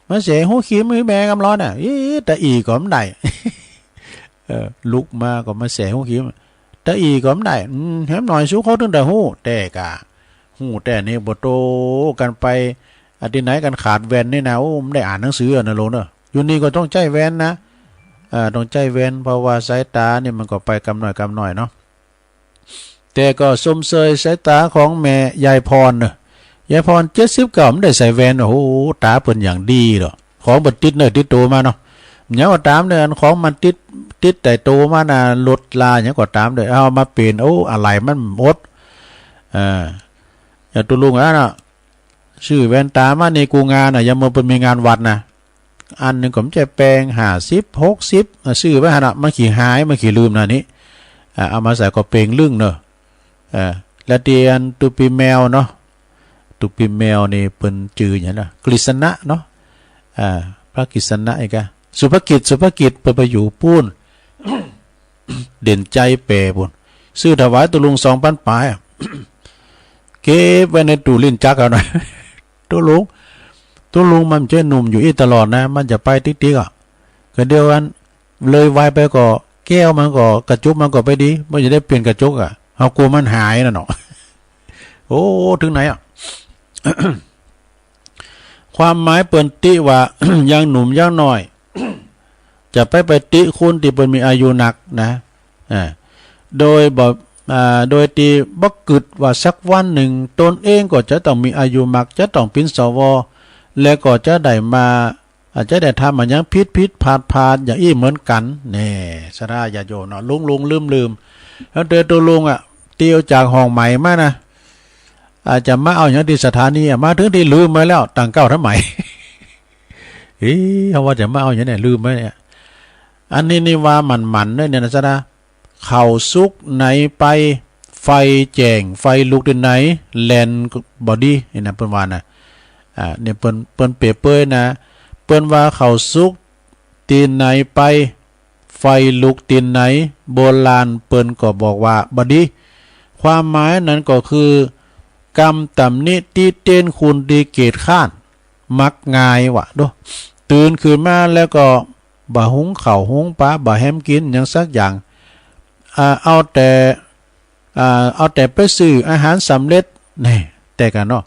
มาแสหูขี้หื้อแม่กำลอดน่ะ อี้ ตะอี้ก็บ่ได้ เออ ลุกมาก็มาแสหูขี้หื้อ ตะอี้ก็บ่ได้ อืม แหมหน่อย สูเขาตึงตะฮู้ แต่กะ ฮู้แต่นี่บ่โตกั๋นไป อ่ะ ตี้ไหนกั๋นขาดแว่นนี่นะ โอ้ บ่ได้อ่านหนังสืออ่ะนะลุงเนาะ อยู่นี่ก็ต้องใจ๊แว่นนะ อ่า ต้องใจ๊แว่น เพราะว่าสายต๋านี่มันก็ไปกำหน่อยกำหน่อยเนาะ แต่ก็ชมเชยสายต๋าของแม่ยายพรเนาะ ยายพรเจ็ดสิบเก้า บ่ได้ใส่แว่น โอ้โห ต๋าเปิ้นอย่างดีเนาะ ของเปิ้นติดเนื้อติดตั๋วมาเนาะ เยียะว่าต๋ามเน่อ อันของมันติด ติดใต้ตั๋วมาน่ะ รถลาหยังก็ต๋ามเน่อ เอามาเป๋น โอ้ อะไหล่มันหมด อ่า อย่างตุ๊ลุงอะเนาะ ซื้อแว่นต๋ามานี่กู้งานน่ะ ยามเมื่อเปิ้นมีงานวัดน่ะ อันหนึ่งก็บ่ใจ้แปง ห้าสิบ หกสิบ อ่ะ ซื้อไว้หั้นน่ะ มันขี้หาย มันขี้ลืมน่ะนี่ อ่ะ เอามาใส่ก็เป๋งลึ่งเนาะ อ่ะ แล้วตี้อันตุ๊ปี้แมวเนาะ ตุ๊ปี้แมวนี่เปิ้นจื้อหยังนะ กฤษณะเนาะ อ่า พระกฤษณะอีกอะ สุภกิจ สุภกิจ เปิ้นไปอยู่ปู๊น เด่นชัยแป๋ปู๊น ซื้อถวายตุ๊ลุงสองปันป๋ายอะ เก็บไว้ในตู้ลิ้นจักเอาหน่อย ตุ๊ลุง ตุ๊ลุงมันบ่ใจ้หนุ่มอยู่อี้ตลอดนะ มันจะไปติ๊กๆ อะ ก็เดี๋ยวอันเลยวัยไปก็ แก้วมันก็ กระจุกมันก็ไปดี บ่จะได้เปลี่ยนกระจุกอะ เฮากั๋วมันหายน่ะเนาะ โอ้ เถิงไหนอะ ความหมายเปิ้นติว่า ยังหนุ่มยังน้อย จะไป ไปติคนตี้เปิ้นมีอายุนักนะ อ่า โดยบ่ อ่า โดยตี้บ่กึ๊ดว่าสักวันหนึ่งตนเองก็จะต้องมีอายุมาก จะต้องเป๋น สว และก็จะได้มา อาจจะได้ทำอะหยังผิดๆ พลาดๆ อย่างอี้เหมือนกั๋น แน่ ศรัทธาญาติโยมเนาะ หลงๆ ลืมๆ แล้วเตอตุ๊ลุงอะ เตียวจากห้องใหม่มานะ อาจจะมาเอาหยังตี้สถานีอะ มาเถิงตี้ลืมไปแล้ว ตั้งเก๊าทำไม เอ๊ะ เฮาว่าจะมาเอาหยังเนี่ย ลืมไปเนี่ย อันนี้นี่ว่าหมั่นๆ เน่อเนี่ยนะจ๊ะนะ ข้าวสุกไหนไป ไฟแจ้ง ไฟลุกตี้ไหน แล่นบ่ดี นี่นะ เปิ้นว่านะ อ่า เนี่ย เปิ้น เปิ้นเปรียบเปรยนะ เปิ้นว่าข้าวสุกตี้ไหนไป ไฟลุกตี้ไหน โบราณเปิ้นก็บอกว่าบ่ดี ความหมายนั้นก็คือ กำต๋ำหนิติเตียนคนตี้เกียจคร้าน มักง่ายว่าโด ตื่นขึ้นมาแล้วก็บ่หุงข้าวหุงป๋า บ่แหมกิ๋นหยังสักอย่าง อ่า เอาแต่ อ่า เอาแต่ไปซื้ออาหารสำเร็จ แน่ แต่กะเนาะ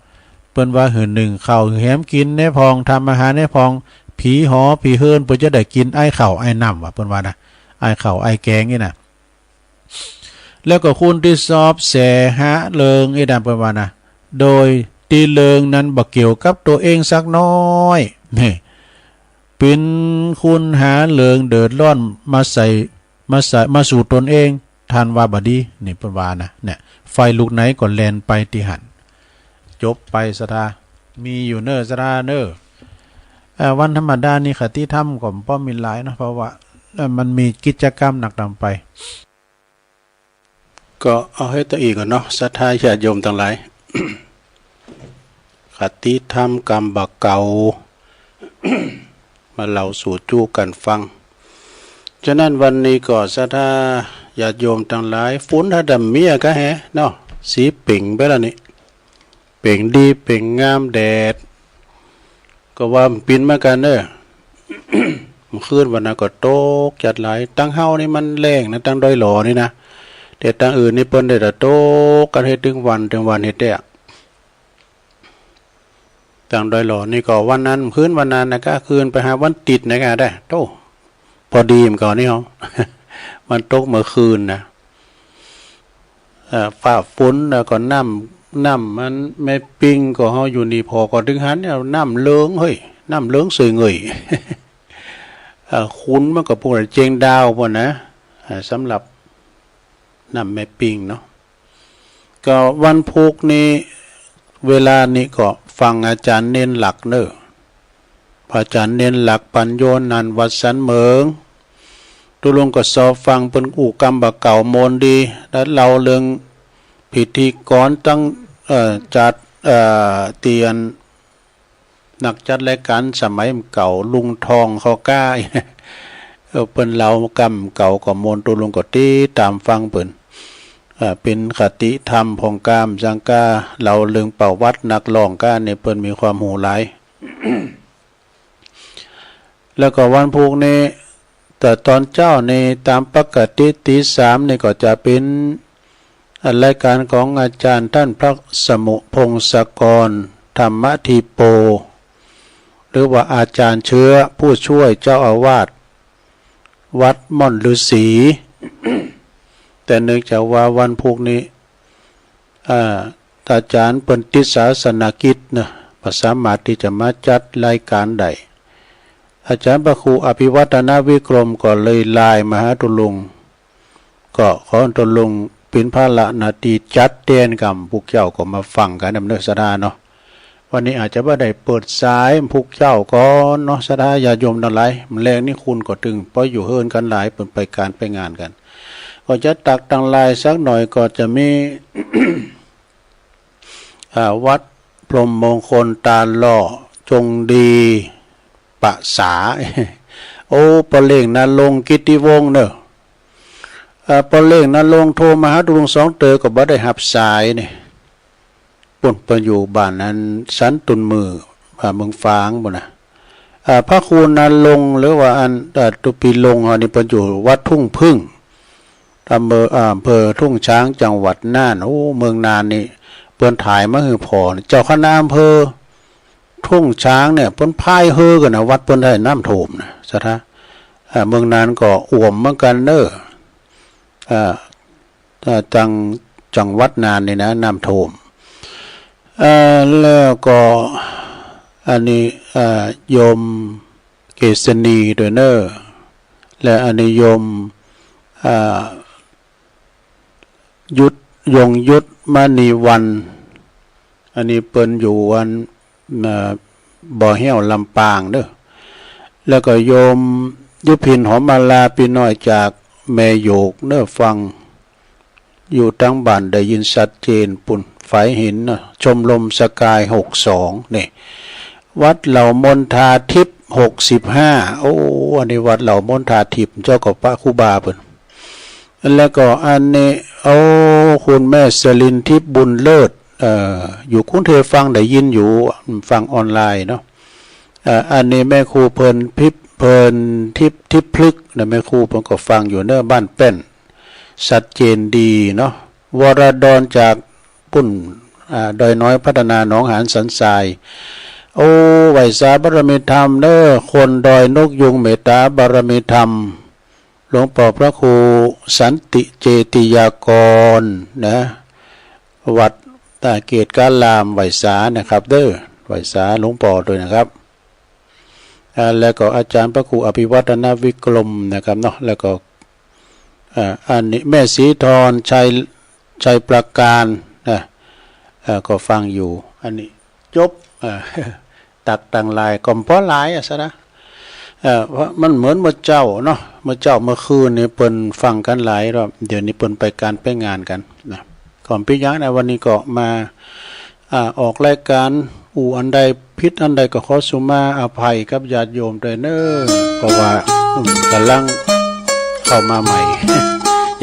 เปิ้นว่าหื้อนึ่งข้าวหื้อแหมกิ๋นแน่พ่อง ทำอาหารแน่พ่อง ผีหอผีเฮือนเปิ้นจะได้กิ๋นอ้ายข้าวอ้ายน้ำว่า เปิ้นว่านะ อ้ายข้าวอ้ายแกงนี่นะ แล้วก็คนตี้ชอบแสหาเริงอี้นะ เปิ้นว่านะ โดยตี้เริงนั้นบ่เกี่ยวกับตั๋วเองสักน้อย แน่ เป๋นคนหาเริงเดือดร้อนมาใส่ มาใส่ มาสู่ตนเอง ท่านว่าบ่ดี นี่เปิ้นว่านะ เนี่ย ไฟลุกไหนก็แล่นไปตี้หั้น จบไปศรัทธา มีอยู่เน่อศรัทธาเน่อ อ่า วันธรรมดานี่คติธรรมก็บ่มีหลายเนาะ เพราะว่า เอ่อ มันมีกิจกรรมหนักดำไป ก็เอาหื้อตะอี้ก่อนเนาะ ศรัทธาญาติโยมตังหลาย คติธรรมกำบ่าเก่า มาเล่าสู่จู้กั๋นฟัง ฉะนั้นวันนี้ก็ศรัทธาญาติโยมตังหลาย ฝนถ้าดำเมียก็แฮะเนาะ สีเป๋งไปแล้วนี่ เป๋งดีเป๋งงาม แดดก็ว่ามันปินมากั๋นเน่อ เมื่อคืนวันนั้นก็ตกจัดหลาย ตังเฮานี่มันแล้งนะ ตังดอยหล่อนี่นะ แต่ตังอื่นนี่เปิ้นได้แต่ตกกั๋นหื้อตึงวัน ตึงวันหื้อแต๊ ตังดอยหล่อนี่ก็วันนั้น คืนวันนั้นนะ ก็คืนไปหาวันติ๊ดนะ ก็ได้ โธ่ พอดีเหมือนกั๋นนี่เฮา มันตกเมื่อคืนนะ เอ่อ ฟ้าฝนแล้วก็น้ำ น้ำมันแม่ปิงก็เฮาอยู่นี่ผ่อก็ตึงหันเนี่ย น้ำเหลืองเฮ้ย น้ำเหลืองเสยเงย เอ่อ ขุ่นมันก็พวกเจียงดาวพวกนะ เอ่อ สำหรับน้ำแม่ปิงเนาะ ก็วันพุธนี้ เวลานี้ก็ฟังอาจ๋ารย์เณรหลักเน่อ พระอาจ๋ารย์เณรหลัก ปัญโญนันท์ วัดสันเหมิง ตุ๊ลุงก็ซอฟังเปิ้นอู้กำบ่าเก่า มนต์ดี แล้วเล่าเรื่องพิธีกรตัง เอ่อ จัด เอ่อ เตียน นักจัดรายก๋านสมัยเก่า ลุงทอง คอก้า เออ เปิ้นเล่ากำเก่าก็มนต์ ตุ๊ลุงก็ติดต๋ามฟังเปิ้น เอ่อ เป๋นคติธรรมพ่องกำ สังกา เล่าเรื่องประวัตินักฮ้องก้านี่ เปิ้นมีความฮู้หลาย แล้วก็วันพุธนี้ แต่ต๋อนเจ๊านี่ต๋ามปกติตี๋สามนี่ก็จะเป๋น อ่ะ รายก๋านของอาจ๋ารย์ต้านพระสมุพงศกร ธรรมธีโป หรือว่าอาจ๋ารย์เชื้อ ผู้ช่วยเจ้าอาวาสวัดม่อนฤๅษี แต่เนื่องจากว่าวันพุธนี้ อ่า อาจ๋ารย์เปิ้นติดศาสนกิจเนาะ บ่สามารถตี้จะมาจัดรายก๋านได้ อาจ๋ารย์พระครูอภิวัฒนวิกรมก็เลยไลน์มาหาตุ๊ลุง ก็ขอตุ๊ลุงเป๋นภาระหน้าตี้จัดแตนกำ พวกเจ้าก็มาฟังกั๋นนำเน่อศรัทธาเนาะ วันนี้อาจจะบ่ได้เปิดสายพวกเจ้าก่อนเนาะ ศรัทธาญาติโยมตังหลาย แลงนี้คนก็ตึง เพราะอยู่เฮือนกั๋นหลาย เปิ้นไปก๋านไปงานกั๋น ก็จะตักตังไลน์สักหน่อย ก็จะมี อ่า วัดพรหมมงคล ตาหล่อ จงดี ประสา โอ้ ป้อเล่ง ณรงค์ กิตติวงศ์เน่อ อ่า ป้อเล่ง ณรงค์ โทรมาหาตุ๊ลุงสองเตื้อก็บ่ได้ฮับสายนี่ ปุ้น เปิ้นอยู่บ้านอันสันตุนมือ อ่า เมืองฝางปุ้นนะ อ่า พระครูณรงค์ หรือว่าอัน อ่า ตุปีรงค์ อันนี้เปิ้นอยู่วัดทุ่งผึ้ง อำเภอ อ่า อำเภอทุ่งช้าง จังหวัดน่าน โอ้ เมืองน่านนี่ เปิ้นถ่ายมาหื้อผ่อ เจ้าคณะอำเภอทุ่งช้างเนี่ย เปิ้นพายเฮือกั๋นนะ วัดเปิ้นได้น้ำท่วมนะ ศรัทธา อ่า เมืองน่านก็อ่วมเหมือนกั๋นเน่อ อ่า อ่า จัง จังหวัดน่านนี่นะ น้ำท่วม อ่า แล้วก็อันนี้ อ่า โยมเกษณีด้วยเน่อ และอันนี้โยม อ่า ยุทธ ยงยุทธ มณีวรรณ อันนี้เปิ้นอยู่อัน อ่า บ่อแห้ว ลำปางเน่อ แล้วก็โยมยุพิน หอมมาลา ปี้น้อยจากแม่โยกเน่อ ฟังอยู่ตังบ้านได้ยินชัดเจนปุ้น ฝายหินเน่อ ชมรมสกายหกสอง นี่ วัดเหล่ามณฑาทิพย์หกสิบห้า โอ้ อันนี้วัดเหล่ามณฑาทิพย์ เจ้าก็พระครูบาเปิ้น แล้วก็อันนี้ โอ้ คุณแม่สลินทิพย์บุญเลิศ เอ่อ อยู่กรุงเทพฯ ฟังได้ยินอยู่ ฟังออนไลน์เนาะ เอ่อ อันนี้แม่ครูเพลินพิพย์ เพลินทิพย์ ทิพย์พฤกษ์นะ แม่ครูเปิ้นก็ฟังอยู่เน่อ บ้านแป้น ชัดเจนดีเนาะ วรดรจากปุ้น อ่า ดอยน้อยพัฒนา หนองหานสันทราย โอ้ ไหว้สาบารมีธรรมเน่อ คนดอยนกยูง เมตตาบารมีธรรม หลวงป้อพระครูสันติเจติยากรนะ วัดตาเกตการาม ไหว้สานะครับเด้อ ไหว้สาหลวงป้อด้วยนะครับ อ่า แล้วก็อาจ๋ารย์พระครูอภิวัฒนวิกรมนะครับเนาะ แล้วก็ อ่า อันนี้แม่ศรีธร ชัย ชัยประการนะ อ่า ก็ฟังอยู่ อันนี้จบ อ่า ตักตังหลาย ก็บ่หลายอะซะนะ เอ่อ เพราะมันเหมือนเมื่อเจ๊าเนาะ เมื่อเจ๊าเมื่อคืนนี่เปิ้นฟังกั๋นหลายรอบ เดี๋ยวนี้เปิ้นไปก๋านไปงานกั๋นนะ ก็บ่เป๋นหยังนะ วันนี้ก็มา อ่า ออกรายก๋าน อู้อันใดผิดอันใดก็ขอสุมาอภัยกับญาติโยมด้วยเน้อ เพราะว่า อืม ก่ำลังเข้ามาใหม่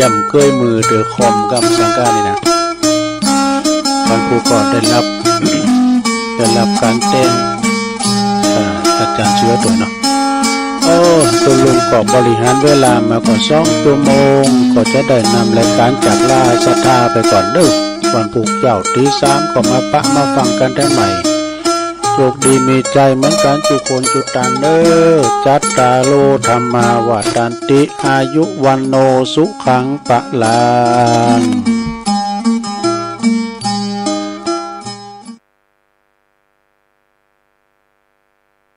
ยังบ่เกยมือเตื้อคอมกำสังกานี่นะ วันพุธก็ได้ฮับ ได้ฮับก๋านแต่ง อ่า อาจ๋ารย์เชื้อตั๋วเนาะ โอ้ ตุ๊ลุงก็บริหารเวลามาก็สองชั่วโมง ก็จะได้นำรายก๋านจากลาศรัทธาไปก่อนเน้อ วันพุธเจ๊าตี๋สามก็มาปะมาฟังกั๋นได้ใหม่ โชคดีมีชัยเหมือนกั๋นจุคนจุตานเน้อ จัตตาโร ธัมมา วัฑฒันติ อายุ วัณโณ สุขัง พลัง